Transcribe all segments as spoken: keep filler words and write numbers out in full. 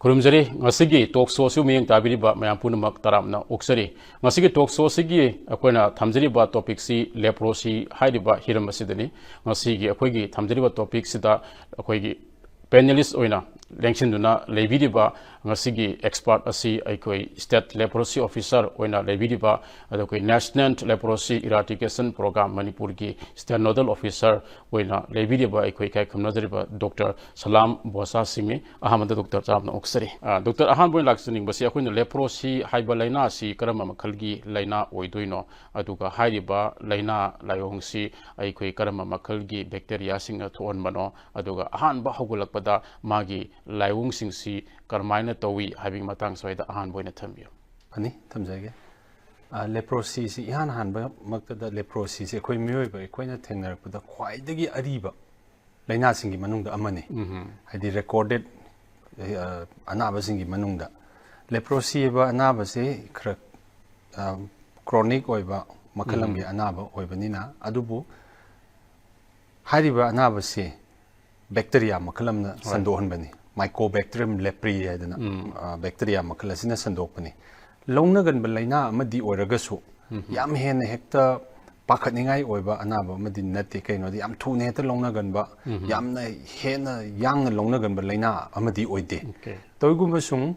ꯈꯨꯔꯨꯝꯖꯔꯤ꯫ ꯉꯁꯤꯒꯤ talk show ꯑꯁꯤꯕꯨ ꯃꯤꯠꯌꯦꯡ ꯇꯥꯕꯤꯔꯤꯕ ꯃꯌꯥꯝ ꯄꯨꯝꯅꯃꯛ ꯇꯔꯥꯝꯅ ꯑꯣꯛꯆꯔꯤ꯫ ꯉꯁꯤꯒꯤ talk show ꯑꯁꯤꯒꯤ ꯑꯩꯈꯣꯏꯅ ꯊꯝꯖꯔꯤꯕ topic ꯁꯤ leprosy ꯍꯥꯏꯔꯤꯕ ꯍꯤꯔꯝ ꯑꯁꯤꯗꯅꯤ꯫ ꯉꯁꯤꯒꯤ ꯑꯩꯈꯣꯏꯒꯤ ꯊꯝꯖꯔꯤꯕ topic ꯁꯤꯗ ꯑꯩꯈꯣꯏꯒꯤ panelist ꯑꯣꯏꯅ ꯂꯦꯡꯁꯤꯟꯗꯨꯅ ꯂꯩꯕꯤꯔꯤꯕ ꯉꯁꯤꯒꯤ expert ꯑꯁꯤ ꯑꯩꯈꯣꯏ state leprosy officer ꯑꯣꯏꯅ ꯂꯩꯕꯤꯔꯤꯕ, ꯑꯗꯨꯒ ꯑꯩꯈꯣꯏ National Leprosy Eradication Program ꯃꯅꯤꯄꯨꯔꯒꯤ state nodal officer ꯑꯣꯏꯅ ꯂꯩꯕꯤꯔꯤꯕ ꯑꯩꯈꯣꯏ ꯏꯀꯥꯏ ꯈꯨꯝꯅꯖꯔꯤꯕ Doctor ꯁꯂꯥꯝ ꯕꯣꯁꯥ ꯁꯤꯡꯅꯤ꯫ ꯑꯍꯥꯟꯕꯗ doctor ꯇꯔꯥꯝꯅ ꯑꯣꯛꯆꯔꯤ꯫ ꯑ, doctor, ꯑꯍꯥꯟꯕ ꯑꯣꯏꯅ ꯂꯥꯛꯆꯅꯤꯡꯕꯁꯤ ꯑꯩꯈꯣꯏꯅ leprosy ꯍꯥꯏꯕ ꯂꯥꯏꯅꯥ ꯑꯁꯤ ꯀꯔꯝꯕ ꯃꯈꯜꯒꯤ ꯂꯥꯏꯅꯥ ꯑꯣꯏꯗꯣꯏꯅꯣ, ꯑꯗꯨꯒ ꯍꯥꯏꯔꯤꯕ ꯂꯥꯏꯅꯥ ꯂꯥꯏꯑꯣꯡꯁꯤ ꯑꯩꯈꯣꯏ ꯀꯔꯝꯕ ꯃꯈꯜꯒꯤ bacteria ꯁꯤꯡꯅ ꯊꯣꯛꯍꯟꯕꯅꯣ, ꯑꯗꯨꯒ ꯑꯍꯥꯟꯕ ꯍꯧꯒꯠꯂꯛꯄꯗ ꯃꯥꯒꯤ ꯂꯥꯏꯑꯣꯡꯁꯤꯡꯁꯤ ꯀꯔꯝꯍꯥꯏꯅ ꯇꯧꯏ ꯍꯥꯏꯕꯒꯤ ꯃꯇꯥꯡ ꯁ꯭ꯋꯥꯏꯗ ꯑꯍꯥꯟꯕ ꯑꯣꯏꯅ ꯊꯝꯕꯤꯌꯨ꯫ ꯐꯅꯤ, ꯊꯝꯖꯒꯦ꯫ ꯑ, leprosy ꯁꯤ ꯏꯍꯥꯟ ꯍꯥꯟꯕꯃꯛꯇꯗ leprosy ꯁꯤ ꯑꯩꯈꯣꯏ ꯃꯤꯑꯣꯏꯕ ꯑꯩꯈꯣꯏꯅ ꯊꯦꯡꯅꯔꯛꯄꯗ ꯈ꯭ꯋꯥꯏꯗꯒꯤ ꯑꯔꯤꯕ ꯂꯥꯏꯅꯥꯁꯤꯡꯒꯤ ꯃꯅꯨꯡꯗ ꯑꯃꯅꯤ꯫ ꯎꯝ꯫ ꯍꯥꯏꯗꯤ recorded, ꯑ, ꯑꯅꯥꯕꯁꯤꯡꯒꯤ ꯃꯅꯨꯡꯗ leprosy ꯍꯥꯏꯕ ꯑꯅꯥꯕꯁꯤ ꯈꯔ, ꯑ, chronic ꯑꯣꯏꯕ ꯃꯈꯜ ꯑꯃꯒꯤ ꯎꯝ꯫ ꯑꯅꯥꯕ ꯑꯣꯏꯕꯅꯤꯅ, ꯑꯗꯨꯕꯨ ꯍꯥꯏꯔꯤꯕ ꯑꯅꯥꯕꯁꯤ bacteria ꯃꯈꯜ ꯑꯃꯅ ꯍꯣꯏ꯫ ꯁꯟꯗꯣꯛꯍꯟꯕꯅꯤ꯫ Mycobacterium leprae ꯍꯥꯏꯗꯅ, ꯎꯝ꯫ ꯑ, bacteria ꯃꯈꯜ ꯑꯁꯤꯅ ꯁꯟꯗꯣꯛꯄꯅꯤ꯫ ꯂꯧꯅꯒꯟꯕ ꯂꯥꯏꯅꯥ ꯑꯃꯗꯤ ꯑꯣꯏꯔꯒꯁꯨ, ꯎꯝ꯫ ꯌꯥꯝ ꯍꯦꯟꯅ ꯍꯦꯛꯇ ꯄꯥꯈꯠꯅꯤꯡꯉꯥꯏ ꯑꯣꯏꯕ ꯑꯅꯥꯕ ꯑꯃꯗꯤ ꯅꯠꯇꯦ꯫ ꯀꯩꯅꯣꯗꯤ ꯌꯥꯝ ꯊꯨꯅ ꯍꯦꯛꯇ ꯂꯧꯅꯒꯟꯕ, ꯎꯝ꯫ ꯌꯥꯝꯅ ꯍꯦꯟꯅ ꯌꯥꯡꯅ ꯂꯧꯅꯒꯟꯕ ꯂꯥꯏꯅꯥ ꯑꯃꯗꯤ ꯑꯣꯏꯗꯦ꯫ Okay꯫ ꯇꯧꯏꯒꯨꯝꯕꯁꯨꯡ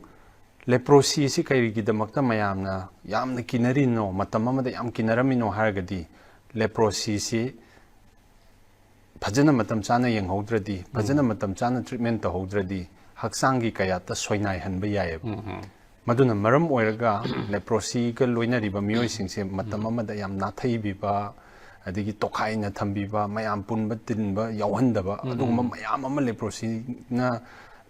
leprosy ꯁꯤ ꯀꯔꯤꯒꯤꯗꯃꯛꯇ ꯃꯌꯥꯝꯅ ꯌꯥꯝꯅ ꯀꯤꯅꯔꯤꯅꯣ, ꯃꯇꯝ ꯑꯃꯗ ꯌꯥꯝ ꯀꯤꯅꯔꯝꯃꯤꯅꯣ ꯍꯥꯏꯔꯒꯗꯤ, leprosy ꯁꯤ ꯐꯖꯅ ꯃꯇꯝ ꯆꯥꯅ ꯌꯦꯡꯍꯧꯗ꯭ꯔꯗꯤ, ꯐꯖꯅ ꯎꯝ꯫ ꯃꯇꯝ ꯆꯥꯅ treatment ꯇꯧꯍꯧꯗ꯭ꯔꯗꯤ, ꯍꯛꯆꯥꯡꯒꯤ ꯀꯌꯥꯠꯇ ꯁꯣꯏꯅꯥꯏꯍꯟꯕ ꯌꯥꯏꯑꯕ꯫ ꯎꯝ, ꯎꯝ꯫ ꯃꯗꯨꯅ ꯃꯔꯝ ꯑꯣꯏꯔꯒ leprosy ꯒ ꯂꯣꯏꯅꯔꯤꯕ ꯃꯤꯑꯣꯏꯁꯤꯡꯁꯦ ꯃꯇꯝ ꯎꯝ꯫ ꯑꯃꯗ ꯌꯥꯝ ꯅꯥꯊꯩꯕꯤꯕ, ꯑꯗꯒꯤ ꯇꯣꯈꯥꯏꯅ ꯊꯝꯕꯤꯕ, ꯃꯌꯥꯝ ꯄꯨꯟꯕ ꯇꯤꯟꯕ ꯌꯥꯎꯍꯟꯗꯕ, ꯎꯝ, ꯑꯗꯨꯒꯨꯝꯕ ꯎꯝ꯫ ꯃꯌꯥꯝ ꯑꯃ leprosy ꯅ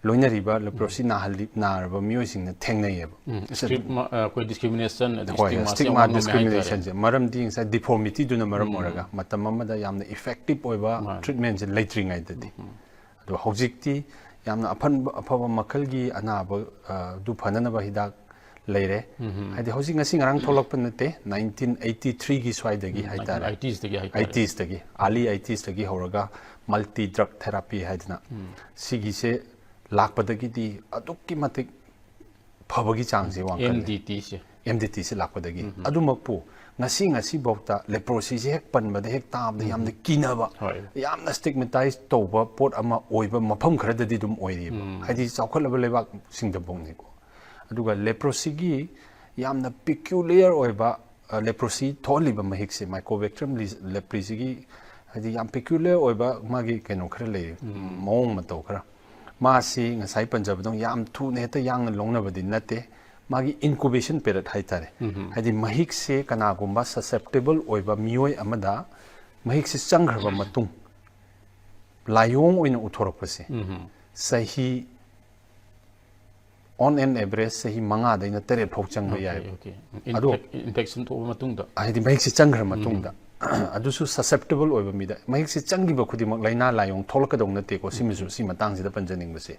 ꯂꯣꯏꯅꯔꯤꯕ, leprosy ꯎꯝ꯫ ꯅꯥꯍꯜꯂꯤ-, ꯅꯥꯔꯕ ꯃꯤꯑꯣꯏꯁꯤꯡꯅ ꯊꯦꯡꯅꯩꯌꯦꯕ꯫ ꯎꯝ, ꯁꯤ-, stigma, ꯑ, ꯑꯩꯈꯣꯏ discrimination, ꯑꯗꯩ ꯍꯣꯏ, stigma ꯁꯤ stigma ꯌꯥꯝ ꯋꯥꯡꯉꯝꯃꯦ ꯍꯥꯏꯇꯥꯔꯦ꯫ Discrimination ꯁꯦ ꯃꯔꯝꯗꯤ ꯉꯁꯥꯏ deformity ꯗꯨꯅ ꯃꯔꯝ ꯎꯝ꯫ ꯑꯣꯏꯔꯒ ꯃꯇꯝ ꯑꯃꯗ ꯌꯥꯝꯅ effective ꯑꯣꯏꯕ ꯃꯥꯅꯦ꯫ Treatment ꯁꯦ ꯂꯩꯇ꯭ꯔꯤꯉꯩꯗꯗꯤ꯫ ꯎꯝ, ꯎꯝ꯫ ꯑꯗꯣ ꯍꯧꯖꯤꯛꯇꯤ ꯌꯥꯝꯅ ꯑꯐꯟꯕ-, ꯑꯐꯕ ꯃꯈꯜꯒꯤ ꯑꯅꯥꯕ, ꯑ, ꯑꯗꯨ ꯐꯅꯅꯕ ꯍꯤꯗꯥꯛ ꯂꯩꯔꯦ꯫ ꯎꯝ, ꯎꯝ꯫ ꯍꯥꯏꯗꯤ ꯍꯧꯖꯤꯛ ꯉꯁꯤ ꯉꯔꯥꯡ ꯊꯣꯛꯂꯛꯄ ꯅꯠꯇꯦ, nineteen eighty three ꯒꯤ ꯁ꯭ꯋꯥꯏꯗꯒꯤ ꯎꯝ, ꯍꯥꯏꯇꯥꯔꯦ꯫ Nineteen eighties ꯇꯒꯤ ꯍꯥꯏꯇꯥꯔꯦ꯫ Eighties ꯇꯒꯤ, early eighties ꯇꯒꯤ ꯍꯧꯔꯒ multi drug therapy ꯍꯥꯏꯗꯅ ꯎꯝ꯫ ꯁꯤꯒꯤꯁꯦ ꯂꯥꯛꯄꯗꯒꯤꯗꯤ ꯑꯗꯨꯛꯀꯤ ꯃꯇꯤꯛ ꯐꯕꯒꯤ ꯆꯥꯡꯁꯦ ꯋꯥꯡꯈꯠꯂꯦ꯫ M D ꯇꯤꯁꯦ꯫ ꯑꯦꯝ ꯗꯤ ꯇꯤꯁꯤ ꯂꯥꯛꯄꯗꯒꯤ꯫ ꯑꯗꯨꯃꯛꯄꯨ ꯉꯁꯤ ꯉꯁꯤꯐꯥꯎꯗ ꯂꯦꯄ꯭ꯔꯣꯁꯤꯁꯤ ꯍꯦꯛ ꯄꯟꯕꯗ, ꯍꯦꯛ ꯇꯥꯕꯗ ꯌꯥꯝꯅ ꯀꯤꯅꯕ, ꯍꯣꯏ꯫ ꯌꯥꯝꯅ ꯁ꯭ꯇꯤꯒꯃꯦꯇꯥꯏꯁ ꯇꯧꯕ ꯄꯣꯠ ꯑꯃ ꯑꯣꯏꯕ ꯃꯐꯝ ꯈꯔꯗꯗꯤ ꯑꯗꯨꯝ ꯑꯣꯏꯔꯤꯕ꯫ ꯍꯥꯏꯗꯤ ꯆꯥꯎꯈꯠꯂꯕ ꯂꯩꯕꯥꯛꯁꯤꯡꯗꯐꯥꯎꯅꯤꯀꯣ꯫ ꯑꯗꯨꯒ ꯂꯦꯄ꯭ꯔꯣꯁꯤꯒꯤ ꯌꯥꯝꯅ ꯄꯤꯀ꯭ꯌꯨꯂꯤꯌꯔ ꯑꯣꯏꯕ, ꯑ, ꯂꯦꯄ꯭ꯔꯣꯁꯤ ꯊꯣꯛꯍꯜꯂꯤꯕ ꯃꯍꯤꯛꯁꯦ, ꯃꯥꯏꯀꯣꯕꯦꯛꯇ꯭ꯔꯤꯌꯝ ꯂꯦꯄ꯭ꯔꯤꯁꯤꯒꯤ ꯍꯥꯏꯗꯤ ꯌꯥꯝ ꯄꯤꯀ꯭ꯌꯨꯂꯤꯌꯔ ꯑꯣꯏꯕ ꯃꯥꯒꯤ ꯀꯩꯅꯣ ꯈꯔ ꯂꯩ, ꯃꯑꯣꯡ ꯃꯇꯧ ꯈꯔ꯫ ꯃꯥꯁꯤ ꯉꯁꯥꯏ ꯄꯟꯖꯕꯗꯧꯅ ꯌꯥꯝ ꯊꯨꯅ ꯍꯦꯛꯇ ꯌꯥꯡꯅ ꯂꯧꯅꯕꯗꯤ ꯅꯠꯇꯦ꯫ ꯃꯥꯒꯤ ꯏꯟꯀꯨꯕꯦꯁꯟ ꯄꯦꯔꯠ ꯍꯥꯏꯇꯥꯔꯦ꯫ ꯍꯥꯏꯗꯤ ꯃꯍꯤꯛꯁꯦ ꯀꯅꯥꯒꯨꯝꯕ ꯁꯁꯦꯞꯇꯦꯕꯜ ꯑꯣꯏꯕ ꯃꯤꯑꯣꯏ ꯑꯃꯗ ꯃꯍꯤꯛꯁꯦ ꯆꯪꯈ꯭ꯔꯕ ꯃꯇꯨꯡ ꯂꯥꯏꯑꯣꯡ ꯑꯣꯏꯅ ꯎꯠꯊꯣꯔꯛꯄꯁꯦ ꯆꯍꯤ, on an average ꯆꯍꯤ ꯃꯉꯥꯗꯩꯅ ꯇꯔꯦꯠ ꯐꯥꯎ ꯆꯪꯕ ꯌꯥꯏ꯫ ꯑꯗꯣ ꯏꯟꯐꯦꯛꯁꯟ ꯊꯣꯛꯑꯕ ꯃꯇꯨꯡꯗ꯫ ꯍꯥꯏꯗꯤ ꯃꯍꯤꯛꯁꯦ ꯆꯪꯈ꯭ꯔ ꯃꯇꯨꯡꯗ꯫ ꯑꯗꯨꯁꯨ ꯁꯁꯦꯞꯇꯦꯕꯜ ꯑꯣꯏꯕ ꯃꯤꯗ꯫ ꯃꯍꯤꯛꯁꯦ ꯆꯪꯈꯤꯕ ꯈꯨꯗꯤꯡꯃꯛ ꯂꯥꯏꯅꯥ ꯂꯥꯏꯑꯣꯡ ꯊꯣꯛꯂꯛꯀꯗꯧ ꯅꯠꯇꯦꯀꯣ꯫ ꯁꯤꯃꯁꯨ, ꯁꯤ ꯃꯇꯥꯡꯁꯤꯗ ꯄꯟꯖꯅꯤꯡꯕꯁꯦ꯫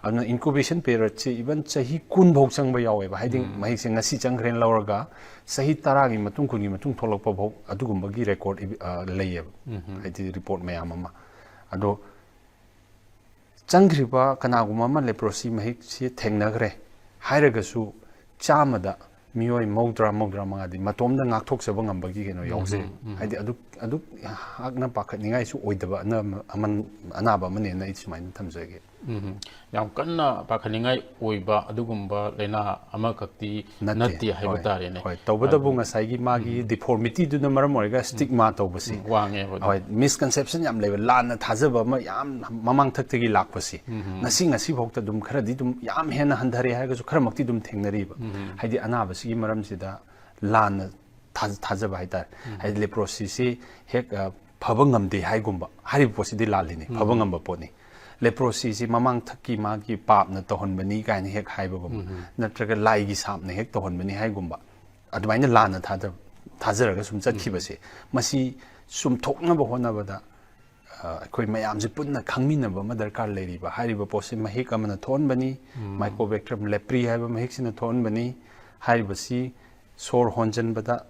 ꯑꯗꯨꯅ ꯏꯟꯀꯨꯕꯦꯁꯟ ꯄꯦꯔꯠꯁꯦ ꯏꯚꯟ ꯆꯍꯤ ꯀꯨꯟ ꯐꯥꯎ ꯆꯪꯕ ꯌꯥꯎꯋꯦꯕ꯫ ꯍꯥꯏꯗꯤ ꯃꯍꯤꯛꯁꯦ ꯉꯁꯤ ꯆꯪꯈ꯭ꯔꯦꯅ ꯂꯧꯔꯒ ꯆꯍꯤ ꯇꯔꯥꯒꯤ ꯃꯇꯨꯡ, ꯀꯨꯟꯒꯤ ꯃꯇꯨꯡ ꯊꯣꯛꯂꯛꯄ ꯐꯥꯎ ꯑꯗꯨꯒꯨꯝꯕꯒꯤ ꯔꯦꯀꯣꯔꯗ ꯂꯩꯌꯦꯕ꯫ ꯍꯥꯏꯗꯤ ꯔꯤꯄꯣꯔꯠ ꯃꯌꯥꯝ ꯑꯃ꯫ ꯑꯗꯣ ꯆꯪꯈ꯭ꯔꯤꯕ ꯀꯅꯥꯒꯨꯝꯕ ꯑꯃ ꯂꯦꯄ꯭ꯔꯣꯁꯤ ꯃꯍꯤꯛꯁꯤ ꯊꯦꯡꯅꯈ꯭ꯔꯦ ꯍꯥꯏꯔꯒꯁꯨ ꯆꯥꯝꯃꯗ ꯃꯤꯑꯣꯏ ꯃꯧꯗ꯭ꯔꯥ, ꯃꯧꯗ꯭ꯔꯥ ꯃꯉꯥꯗꯤ ꯃꯇꯣꯝꯗ ꯉꯥꯛꯊꯣꯛꯆꯕ ꯉꯝꯕꯒꯤ ꯀꯩꯅꯣ ꯌꯥꯎꯖꯩ꯫ ꯍꯥꯏꯗꯤ ꯑꯗꯨꯛ, ꯑꯗꯨꯛ ꯍꯥꯛꯅ ꯄꯥꯈꯠꯅꯤꯡꯉꯥꯏꯁꯨ ꯑꯣꯏꯗꯕ ꯑꯅ-, ꯑꯃꯟ-, ꯑꯅꯥꯕ ꯑꯃꯅꯦꯅ ꯑꯩ ꯁꯨꯃꯥꯏꯅ ꯊꯝꯖꯒꯦ꯫ ꯎꯝ꯫ ꯌꯥꯝ ꯀꯟꯅ ꯄꯥꯈꯠꯅꯤꯡꯉꯥꯏ ꯑꯣꯏꯕ ꯑꯗꯨꯒꯨꯝꯕ ꯂꯥꯏꯅꯥ ꯑꯃꯈꯛꯇꯤ ꯅꯠꯇꯦ ꯍꯥꯏꯕ ꯍꯣꯏ, ꯇꯥꯔꯦꯅꯦ꯫ ꯍꯣꯏ꯫ ꯇꯧꯕꯇꯕꯨ ꯉꯁꯥꯏꯒꯤ ꯃꯥꯒꯤ ꯗꯤꯐꯣꯔꯃꯤꯇꯤꯗꯨꯅ ꯃꯔꯝ ꯑꯣꯏꯔꯒ ꯁ꯭ꯇꯤꯒꯃꯥ ꯇꯧꯕꯁꯤ꯫ ꯎꯝ, ꯋꯥꯡꯉꯦꯕ ꯑꯗꯨ꯫ ꯍꯣꯏ, ꯃꯤꯁꯀꯟꯁꯦꯞꯁꯟ ꯌꯥꯝ ꯂꯩꯕ, ꯂꯥꯟꯅ ꯊꯥꯖꯕ ꯑꯃ ꯌꯥꯝ ꯃꯃꯥꯡꯊꯛꯇꯒꯤ ꯂꯥꯛꯄꯁꯤ꯫ ꯉꯁꯤ, ꯉꯁꯤꯐꯥꯎꯗ ꯑꯗꯨꯝ ꯈꯔꯗꯤ ꯑꯗꯨꯝ ꯌꯥꯝ ꯍꯦꯟꯅ ꯍꯟꯊꯔꯦ ꯍꯥꯏꯔꯒꯁꯨ ꯈꯔꯃꯛꯇꯤ ꯑꯗꯨꯝ ꯊꯦꯡꯅꯔꯤꯕ꯫ ꯍꯥꯏꯗꯤ ꯑꯅꯥꯕꯁꯤꯒꯤ ꯃꯔꯝꯁꯤꯗ ꯂꯥꯟꯅ ꯊꯥꯖ-, ꯊꯥꯖꯕ ꯍꯥꯏꯇꯥꯔꯦ꯫ ꯍꯥꯏꯗꯤ ꯂꯦꯄ꯭ꯔꯣꯁꯤꯁꯤ ꯍꯦꯛ, ꯑ, ꯐꯕ ꯉꯝꯗꯦ ꯍꯥꯏꯒꯨꯝꯕ꯫ ꯍꯥꯏꯔꯤꯕ ꯄꯣꯠꯁꯤꯗꯤ ꯂꯥꯜꯂꯤꯅꯤ, ꯐꯕ ꯉꯝꯕ ꯄꯣꯠꯅꯤ꯫ ꯂꯦꯄ꯭ꯔꯣꯁꯤꯁꯤ ꯃꯃꯥꯡꯊꯛꯀꯤ ꯃꯥꯒꯤ ꯄꯥꯞꯅ ꯇꯧꯍꯟꯕꯅꯤ ꯀꯥꯏꯅ ꯍꯦꯛ ꯍꯥꯏꯕꯒꯨꯝꯕ, ꯅꯠꯇ꯭ꯔꯒ ꯂꯥꯏꯒꯤ ꯁꯥꯞꯅ ꯍꯦꯛ ꯇꯧꯍꯟꯕꯅꯤ ꯍꯥꯏꯒꯨꯝꯕ, ꯑꯗꯨꯃꯥꯏꯅ ꯂꯥꯟꯅ ꯊꯥꯖ-, ꯊꯥꯖꯔꯒ ꯁꯨꯝ ꯆꯠꯈꯤꯕꯁꯦ, ꯃꯁꯤ ꯆꯨꯝꯊꯣꯛꯅꯕ ꯍꯣꯠꯅꯕꯗ, ꯑ, ꯑꯩꯈꯣꯏ ꯃꯌꯥꯝꯁꯦ ꯄꯨꯟꯅ ꯈꯪꯃꯤꯟꯅꯕ ꯑꯃ ꯗꯔꯀꯥꯔ ꯂꯩꯔꯤꯕ꯫ ꯍꯥꯏꯔꯤꯕ ꯄꯣꯠꯁꯤ ꯃꯍꯤꯛ ꯑꯃꯅ ꯊꯣꯛꯍꯟꯕꯅꯤ, ꯃꯥꯏꯀꯣꯕꯦꯛꯇ꯭ꯔꯤꯌꯝ ꯂꯦꯄ꯭ꯔꯤ ꯍꯥꯏꯕ ꯃꯍꯤꯛꯁꯤꯅ ꯊꯣꯛꯍꯟꯕꯅꯤ꯫ ꯍꯥꯏꯔꯤꯕꯁꯤ ꯁꯣꯔ ꯍꯣꯟꯖꯟꯕꯗ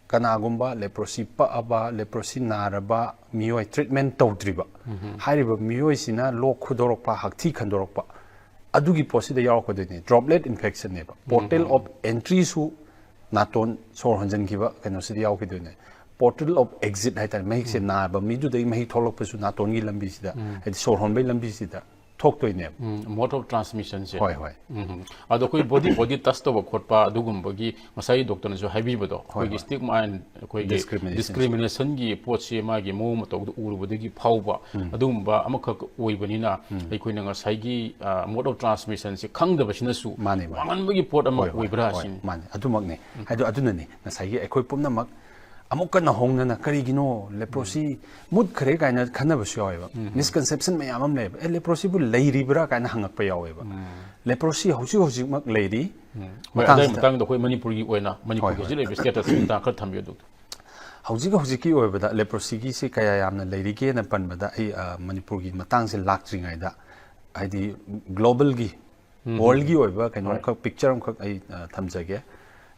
ꯀꯅꯥꯒꯨꯝꯕ ꯂꯦꯄ꯭ꯔꯣꯁꯤ ꯄꯛꯑꯕ, ꯂꯦꯄ꯭ꯔꯣꯁꯤ ꯅꯥꯔꯕ ꯃꯤꯑꯣꯏ, ꯇ꯭ꯔꯤꯠꯃꯦꯟ ꯇꯧꯗ꯭ꯔꯤꯕ, ꯍꯥꯏꯔꯤꯕ ꯃꯤꯑꯣꯏꯁꯤꯅ ꯂꯣꯛ ꯈꯨꯗꯣꯔꯛꯄ, ꯍꯛꯊꯤ ꯈꯟꯗꯣꯔꯛꯄ, ꯑꯗꯨꯒꯤ ꯄꯣꯠꯁꯤꯗ ꯌꯥꯎꯔꯛꯀꯗꯣꯏꯅꯤ꯫ ꯗ꯭ꯔꯣꯞꯂꯦꯠ ꯏꯟꯐꯦꯛꯁꯟꯅꯦꯕ꯫ ꯄꯣꯔꯇꯦꯜ ꯑꯣꯐ ꯑꯦꯟꯇ꯭ꯔꯤꯁꯨ ꯅꯥꯇꯣꯟ ꯁꯣꯔ ꯍꯣꯟꯖꯟꯈꯤꯕ ꯀꯩꯅꯣꯁꯤꯗ ꯌꯥꯎꯈꯤꯗꯣꯏꯅꯦ꯫ ꯄꯣꯔꯇꯦꯜ ꯑꯣꯐ ꯑꯦꯛꯖꯤꯠ ꯍꯥꯏꯇꯥꯔꯦ, ꯃꯍꯤꯛꯁꯦ ꯅꯥꯕ ꯃꯤꯗꯨꯗꯒꯤ ꯃꯍꯤꯛ ꯊꯣꯛꯂꯛꯄꯁꯨ ꯅꯥꯇꯣꯟꯒꯤ ꯂꯝꯕꯤꯁꯤꯗ, ꯍꯥꯏꯗꯤ ꯁꯣꯔ ꯍꯣꯟꯕꯒꯤ ꯂꯝꯕꯤꯁꯤꯗ ꯊꯣꯛꯇꯣꯏꯅꯦꯕ꯫ Mode of ꯇ꯭ꯔꯥꯟꯁꯃꯤꯁꯟꯁꯦ꯫ ꯍꯣꯏ, ꯍꯣꯏ꯫ ꯎꯝ꯫ ꯑꯗꯣ ꯑꯩꯈꯣꯏ ꯕꯣꯗꯤ ꯕꯣꯗꯤ ꯇꯆ ꯇꯧꯕ ꯈꯣꯠꯄ ꯑꯗꯨꯒꯨꯝꯕꯒꯤ, ꯉꯁꯥꯏ ꯗꯣꯛꯇꯔꯅꯁꯨ ꯍꯥꯏꯕꯤꯕꯗꯣ, ꯑꯩꯈꯣꯏꯒꯤ ꯍꯣꯏ꯫ ꯁ꯭ꯇꯤꯛꯃꯥ ꯑꯦꯟ ꯑꯩꯈꯣꯏꯒꯤ Discrimination. ꯗꯤꯁꯀ꯭ꯔꯤꯃꯤꯅꯦꯁꯟꯒꯤ ꯄꯣꯠꯁꯤ ꯃꯥꯒꯤ ꯃꯑꯣꯡ ꯃꯇꯧꯗ ꯎꯔꯨꯕꯗꯒꯤ ꯐꯥꯎꯕ ꯑꯗꯨꯒꯨꯝꯕ ꯑꯃꯈꯛ ꯑꯣꯏꯕꯅꯤꯅ, ꯑꯩꯈꯣꯏꯅ ꯉꯁꯥꯏꯒꯤ ꯃꯣꯗ ꯑꯣꯐ ꯇ꯭ꯔꯥꯟꯁꯃꯤꯁꯟꯁꯦ ꯈꯪꯗꯕꯁꯤꯅꯁꯨ ꯃꯥꯅꯦ, ꯃꯥꯅꯦ꯫ ꯋꯥꯡꯍꯟꯕꯒꯤ ꯄꯣꯠ ꯑꯃ ꯍꯣꯏ, ꯍꯣꯏ, ꯑꯣꯏꯕ꯭ꯔꯥ ꯍꯣꯏ, ꯁꯤꯅꯤ꯫ ꯃꯥꯅꯦ꯫ ꯑꯗꯨꯃꯛꯅꯦ꯫ ꯍꯥꯏꯗꯣ ꯑꯗꯨꯅꯅꯤ ꯉꯁꯥꯏꯒꯤ ꯑꯩꯈꯣꯏ ꯄꯨꯝꯅꯃꯛ ꯑꯃꯨꯛꯀ ꯅꯧꯍꯧꯅꯅ ꯀꯔꯤꯒꯤꯅꯣ ꯂꯦꯄ꯭ꯔꯣꯁꯤ ꯃꯨꯠꯈ꯭ꯔꯦ ꯀꯥꯏꯅ ꯈꯟꯅꯕꯁꯨ ꯌꯥꯎꯋꯦꯕ꯫ ꯃꯤꯁꯀꯟꯁꯦꯞꯁꯟ ꯃꯌꯥꯝ ꯑꯃ ꯂꯩꯌꯦꯕ꯫ "ꯑꯦ, ꯂꯦꯄ꯭ꯔꯣꯁꯤꯕꯨ ꯂꯩꯔꯤꯕ꯭ꯔꯥ?" ꯀꯥꯏꯅ ꯍꯪꯉꯛꯄ ꯌꯥꯎꯋꯦꯕ꯫ ꯂꯦꯄ꯭ꯔꯣꯁꯤ ꯍꯧꯖꯤꯛ ꯍꯧꯖꯤꯛꯃꯛ ꯂꯩꯔꯤ꯫ ꯍꯣꯏ, ꯑꯗꯨꯒꯤ ꯃꯇꯥꯡꯁꯤꯗ ꯃꯇꯥꯡꯗ ꯑꯩꯈꯣꯏ ꯃꯅꯤꯄꯨꯔꯒꯤ ꯑꯣꯏꯅ, ꯃꯅꯤꯄꯨꯔꯒꯤ ꯍꯣꯏ, ꯍꯧꯖꯤꯛ ꯂꯩꯔꯤꯕ ꯁ꯭ꯇꯦꯇꯁꯀꯤ ꯃꯇꯥꯡ ꯈꯔ ꯊꯝꯕꯤꯌꯨ, ꯗꯣꯛꯇꯔ꯫ ꯍꯧꯖꯤꯛ ꯍꯧꯖꯤꯛꯀꯤ ꯑꯣꯏꯕꯗ ꯂꯦꯄ꯭ꯔꯣꯁꯤꯒꯤꯁꯤ ꯀꯌꯥ ꯌꯥꯝꯅ ꯂꯩꯔꯤꯒꯦꯅ ꯄꯟꯕꯗ, ꯑꯩ, ꯑ, ꯃꯅꯤꯄꯨꯔꯒꯤ ꯃꯇꯥꯡꯁꯦ ꯂꯥꯛꯇ꯭ꯔꯤꯉꯩꯗ, ꯍꯥꯏꯗꯤ ꯒ꯭ꯂꯣꯕꯜꯒꯤ, ꯋꯥꯔꯜꯒꯤ ꯑꯣꯏꯕ ꯀꯩꯅꯣꯝꯈꯛ, ꯄꯤꯛꯆꯔ ꯑꯃꯈꯛ ꯑꯩ, ꯑ, ꯊꯝꯖꯒꯦ꯫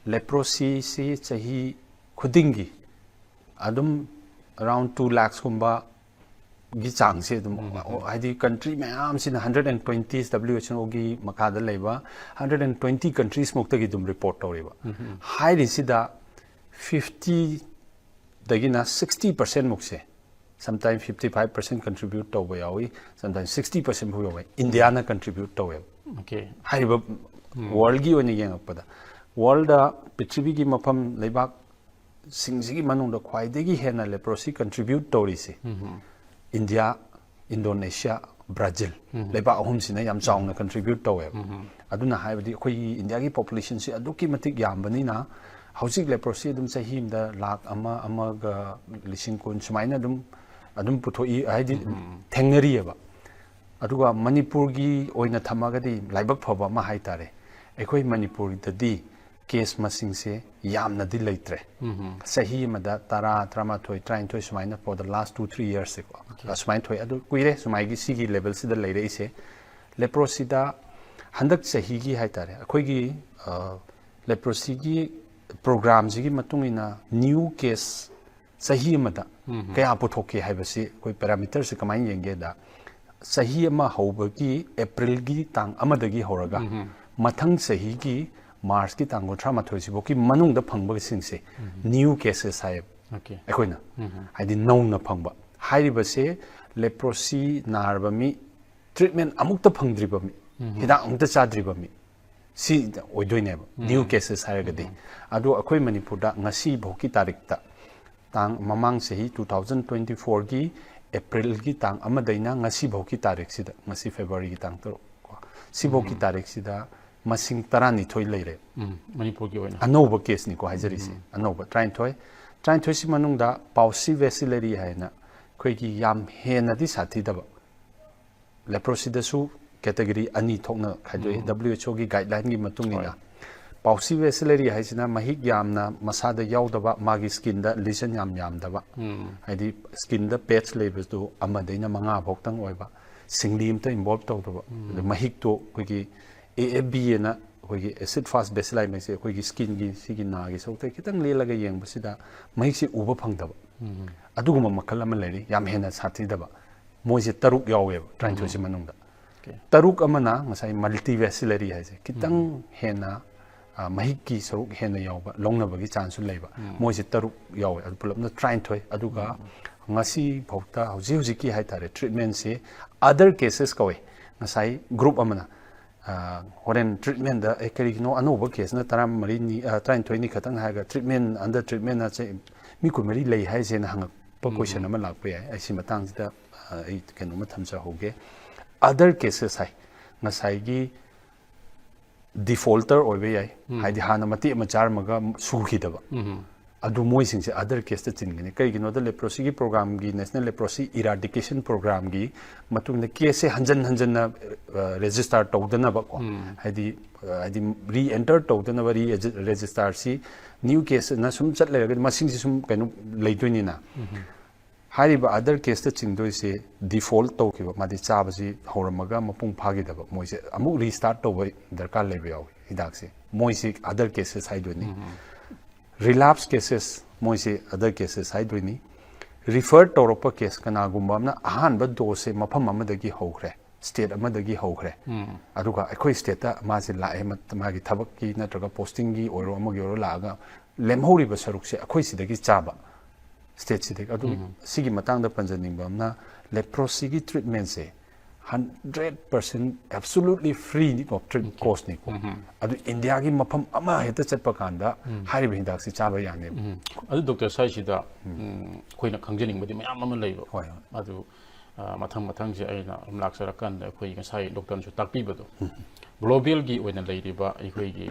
ꯂꯦꯄ꯭ꯔꯣꯁꯤꯁꯤ ꯆꯍꯤ ꯈꯨꯗꯤꯡꯒꯤ ꯑꯗꯨꯝ ꯑꯔꯥꯎꯟ ꯇꯨ ꯂꯥꯛꯁꯀꯨꯝꯕ ꯒꯤ ꯆꯥꯡꯁꯦ ꯑꯗꯨꯝ, ꯍꯥꯏꯗꯤ ꯀꯟꯇ꯭ꯔꯤ ꯃꯌꯥꯝꯁꯤꯅ, hundred and twenty, W H ꯑꯣꯒꯤ ꯃꯈꯥꯗ ꯂꯩꯕ ꯍꯟꯗ꯭ꯔꯦꯠ ꯑꯦꯟ ꯇ꯭ꯋꯦꯟꯇꯤ ꯀꯟꯇ꯭ꯔꯤꯁꯃꯨꯛꯇꯒꯤ ꯑꯗꯨꯝ ꯔꯤꯄꯣꯔꯠ ꯇꯧꯔꯤꯕ꯫ ꯍꯥꯏꯔꯤꯁꯤꯗ ꯐꯤꯐꯇꯤꯗꯒꯤꯅ ꯁꯤꯛꯁꯇꯤ ꯄꯥꯔꯁꯦꯟꯃꯨꯛꯁꯦ, sometime fifty five percent contribute ꯇꯧꯕ ꯌꯥꯎꯏ, ꯁꯝꯇꯥꯏꯝ ꯁꯤꯛꯁꯇꯤ ꯄꯥꯔꯁꯦꯟ ꯐꯥꯎ ꯌꯧꯋꯦ, ꯏꯟꯗꯤꯌꯥꯅ ꯀꯟꯇ꯭ꯔꯤꯕ꯭ꯌꯨꯠ ꯇꯧꯋꯦꯕ꯫ ꯑꯣꯀꯦ꯫ ꯍꯥꯏꯔꯤꯕ ꯋꯥꯔꯜꯒꯤ ꯑꯣꯏꯅ ꯌꯦꯡꯉꯛꯄꯗ, ꯋꯥꯔꯜꯗ, ꯄ꯭ꯔꯤꯊꯤꯕꯤꯒꯤ ꯃꯐꯝ, ꯂꯩꯕꯥꯛꯁꯤꯡꯁꯤꯒꯤ ꯃꯅꯨꯡꯗ ꯈ꯭ꯋꯥꯏꯗꯒꯤ ꯍꯦꯟꯅ ꯂꯦꯄ꯭ꯔꯣꯁꯤ ꯀꯟꯇ꯭ꯔꯤꯕ꯭ꯌꯨꯠ ꯇꯧꯔꯤꯁꯦ ꯏꯟꯗꯤꯌꯥ, ꯏꯟꯗꯣꯅꯦꯁꯤꯌꯥ, ꯕ꯭ꯔꯥꯖꯤꯜ, ꯂꯩꯕꯥꯛ ꯑꯍꯨꯝꯁꯤꯅ ꯌꯥꯝ ꯆꯥꯎꯅ ꯀꯟꯇ꯭ꯔꯤꯕ꯭ꯌꯨꯠ ꯇꯧꯋꯦꯕ꯫ ꯑꯗꯨꯅ ꯍꯥꯏꯕꯗꯤ ꯑꯩꯈꯣꯏꯒꯤ ꯏꯟꯗꯤꯌꯥꯒꯤ ꯄꯣꯄꯨꯂꯦꯁꯟꯁꯤ ꯑꯗꯨꯛꯀꯤ ꯃꯇꯤꯛ ꯌꯥꯝꯕꯅꯤꯅ, ꯍꯧꯖꯤꯛ ꯂꯦꯄ꯭ꯔꯣꯁꯤ ꯑꯗꯨꯝ ꯆꯍꯤ ꯑꯃꯗ ꯂꯥꯛ ꯑꯃ, ꯑꯃꯒ ꯂꯤꯁꯤꯡ ꯀꯨꯟ ꯁꯨꯃꯥꯏꯅ ꯑꯗꯨꯝ, ꯑꯗꯨꯝ ꯄꯨꯊꯣꯛꯏ, ꯍꯥꯏꯗꯤ ꯊꯦꯡꯅꯔꯤꯑꯕ꯫ ꯑꯗꯨꯒ ꯃꯅꯤꯄꯨꯔꯒꯤ ꯑꯣꯏꯅ ꯊꯝꯃꯒꯗꯤ ꯂꯥꯏꯕꯛ ꯐꯕ ꯑꯃ ꯍꯥꯏꯇꯥꯔꯦ, ꯑꯩꯈꯣꯏ ꯃꯅꯤꯄꯨꯔꯗꯗꯤ ꯀꯦꯁ ꯃꯁꯤꯡꯁꯦ ꯌꯥꯝꯅꯗꯤ ꯂꯩꯇ꯭ꯔꯦ꯫ ꯆꯍꯤ ꯑꯃꯗ ꯇꯔꯥ, ꯇꯔꯥꯃꯥꯊꯣꯏ, ꯇꯔꯥꯅꯤꯊꯣꯏ ꯁꯨꯃꯥꯏꯅ for the last two three yearsꯁꯦꯀꯣ, ꯑꯁꯨꯃꯥꯏꯅ ꯊꯣꯛꯑꯦ꯫ ꯑꯗꯨ ꯀꯨꯏꯔꯦ ꯁꯨꯃꯥꯏꯒꯤ, ꯁꯤꯒꯤ ꯂꯦꯕꯦꯜꯁꯤꯗ ꯂꯩꯔꯛꯏꯁꯦ꯫ ꯂꯦꯄ꯭ꯔꯣꯁꯤꯗ ꯍꯟꯗꯛ ꯆꯍꯤꯒꯤ ꯍꯥꯏꯇꯥꯔꯦ, ꯑꯩꯈꯣꯏꯒꯤ, ꯑ, ꯂꯦꯄ꯭ꯔꯣꯁꯤꯒꯤ ꯄ꯭ꯔꯣꯒ꯭ꯔꯥꯝꯁꯤꯒꯤ ꯃꯇꯨꯡ ꯏꯟꯅ ꯅ꯭ꯌꯨ ꯀꯦꯁ ꯆꯍꯤ ꯑꯃꯗ ꯀꯌꯥ ꯄꯨꯊꯣꯛꯀꯦ ꯍꯥꯏꯕꯁꯤ ꯑꯩꯈꯣꯏ ꯄꯦꯔꯥꯃꯤꯇꯔꯁꯤ ꯀꯃꯥꯏꯅ ꯌꯦꯡꯒꯦꯗ, ꯆꯍꯤ ꯑꯃ ꯍꯧꯕꯒꯤ ꯑꯦꯄ꯭ꯔꯤꯜꯒꯤ ꯇꯥꯡ ꯑꯃꯗꯒꯤ ꯍꯧꯔꯒ ꯃꯊꯪ ꯆꯍꯤꯒꯤ ꯃꯥꯔꯆꯀꯤ ꯇꯥꯡ ꯀꯨꯟꯊ꯭ꯔꯥ ꯃꯥꯊꯣꯏꯁꯤꯐꯥꯎꯒꯤ ꯃꯅꯨꯡꯗ ꯐꯪꯕꯁꯤꯡꯁꯦ ꯅ꯭ꯌꯨ ꯀꯦꯁꯦꯁ ꯍꯥꯏꯌꯦꯕ꯫ ꯑꯣꯀꯦ꯫ ꯑꯩꯈꯣꯏꯅ ꯍꯥꯏꯗꯤ ꯅꯧꯅ ꯐꯪꯕ ꯍꯥꯏꯔꯤꯕꯁꯦ ꯂꯦꯄ꯭ꯔꯣꯁꯤ ꯅꯥꯔꯕ ꯃꯤ, ꯇ꯭ꯔꯤꯠꯃꯦꯟ ꯑꯃꯨꯛꯇ ꯐꯪꯗ꯭ꯔꯤꯕ ꯃꯤ, ꯍꯤꯗꯥꯛ ꯑꯃꯨꯛꯇ ꯆꯥꯗ꯭ꯔꯤꯕ ꯃꯤ, ꯁꯤ ꯑꯣꯏꯗꯣꯏꯅꯦꯕ ꯅ꯭ꯌꯨ ꯀꯦꯁꯦꯁ ꯍꯥꯏꯔꯒꯗꯤ꯫ ꯑꯗꯣ ꯑꯩꯈꯣꯏ ꯃꯅꯤꯄꯨꯔꯗ ꯉꯁꯤꯐꯥꯎꯒꯤ ꯇꯥꯔꯤꯛꯇ, ꯇꯥꯡ, ꯃꯃꯥꯡ ꯆꯍꯤ ꯇꯨ ꯊꯥꯎꯖꯟ ꯇ꯭ꯋꯦꯟꯇꯤ ꯐꯣꯔꯒꯤ ꯑꯦꯄ꯭ꯔꯤꯜꯒꯤ ꯇꯥꯡ ꯑꯃꯗꯩꯅ ꯉꯁꯤꯐꯥꯎꯒꯤ ꯇꯥꯔꯤꯛꯁꯤꯗ, ꯉꯁꯤ ꯐꯦꯕ꯭ꯔꯨꯋꯥꯔꯤꯒꯤ ꯇꯥꯡ ꯇꯔꯨꯛ ꯀꯣ, ꯁꯤꯐꯥꯎꯒꯤ ꯇꯥꯔꯤꯛꯁꯤꯗ ꯃꯁꯤꯡ ꯇꯔꯥꯅꯤꯊꯣꯏ ꯂꯩꯔꯦ꯫ ꯎꯝ, ꯃꯅꯤꯄꯨꯔꯒꯤ ꯑꯣꯏꯅ꯫ ꯑꯅꯧꯕ ꯀꯦꯁꯅꯤꯀꯣ ꯍꯥꯏꯖꯔꯤꯁꯦ, ꯑꯅꯧꯕ ꯇꯔꯥꯅꯤꯊꯣꯏ꯫ ꯇꯔꯥꯅꯤꯊꯣꯏꯁꯤ ꯃꯅꯨꯡꯗ ꯄꯥꯎꯁꯤ ꯕꯦꯁꯤꯂꯔꯤ ꯍꯥꯏꯅ ꯑꯩꯈꯣꯏꯒꯤ ꯌꯥꯝ ꯍꯦꯟꯅꯗꯤ ꯁꯥꯊꯤꯗꯕ, ꯂꯦꯄ꯭ꯔꯣꯁꯤꯗꯁꯨ ꯀꯦꯇꯒꯣꯔꯤ ꯑꯅꯤ ꯊꯣꯛꯅ ꯈꯥꯏꯗꯣꯛꯏ ꯗꯕ꯭ꯂꯤꯎ ꯑꯩꯆ ꯑꯣꯒꯤ ꯒꯥꯏꯗꯂꯥꯏꯟꯒꯤ ꯃꯇꯨꯡ ꯏꯟꯅ꯫ ꯄꯥꯎꯁꯤ ꯕꯦꯁꯤꯂꯔꯤ ꯍꯥꯏꯁꯤꯅ ꯃꯍꯤꯛ ꯌꯥꯝꯅ ꯃꯁꯥꯗ ꯌꯥꯎꯗꯕ, ꯃꯥꯒꯤ ꯁ꯭ꯀꯤꯟꯗ ꯂꯤꯖꯟ ꯌꯥꯝ ꯌꯥꯝꯗꯕ, ꯍꯥꯏꯗꯤ ꯁ꯭ꯀꯤꯟꯗ ꯄꯦꯠꯁ ꯂꯩꯕꯗꯨ ꯑꯃꯗꯩꯅ ꯃꯉꯥ ꯐꯥꯎꯇꯪ ꯑꯣꯏꯕ, ꯁꯤꯡꯂꯤ ꯑꯃꯇ ꯏꯟꯚꯣꯜꯕ ꯇꯧꯗꯕ, ꯑꯗ ꯃꯍꯤꯛꯇꯣ ꯑꯩꯈꯣꯏꯒꯤ ꯑꯦ ꯑꯦꯐ ꯕꯤ ꯑꯅ ꯑꯩꯈꯣꯏꯒꯤ ꯑꯦꯁꯤꯠ ꯐꯥꯁ ꯕꯦꯁꯤꯂꯥꯏ ꯃꯍꯤꯛꯁꯦ ꯑꯩꯈꯣꯏꯒꯤ ꯁ꯭ꯀꯤꯟꯒꯤ ꯁꯤꯒꯤ ꯅꯥꯒꯤ ꯁꯔꯨꯛꯇ ꯈꯤꯇꯪ ꯂꯦꯜꯂꯒ ꯌꯦꯡꯕꯁꯤꯗ ꯃꯍꯤꯛꯁꯦ ꯎꯕ ꯐꯪꯗꯕ, ꯑꯗꯨꯒꯨꯝꯕ ꯃꯈꯜ ꯑꯃ ꯂꯩꯔꯤ, ꯌꯥꯝ ꯍꯦꯟꯅ ꯁꯥꯊꯤꯗꯕ꯫ ꯃꯣꯏꯁꯦ ꯇꯔꯨꯛ ꯌꯥꯎꯋꯦꯕ ꯇꯔꯥꯅꯤꯊꯣꯏꯁꯤ ꯃꯅꯨꯡꯗ꯫ ꯑꯣꯀꯦ꯫ ꯇꯔꯨꯛ ꯑꯃꯅ ꯉꯁꯥꯏ ꯃꯜꯇꯤꯕꯦꯁꯤꯂꯔꯤ ꯍꯥꯏꯁꯦ, ꯈꯤꯇꯪ ꯍꯦꯟꯅ, ꯑ, ꯃꯍꯤꯛꯀꯤ ꯁꯔꯨꯛ ꯍꯦꯟꯅ ꯌꯥꯎꯕ, ꯂꯧꯅꯕꯒꯤ ꯆꯥꯟꯁꯁꯨ ꯂꯩꯕ꯫ ꯃꯣꯏꯁꯦ ꯇꯔꯨꯛ ꯌꯥꯎꯋꯦ, ꯑꯗꯨ ꯄꯨꯂꯞꯅ ꯇꯔꯥꯅꯤꯊꯣꯏ꯫ ꯑꯗꯨꯒ ꯉꯁꯤ ꯐꯥꯎꯗ ꯍꯧꯖꯤꯛ ꯍꯧꯖꯤꯛꯀꯤ ꯍꯥꯏꯇꯥꯔꯦ ꯇ꯭ꯔꯤꯠꯃꯦꯟꯁꯦ ꯑꯗꯔ ꯀꯦꯁꯦꯁ ꯀꯧꯋꯦ꯫ ꯉꯁꯥꯏ ꯒ꯭ꯔꯨꯞ ꯑꯃꯅ, ꯑ, ꯍꯣꯔꯦꯟ ꯇ꯭ꯔꯤꯠꯃꯦꯟꯗ, "ꯑꯦ, ꯀꯔꯤꯒꯤꯅꯣ ꯑꯅꯧꯕ ꯀꯦꯁꯅ ꯇꯔꯥꯃꯔꯤꯅꯤ, ꯑ, ꯇꯔꯥꯅꯤꯊꯣꯏꯅꯤ ꯈꯛꯇꯪ ꯍꯥꯏꯔꯒ ꯇ꯭ꯔꯤꯠꯃꯦꯟ, ꯑꯟꯗꯔ ꯇ꯭ꯔꯤꯠꯃꯦꯟ ꯃꯤ ꯀꯨꯟꯃꯔꯤ ꯂꯩ ꯍꯥꯏꯁꯦꯅ?" ꯍꯪꯉꯛꯄ ꯀꯣꯏꯁꯟ ꯑꯃ ꯂꯥꯛꯄ ꯌꯥꯏ꯫ ꯑꯩ ꯁꯤ ꯃꯇꯥꯡꯁꯤꯗ, ꯑ, ꯑꯩ ꯀꯩꯅꯣꯝꯃ ꯊꯝꯖꯍꯧꯒꯦ꯫ ꯑꯗꯔ ꯀꯦꯁꯦꯁ ꯍꯥꯏ, ꯉꯁꯥꯏꯒꯤ ꯗꯤꯐꯣꯜꯇꯔ ꯑꯣꯏꯕ ꯌꯥꯏ, ꯍꯥꯏꯗꯤ ꯍꯥꯟꯅ ꯃꯇꯦꯛ ꯑꯃ ꯆꯥꯔꯝꯃꯒ ꯁꯨꯈꯤꯗꯕ, ꯑꯗꯨ ꯃꯣꯏꯁꯤꯡꯁꯦ ꯑꯗꯔ ꯀꯦꯁꯇ ꯆꯤꯟꯒꯅꯤ꯫ ꯀꯩꯒꯤꯅꯣꯗ ꯂꯦꯄ꯭ꯔꯣꯁꯤꯒꯤ ꯄ꯭ꯔꯣꯒ꯭ꯔꯥꯝꯒꯤ, ꯅꯦꯁꯅꯦꯜ ꯂꯦꯄ꯭ꯔꯣꯁꯤ ꯏꯔꯥꯗꯤꯀꯦꯁꯟ ꯄ꯭ꯔꯣꯒ꯭ꯔꯥꯝꯒꯤ ꯃꯇꯨꯡꯗ ꯀꯦꯁꯁꯦ ꯍꯟꯖꯟ ꯍꯟꯖꯟꯅ, ꯑ, ꯔꯦꯖꯤꯁꯇꯥꯔ ꯇꯧꯗꯅꯕꯀꯣ, ꯍꯥꯏꯗꯤ, ꯑ, ꯍꯥꯏꯗꯤ ꯔꯤ ꯑꯦꯟꯇꯔ ꯇꯧꯗꯅꯕ ꯔꯤ ꯔꯦꯖꯤꯁꯇꯥꯔꯁꯤ ꯅ꯭ꯌꯨ ꯀꯦꯁꯅ ꯁꯨꯝ ꯆꯠ ꯂꯩꯔꯒꯗꯤ ꯃꯁꯤꯡꯁꯤ ꯁꯨꯝ ꯀꯩꯅꯣ ꯂꯩꯗꯣꯏꯅꯤꯅ꯫ ꯍꯥꯏꯔꯤꯕ ꯑꯗꯔ ꯀꯦꯁꯇ ꯆꯤꯡꯗꯣꯏꯁꯦ ꯗꯤꯐꯣꯜꯠ ꯇꯧꯈꯤꯕ, ꯃꯥꯗꯤ ꯆꯥꯕꯁꯤ ꯍꯧꯔꯝꯃꯒ ꯃꯄꯨꯡ ꯐꯥꯈꯤꯗꯕ, ꯃꯣꯏꯁꯦ ꯑꯃꯨꯛ ꯔꯤꯁꯇꯥꯔꯠ ꯇꯧꯕ ꯗꯔꯀꯥꯔ ꯂꯩꯕ ꯌꯥꯎꯏ ꯍꯤꯗꯥꯛꯁꯦ꯫ ꯃꯣꯏꯁꯤ ꯑꯗꯔ ꯀꯦꯁꯦꯁ ꯍꯥꯏꯗꯣꯏꯅꯤ꯫ ꯔꯤꯂꯥꯞꯁ ꯀꯦꯁꯦꯁ, ꯃꯣꯏꯁꯦ ꯑꯗꯔ ꯀꯦꯁꯦꯁ ꯍꯥꯏꯗꯣꯏꯅꯤ꯫ ꯔꯤꯐꯔ ꯇꯧꯔꯛꯄ ꯀꯦꯁ, ꯀꯅꯥꯒꯨꯝꯕ ꯑꯃꯅ ꯑꯍꯥꯟꯕ ꯗꯣꯁꯁꯦ ꯃꯐꯝ ꯑꯃꯗꯒꯤ ꯍꯧꯈ꯭ꯔꯦ, ꯁ꯭ꯇꯦꯠ ꯑꯃꯗꯒꯤ ꯍꯧꯈ꯭ꯔꯦ, ꯑꯗꯨꯒ ꯑꯩꯈꯣꯏ ꯁ꯭ꯇꯦꯠꯇ ꯃꯥꯁꯦ ꯂꯥꯛꯑꯦ, ꯃꯥꯒꯤ ꯊꯕꯛꯀꯤ ꯅꯠꯇ꯭ꯔꯒ ꯄꯣꯁꯇꯤꯡꯒꯤ ꯑꯣꯏꯔꯣ, ꯑꯃꯒꯤ ꯑꯣꯏꯔꯣ, ꯂꯥꯛꯑꯒ ꯂꯦꯝꯍꯧꯔꯤꯕ ꯁꯔꯨꯛꯁꯦ ꯑꯩꯈꯣꯏ ꯁꯤꯗꯒꯤ ꯆꯥꯕ, ꯁ꯭ꯇꯦꯠꯁꯤꯗꯒꯤ꯫ ꯑꯗꯨ ꯁꯤꯒꯤ ꯃꯇꯥꯡꯗ ꯄꯟꯖꯅꯤꯡꯕ ꯑꯃꯅ, ꯂꯦꯄ꯭ꯔꯣꯁꯤꯒꯤ ꯇ꯭ꯔꯤꯠꯃꯦꯟꯁꯦ hundred percent absolutely free of treat ꯀꯣꯁꯅꯤꯀꯣ꯫ ꯑꯗꯨ ꯏꯟꯗꯤꯌꯥꯒꯤ ꯃꯐꯝ ꯑꯃ ꯍꯦꯛꯇ ꯆꯠꯄ ꯀꯥꯟꯗ ꯍꯥꯏꯔꯤꯕ ꯍꯤꯗꯥꯛꯁꯤ ꯆꯥꯕ ꯌꯥꯅꯦꯕ꯫ ꯎꯝ꯫ ꯑꯗꯨ ꯗꯣꯛꯇꯔ ꯁ꯭ꯋꯥꯏꯁꯤꯗ ꯎꯝ, ꯑꯩꯈꯣꯏꯅ ꯈꯪꯖꯅꯤꯡꯕꯗꯤ ꯃꯌꯥꯝ ꯑꯃ ꯂꯩꯕ꯫ ꯍꯣꯏ, ꯍꯣꯏ꯫ ꯑꯗꯨ ꯑ, ꯃꯊꯪ ꯃꯊꯪꯁꯦ ꯑꯩꯅ ꯑꯗꯨꯝ ꯂꯥꯛꯆꯔꯀꯥꯟꯗ ꯑꯩꯈꯣꯏ ꯉꯁꯥꯏ ꯗꯣꯛꯇꯔꯅꯁꯨ ꯇꯥꯛꯄꯤꯕꯗꯣ, ꯒ꯭ꯂꯣꯕꯦꯜꯒꯤ ꯑꯣꯏꯅ ꯂꯩꯔꯤꯕ ꯑꯩꯈꯣꯏꯒꯤ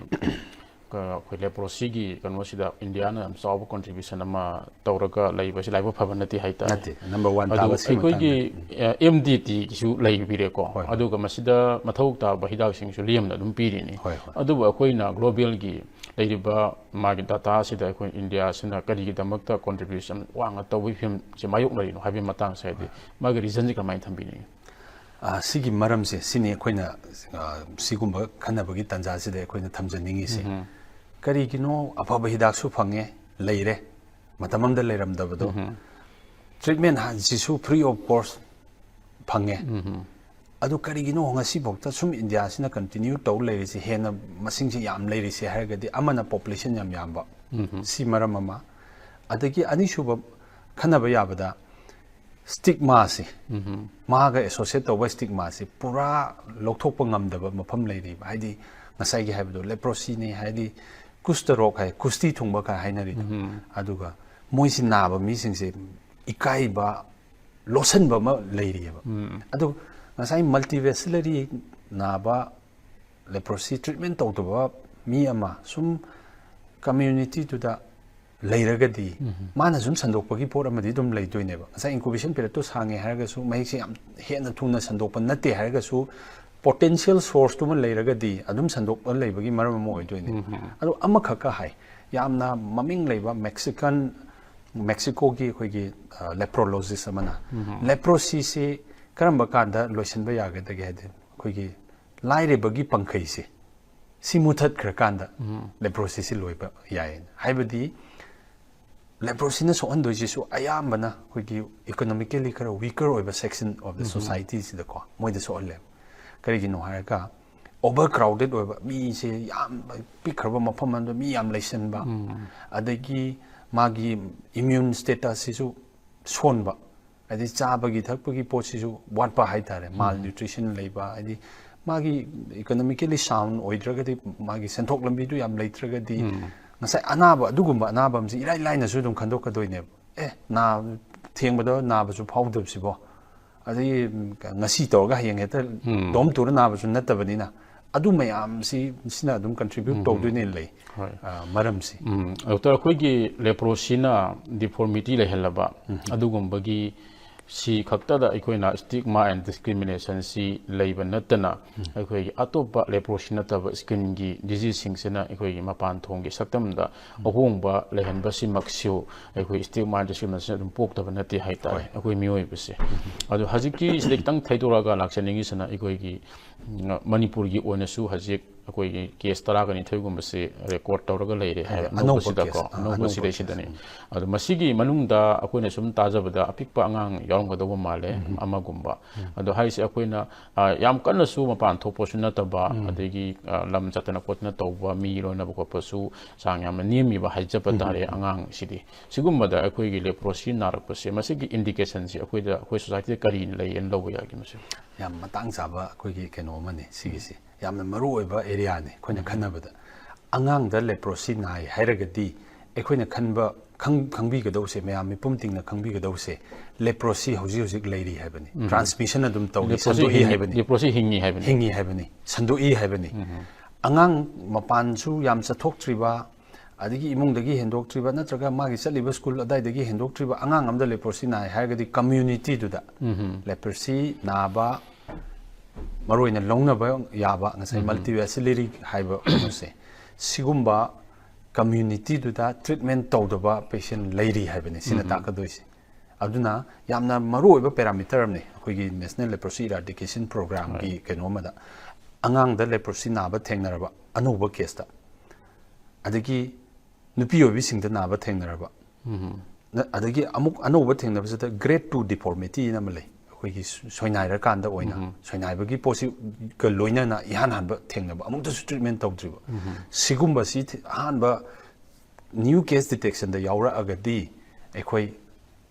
ꯑ, ꯑꯩꯈꯣꯏ ꯂꯦꯄ꯭ꯔꯣꯁꯤꯒꯤ ꯀꯩꯅꯣꯁꯤꯗ ꯏꯟꯗꯤꯌꯥꯅ ꯌꯥꯝ ꯆꯥꯎꯕ ꯀꯣꯟꯇ꯭ꯔꯤꯕ꯭ꯌꯨꯁꯟ ꯑꯃ ꯇꯧꯔꯒ ꯂꯩꯕꯁꯤ ꯂꯥꯏꯕꯛ ꯐꯕ ꯅꯠꯇꯦ ꯍꯥꯏꯇꯥꯔꯦ꯫ ꯅꯠꯇꯦ, ꯅꯝꯕꯔ ꯋꯥꯟ ꯑꯗꯨ ꯇꯥꯕ ꯁꯤ ꯑꯩꯈꯣꯏꯒꯤ ꯃꯇꯥꯡꯗ꯫ ꯑꯦꯝ ꯗꯤ ꯇꯤꯒꯤꯁꯨ ꯂꯩꯕꯤꯔꯦꯀꯣ꯫ ꯍꯣꯏ, ꯍꯣꯏ꯫ ꯑꯗꯨꯒ ꯃꯁꯤꯗ ꯃꯊꯧ ꯇꯥꯕ ꯍꯤꯗꯥꯛꯁꯤꯡꯁꯨ ꯂꯦꯝꯅ ꯑꯗꯨꯝ ꯄꯤꯔꯤꯅꯤ꯫ ꯍꯣꯏ, ꯍꯣꯏ꯫ ꯑꯗꯨꯕꯨ ꯑꯩꯈꯣꯏꯅ ꯒ꯭ꯂꯣꯕꯦꯜꯒꯤ ꯂꯩꯔꯤꯕ ꯃꯥꯒꯤ ꯗꯥꯇꯥꯁꯤꯗ ꯑꯩꯈꯣꯏ ꯏꯟꯗꯤꯌꯥꯁꯤꯅ ꯀꯔꯤꯒꯤꯗꯃꯛꯇ ꯀꯣꯟꯇ꯭ꯔꯤꯕ꯭ꯌꯨꯁꯟ ꯋꯥꯡꯅ ꯇꯧꯕꯒꯤ ꯐꯤꯕꯝꯁꯦ ꯃꯥꯌꯣꯛꯅꯔꯤꯅꯣ ꯍꯥꯏꯕꯒꯤ ꯃꯇꯥꯡꯁꯦ ꯍꯥꯏꯗꯤ ꯃꯥꯒꯤ ꯔꯤꯖꯟꯁꯦ ꯀꯃꯥꯏꯅ ꯊꯝꯕꯤꯅꯤꯡꯉꯤ? ꯑ, ꯁꯤꯒꯤ ꯃꯔꯝꯁꯦ ꯁꯤꯅꯤ ꯑꯩꯈꯣꯏꯅ, ꯑ, ꯁꯤꯒꯨꯝꯕ ꯈꯟꯅꯕꯒꯤ ꯇꯥꯟꯖꯥꯁꯤꯗ ꯑꯩꯈꯣꯏꯅ ꯊꯝꯖꯅꯤꯡꯉꯤꯁꯦ꯫ ꯀꯔꯤꯒꯤꯅꯣ ꯑꯐꯕ ꯍꯤꯗꯥꯛꯁꯨ ꯐꯪꯉꯦ, ꯂꯩꯔꯦ, ꯃꯇꯝ ꯑꯃꯗ ꯂꯩꯔꯝꯗꯕꯗꯣ, ꯇ꯭ꯔꯤꯠꯃꯦꯟ ꯍꯥꯏꯁꯤꯁꯨ ꯐ꯭ꯔꯤ ꯑꯣꯐ ꯀꯣꯁ ꯐꯪꯉꯦ꯫ ꯑꯗꯨ ꯀꯔꯤꯒꯤꯅꯣ ꯉꯁꯤꯐꯥꯎꯗ ꯁꯨꯝ ꯏꯟꯗꯤꯌꯥꯁꯤꯅ ꯀꯟꯇꯤꯅ꯭ꯌꯨ ꯇꯧ ꯂꯩꯔꯤꯁꯦ, ꯍꯦꯟꯅ ꯃꯁꯤꯡꯁꯦ ꯌꯥꯝ ꯂꯩꯔꯤꯁꯦ ꯍꯥꯏꯔꯒꯗꯤ, ꯑꯃꯅ ꯄꯣꯄꯨꯂꯦꯁꯟ ꯌꯥꯝ ꯌꯥꯝꯕ, ꯁꯤ ꯃꯔꯝ ꯑꯃ꯫ ꯑꯗꯒꯤ ꯑꯅꯤꯁꯨꯕ ꯈꯟꯅꯕ ꯌꯥꯕꯗ, ꯁ꯭ꯇꯤꯛꯃꯥꯁꯤ, ꯃꯥꯒ ꯑꯦꯁꯣꯁꯤꯌꯦꯠ ꯇꯧꯕ ꯁ꯭ꯇꯤꯛꯃꯥꯁꯤ ꯄꯨꯔꯥ ꯂꯧꯊꯣꯛꯄ ꯉꯝꯗꯕ ꯃꯐꯝ ꯂꯩꯔꯤꯕ꯫ ꯍꯥꯏꯗꯤ ꯉꯁꯥꯏꯒꯤ ꯍꯥꯏꯕꯗꯣ, ꯂꯦꯄ꯭ꯔꯣꯁꯤꯅꯤ ꯍꯥꯏꯗꯤ ꯀꯨꯁꯇ ꯔꯣꯒ ꯍꯥꯏ, ꯀꯨꯁꯇꯤ ꯊꯨꯡꯕ ꯀꯥꯏ ꯍꯥꯏꯅꯔꯤꯗꯣ꯫ ꯑꯗꯨꯒ ꯃꯣꯏꯁꯤ ꯅꯥꯕ ꯃꯤꯁꯤꯡꯁꯦ ꯏꯀꯥꯏꯕ, ꯂꯣꯠꯁꯟꯕ ꯑꯃ ꯂꯩꯔꯤꯑꯕ꯫ ꯑꯗꯨ ꯉꯁꯥꯏ ꯃꯜꯇꯤꯚꯦꯁꯤꯂꯔꯤ ꯅꯥꯕ, ꯂꯦꯄ꯭ꯔꯣꯁꯤ ꯇ꯭ꯔꯤꯠꯃꯦꯟ ꯇꯧꯗꯕ ꯃꯤ ꯑꯃ ꯁꯨꯝ ꯀꯝꯃ꯭ꯌꯨꯅꯤꯇꯤꯗꯨꯗ ꯂꯩꯔꯒꯗꯤ, ꯃꯥꯅ ꯁꯨꯝ ꯁꯟꯗꯣꯛꯄꯒꯤ ꯄꯣꯠ ꯑꯃꯗꯤ ꯑꯗꯨꯝ ꯂꯩꯗꯣꯏꯅꯦꯕ꯫ ꯉꯁꯥꯏ ꯏꯟꯀꯨꯕꯦꯁꯟ ꯄꯤꯔꯤꯌꯗꯇꯣ ꯁꯥꯡꯉꯦ ꯍꯥꯏꯔꯒꯁꯨ, ꯃꯍꯤꯛꯁꯦ ꯌꯥꯝ ꯍꯦꯟꯅ ꯊꯨꯅ ꯁꯟꯗꯣꯛꯄ ꯅꯠꯇꯦ ꯍꯥꯏꯔꯒꯁꯨ, ꯄꯣꯇꯦꯟꯁꯤꯌꯦꯜ ꯁꯣꯔꯁꯇꯨꯃ ꯂꯩꯔꯒꯗꯤ ꯑꯗꯨꯝ ꯁꯟꯗꯣꯛꯄ ꯂꯩꯕꯒꯤ ꯃꯔꯝ ꯑꯃ ꯑꯣꯏꯗꯣꯏꯅꯦ꯫ ꯑꯗꯣ ꯑꯃꯈꯛꯀ ꯍꯥꯏ, ꯌꯥꯝꯅ ꯃꯃꯤꯡ ꯂꯩꯕ ꯃꯦꯛꯁꯤꯀꯟ, ꯃꯦꯛꯁꯤꯀꯣꯒꯤ ꯑꯩꯈꯣꯏꯒꯤ, ꯑ, ꯂꯦꯄ꯭ꯔꯣꯂꯣꯖꯤꯁ ꯑꯃꯅ, ꯂꯦꯄ꯭ꯔꯣꯁꯤꯁꯤ ꯀꯔꯝꯕ ꯀꯥꯟꯗ ꯂꯣꯏꯁꯤꯟꯕ ꯌꯥꯒꯗꯒꯦ ꯍꯥꯏꯗꯤ, ꯑꯩꯈꯣꯏꯒꯤ ꯂꯥꯏꯔꯕꯒꯤ ꯄꯪꯈꯩꯁꯦ ꯁꯤ ꯃꯨꯊꯠꯈ꯭ꯔꯀꯥꯟꯗ ꯂꯦꯄ꯭ꯔꯣꯁꯤꯁꯤ ꯂꯣꯏꯕ ꯌꯥꯏ꯫ ꯍꯥꯏꯕꯗꯤ ꯂꯦꯄ꯭ꯔꯣꯁꯤꯅ ꯁꯣꯛꯍꯟꯗꯣꯏꯁꯤꯁꯨ ꯑꯌꯥꯝꯕꯅ ꯑꯩꯈꯣꯏꯒꯤ ꯏꯀꯣꯅꯣꯃꯤꯀꯦꯜꯂꯤ ꯈꯔ ꯋꯤꯀꯔ ꯑꯣꯏꯕ ꯁꯦꯛꯁꯟ ꯑꯣꯐ ꯗ ꯁꯣꯁꯥꯏꯇꯤꯁꯤꯗꯀꯣ ꯃꯣꯏꯗ ꯁꯣꯛꯍꯜꯂꯦꯕ꯫ ꯀꯔꯤꯒꯤꯅꯣ ꯍꯥꯏꯔꯒ ꯑꯣꯚꯔ ꯀ꯭ꯔꯥꯎꯗꯦꯠ ꯑꯣꯏꯕ, ꯃꯤꯁꯦ ꯌꯥꯝ ꯄꯤꯛꯈ꯭ꯔꯕ ꯃꯐꯝ ꯑꯃꯗ ꯃꯤ ꯌꯥꯝ ꯂꯩꯁꯟꯕ, ꯑꯗꯒꯤ ꯃꯥꯒꯤ ꯏꯃ꯭ꯌꯨꯟ ꯁ꯭ꯇꯦꯇꯁꯁꯤꯁꯨ ꯁꯣꯟꯕ, ꯍꯥꯏꯗꯤ ꯆꯥꯕꯒꯤ ꯊꯛꯄꯒꯤ ꯄꯣꯠꯁꯤꯁꯨ ꯋꯥꯠꯄ ꯍꯥꯏꯇꯥꯔꯦ, ꯃꯥꯜ ꯅ꯭ꯌꯨꯇ꯭ꯔꯤꯁꯟ ꯂꯩꯕ, ꯍꯥꯏꯗꯤ ꯃꯥꯒꯤ ꯏꯀꯣꯅꯣꯃꯤꯀꯦꯜꯂꯤ ꯁꯥꯎꯟ ꯑꯣꯏꯗ꯭ꯔꯒꯗꯤ, ꯃꯥꯒꯤ ꯁꯦꯟꯊꯣꯛ ꯂꯝꯕꯤꯗꯨ ꯌꯥꯝ ꯂꯩꯇ꯭ꯔꯒꯗꯤ, ꯉꯁꯥꯏ ꯑꯅꯥꯕ, ꯑꯗꯨꯒꯨꯝꯕ ꯑꯅꯥꯕ ꯑꯃꯁꯤ ꯏꯔꯥꯏ ꯂꯥꯏꯅꯁꯨ ꯑꯗꯨꯝ ꯈꯟꯗꯣꯛꯀꯗꯣꯏꯅꯦꯕ꯫ ꯑꯦ, ꯅꯥ ꯊꯦꯡꯕꯗ ꯅꯥꯕꯁꯨ ꯐꯥꯎꯗꯕꯁꯤꯕꯣ, ꯑꯗꯒꯤ ꯉꯁꯤ ꯇꯧꯔꯒ ꯍꯌꯦꯡ ꯍꯦꯛꯇ ꯗꯣꯝ ꯇꯨꯔ ꯅꯥꯕꯁꯨ ꯅꯠꯇꯕꯅꯤꯅ, ꯑꯗꯨ ꯃꯌꯥꯝꯁꯤ, ꯁꯤꯅ ꯑꯗꯨꯝ ꯀꯟꯇ꯭ꯔꯤꯕ꯭ꯌꯨꯠ ꯇꯧꯗꯣꯏꯅꯦ ꯂꯩ꯫ ꯑ, ꯃꯔꯝꯁꯤ꯫ ꯎꯝ, ꯗꯣꯛꯇꯔ, ꯑꯩꯈꯣꯏꯒꯤ ꯂꯦꯄ꯭ꯔꯣꯁꯤꯅ ꯗꯤꯐꯣꯔꯃꯤꯇꯤ ꯂꯩꯍꯜꯂꯕ ꯑꯗꯨꯒꯨꯝꯕꯒꯤ ꯁꯤ ꯈꯛꯇꯗ ꯑꯩꯈꯣꯏꯅ stigma and discrimination ꯁꯤ ꯂꯩꯕ ꯅꯠꯇꯅ, ꯑꯩꯈꯣꯏꯒꯤ ꯑꯇꯣꯞꯄ ꯂꯦꯄ꯭ꯔꯣꯁꯤ ꯅꯠꯇꯕ ꯁ꯭ꯀꯤꯟꯒꯤ ꯗꯤꯖꯤꯖꯁꯤꯡꯁꯤꯅ ꯑꯩꯈꯣꯏꯒꯤ ꯃꯄꯥꯟ ꯊꯣꯡꯒꯤ ꯁꯛꯇꯝꯗ ꯑꯍꯣꯡꯕ ꯂꯩꯍꯟꯕꯁꯤꯃꯛꯁꯨ ꯑꯩꯈꯣꯏ stigma and discrimination ꯑꯗꯨꯝ ꯄꯣꯛꯇꯕ ꯅꯠꯇꯦ ꯍꯥꯏꯇꯥꯔꯦ, ꯑꯩꯈꯣꯏ ꯃꯤꯑꯣꯏꯕꯁꯦ꯫ ꯑꯗꯣ ꯍꯧꯖꯤꯛꯀꯤ ꯁꯤꯗ ꯈꯤꯇꯪ ꯊꯩꯗꯣꯔꯛꯑꯒ ꯂꯥꯛꯆꯅꯤꯡꯉꯤꯁꯤꯅ, ꯑꯩꯈꯣꯏꯒꯤ ꯎꯝ, ꯃꯅꯤꯄꯨꯔꯒꯤ ꯑꯣꯏꯅꯁꯨ ꯍꯧꯖꯤꯛ ꯑꯩꯈꯣꯏꯒꯤ ꯀꯦꯁ ꯇꯔꯥꯒ ꯅꯤꯊꯣꯏꯒꯨꯝꯕꯁꯤ ꯔꯦꯀꯣꯔꯗ ꯇꯧꯔꯒ ꯂꯩꯔꯦ ꯍꯥꯏ, ꯑꯅꯧꯕ ꯑꯅꯧꯕꯁꯤꯗꯀꯣ, ꯀꯦꯁ, ꯑ, ꯑꯅꯧꯕ ꯑꯅꯧꯕ ꯁꯤꯗꯩꯁꯤꯗꯅꯤ꯫ ꯑꯗꯣ ꯃꯁꯤꯒꯤ ꯃꯅꯨꯡꯗ ꯑꯩꯈꯣꯏꯅ ꯁꯨꯝ ꯇꯥꯖꯕꯗ ꯑꯄꯤꯛꯄ ꯑꯉꯥꯡ ꯌꯥꯎꯔꯝꯒꯗꯧꯕ ꯃꯥꯜꯂꯦ, ꯑꯃꯒꯨꯝꯕ꯫ ꯑꯗꯣ ꯍꯥꯏꯔꯤꯁꯦ ꯑꯩꯈꯣꯏꯅ, ꯑ, ꯌꯥꯝ ꯀꯟꯅꯁꯨ ꯃꯄꯥꯟ ꯊꯣꯛꯄꯁꯨ ꯅꯠꯇꯕ, ꯑꯗꯒꯤ, ꯑ, ꯂꯝ ꯆꯠꯇꯅ ꯈꯣꯠꯇꯅ ꯇꯧꯕ, ꯃꯤ ꯂꯣꯏꯅꯕ ꯈꯣꯠꯄꯁꯨ ꯆꯥꯡ ꯌꯥꯝꯅ ꯅꯦꯝꯃꯤꯕ ꯍꯥꯏꯖꯕ ꯇꯥꯔꯦ ꯑꯉꯥꯡꯁꯤꯗꯤ꯫ ꯁꯤꯒꯨꯝꯕꯗ ꯑꯩꯈꯣꯏꯒꯤ ꯂꯦꯄ꯭ꯔꯣꯁꯤ ꯅꯥꯔꯛꯄꯁꯦ, ꯃꯁꯤꯒꯤ ꯏꯟꯗꯤꯀꯦꯁꯟꯁꯦ ꯑꯩꯈꯣꯏꯗ, ꯑꯩꯈꯣꯏ ꯁꯣꯁꯥꯏꯇꯤꯗ ꯀꯔꯤ ꯂꯩꯌꯦꯅ ꯂꯧꯕ ꯌꯥꯒꯦ ꯃꯁꯤ? ꯌꯥꯝ ꯃꯇꯥꯡ ꯆꯥꯕ ꯑꯩꯈꯣꯏꯒꯤ ꯀꯩꯅꯣ ꯑꯃꯅꯤ ꯁꯤꯒꯤꯁꯦ꯫ ꯌꯥꯝꯅ ꯃꯔꯨ ꯑꯣꯏꯕ ꯑꯦꯔꯤꯌꯥꯅꯤ ꯑꯩꯈꯣꯏꯅ ꯈꯟꯅꯕꯗ꯫ ꯑꯉꯥꯡꯗ ꯂꯦꯄ꯭ꯔꯣꯁꯤ ꯅꯥꯏ ꯍꯥꯏꯔꯒꯗꯤ ꯑꯩꯈꯣꯏꯅ ꯈꯟꯕ, ꯈꯪ-, ꯈꯪꯕꯤꯒꯗꯧꯁꯦ, ꯃꯌꯥꯝ ꯃꯤꯄꯨꯝ ꯇꯤꯡꯅ ꯈꯪꯕꯤꯒꯗꯧꯁꯦ, ꯂꯦꯄ꯭ꯔꯣꯁꯤ ꯍꯧꯖꯤꯛ ꯍꯧꯖꯤꯛ ꯂꯩꯔꯤ ꯍꯥꯏꯕꯅꯤ꯫ ꯇ꯭ꯔꯥꯟꯁꯃꯤꯁꯟ ꯑꯗꯨꯝ ꯇꯧꯔꯤ, ꯂꯦꯄ꯭ꯔꯣꯁꯤ ꯁꯟꯗꯣꯛꯏ ꯍꯤꯡ-, ꯍꯥꯏꯕꯅꯤ꯫ ꯂꯦꯄ꯭ꯔꯣꯁꯤ ꯍꯤꯡꯉꯤ ꯍꯥꯏꯕꯅꯤ꯫ ꯍꯤꯡꯉꯤ ꯍꯥꯏꯕꯅꯤ, ꯁꯟꯗꯣꯛꯏ ꯍꯥꯏꯕꯅꯤ꯫ ꯑꯉꯥꯡ ꯃꯄꯥꯟꯁꯨ ꯌꯥꯝ ꯆꯠꯊꯣꯛꯇ꯭ꯔꯤꯕ, ꯑꯗꯒꯤ ꯏꯃꯨꯡꯗꯒꯤ ꯍꯦꯟꯗꯣꯛꯇ꯭ꯔꯤꯕ, ꯅꯠꯇ꯭ꯔꯒ ꯃꯥꯒꯤ ꯆꯠꯂꯤꯕ ꯁ꯭ꯀꯨꯜ ꯑꯗꯥꯏꯗꯒꯤ ꯍꯦꯟꯗꯣꯛꯇ꯭ꯔꯤꯕ ꯑꯉꯥꯡ ꯑꯃꯗ ꯂꯦꯄ꯭ꯔꯣꯁꯤ ꯅꯥꯏ ꯍꯥꯏꯔꯒꯗꯤ, ꯀꯝꯃ꯭ꯌꯨꯅꯤꯇꯤꯗꯨꯗ ꯂꯦꯄ꯭ꯔꯣꯁꯤ ꯅꯥꯕ, ꯃꯔꯨꯑꯣꯏꯅ ꯂꯧꯅꯕ ꯌꯥꯕ, ꯉꯁꯥꯏ ꯃꯜꯇꯤꯕꯦꯁꯤꯂꯔꯤ ꯍꯥꯏꯕ ꯀꯩꯅꯣꯁꯦ, ꯁꯤꯒꯨꯝꯕ ꯀꯝꯃ꯭ꯌꯨꯅꯤꯇꯤꯗꯨꯗ ꯇ꯭ꯔꯤꯠꯃꯦꯟ ꯇꯧꯗꯕ ꯄꯦꯁꯦꯟ ꯂꯩꯔꯤ ꯍꯥꯏꯕꯅꯤ ꯁꯤꯅ ꯇꯥꯛꯀꯗꯣꯏꯁꯦ꯫ ꯑꯗꯨꯅ ꯌꯥꯝꯅ ꯃꯔꯨꯑꯣꯏꯕ ꯄꯦꯔꯥꯃꯤꯇꯔ ꯑꯃꯅꯤ ꯑꯩꯈꯣꯏꯒꯤ ꯅꯦꯁꯅꯦꯜ ꯂꯦꯄ꯭ꯔꯣꯁꯤ ꯏꯔꯥꯗꯤꯀꯦꯁꯟ ꯄ꯭ꯔꯣꯒ꯭ꯔꯥꯝꯒꯤ ꯀꯩꯅꯣ ꯑꯃꯗ꯫ ꯑꯉꯥꯡꯗ ꯂꯦꯄ꯭ꯔꯣꯁꯤ ꯅꯥꯕ ꯊꯦꯡꯅꯔꯕ ꯑꯅꯧꯕ ꯀꯦꯁꯇ, ꯑꯗꯒꯤ ꯅꯨꯄꯤ ꯑꯣꯏꯕꯤꯁꯤꯡꯗ ꯅꯥꯕ ꯊꯦꯡꯅꯔꯕ, ꯅ- ꯑꯗꯒꯤ ꯑꯃꯨꯛ ꯑꯅꯧꯕ ꯊꯦꯡꯅꯕꯁꯤꯗ ꯒ꯭ꯔꯦꯠ ꯇꯨ ꯗꯤꯐꯣꯔꯃꯤꯇꯤ ꯑꯃ ꯂꯩ, ꯑꯩꯈꯣꯏꯒꯤ ꯁꯣꯏꯅꯥꯏꯔꯀꯥꯟꯗ ꯑꯣꯏꯅ ꯁꯣꯏꯅꯥꯏꯕꯒꯤ ꯄꯣꯠꯁꯤꯒ ꯂꯣꯏꯅꯅ ꯏꯍꯥꯟ ꯍꯥꯟꯕ ꯊꯦꯡꯅꯕ, ꯑꯃꯨꯛꯇꯁꯨ ꯇ꯭ꯔꯤꯠꯃꯦꯟ ꯇꯧꯗ꯭ꯔꯤꯕ, ꯁꯤꯒꯨꯝꯕꯁꯤ ꯊꯤ- ꯑꯍꯥꯟꯕ ꯅ꯭ꯌꯨ ꯀꯦꯁ ꯗꯤꯇꯦꯛꯁꯟꯗ ꯌꯥꯎꯔꯛꯑꯒꯗꯤ ꯑꯩꯈꯣꯏ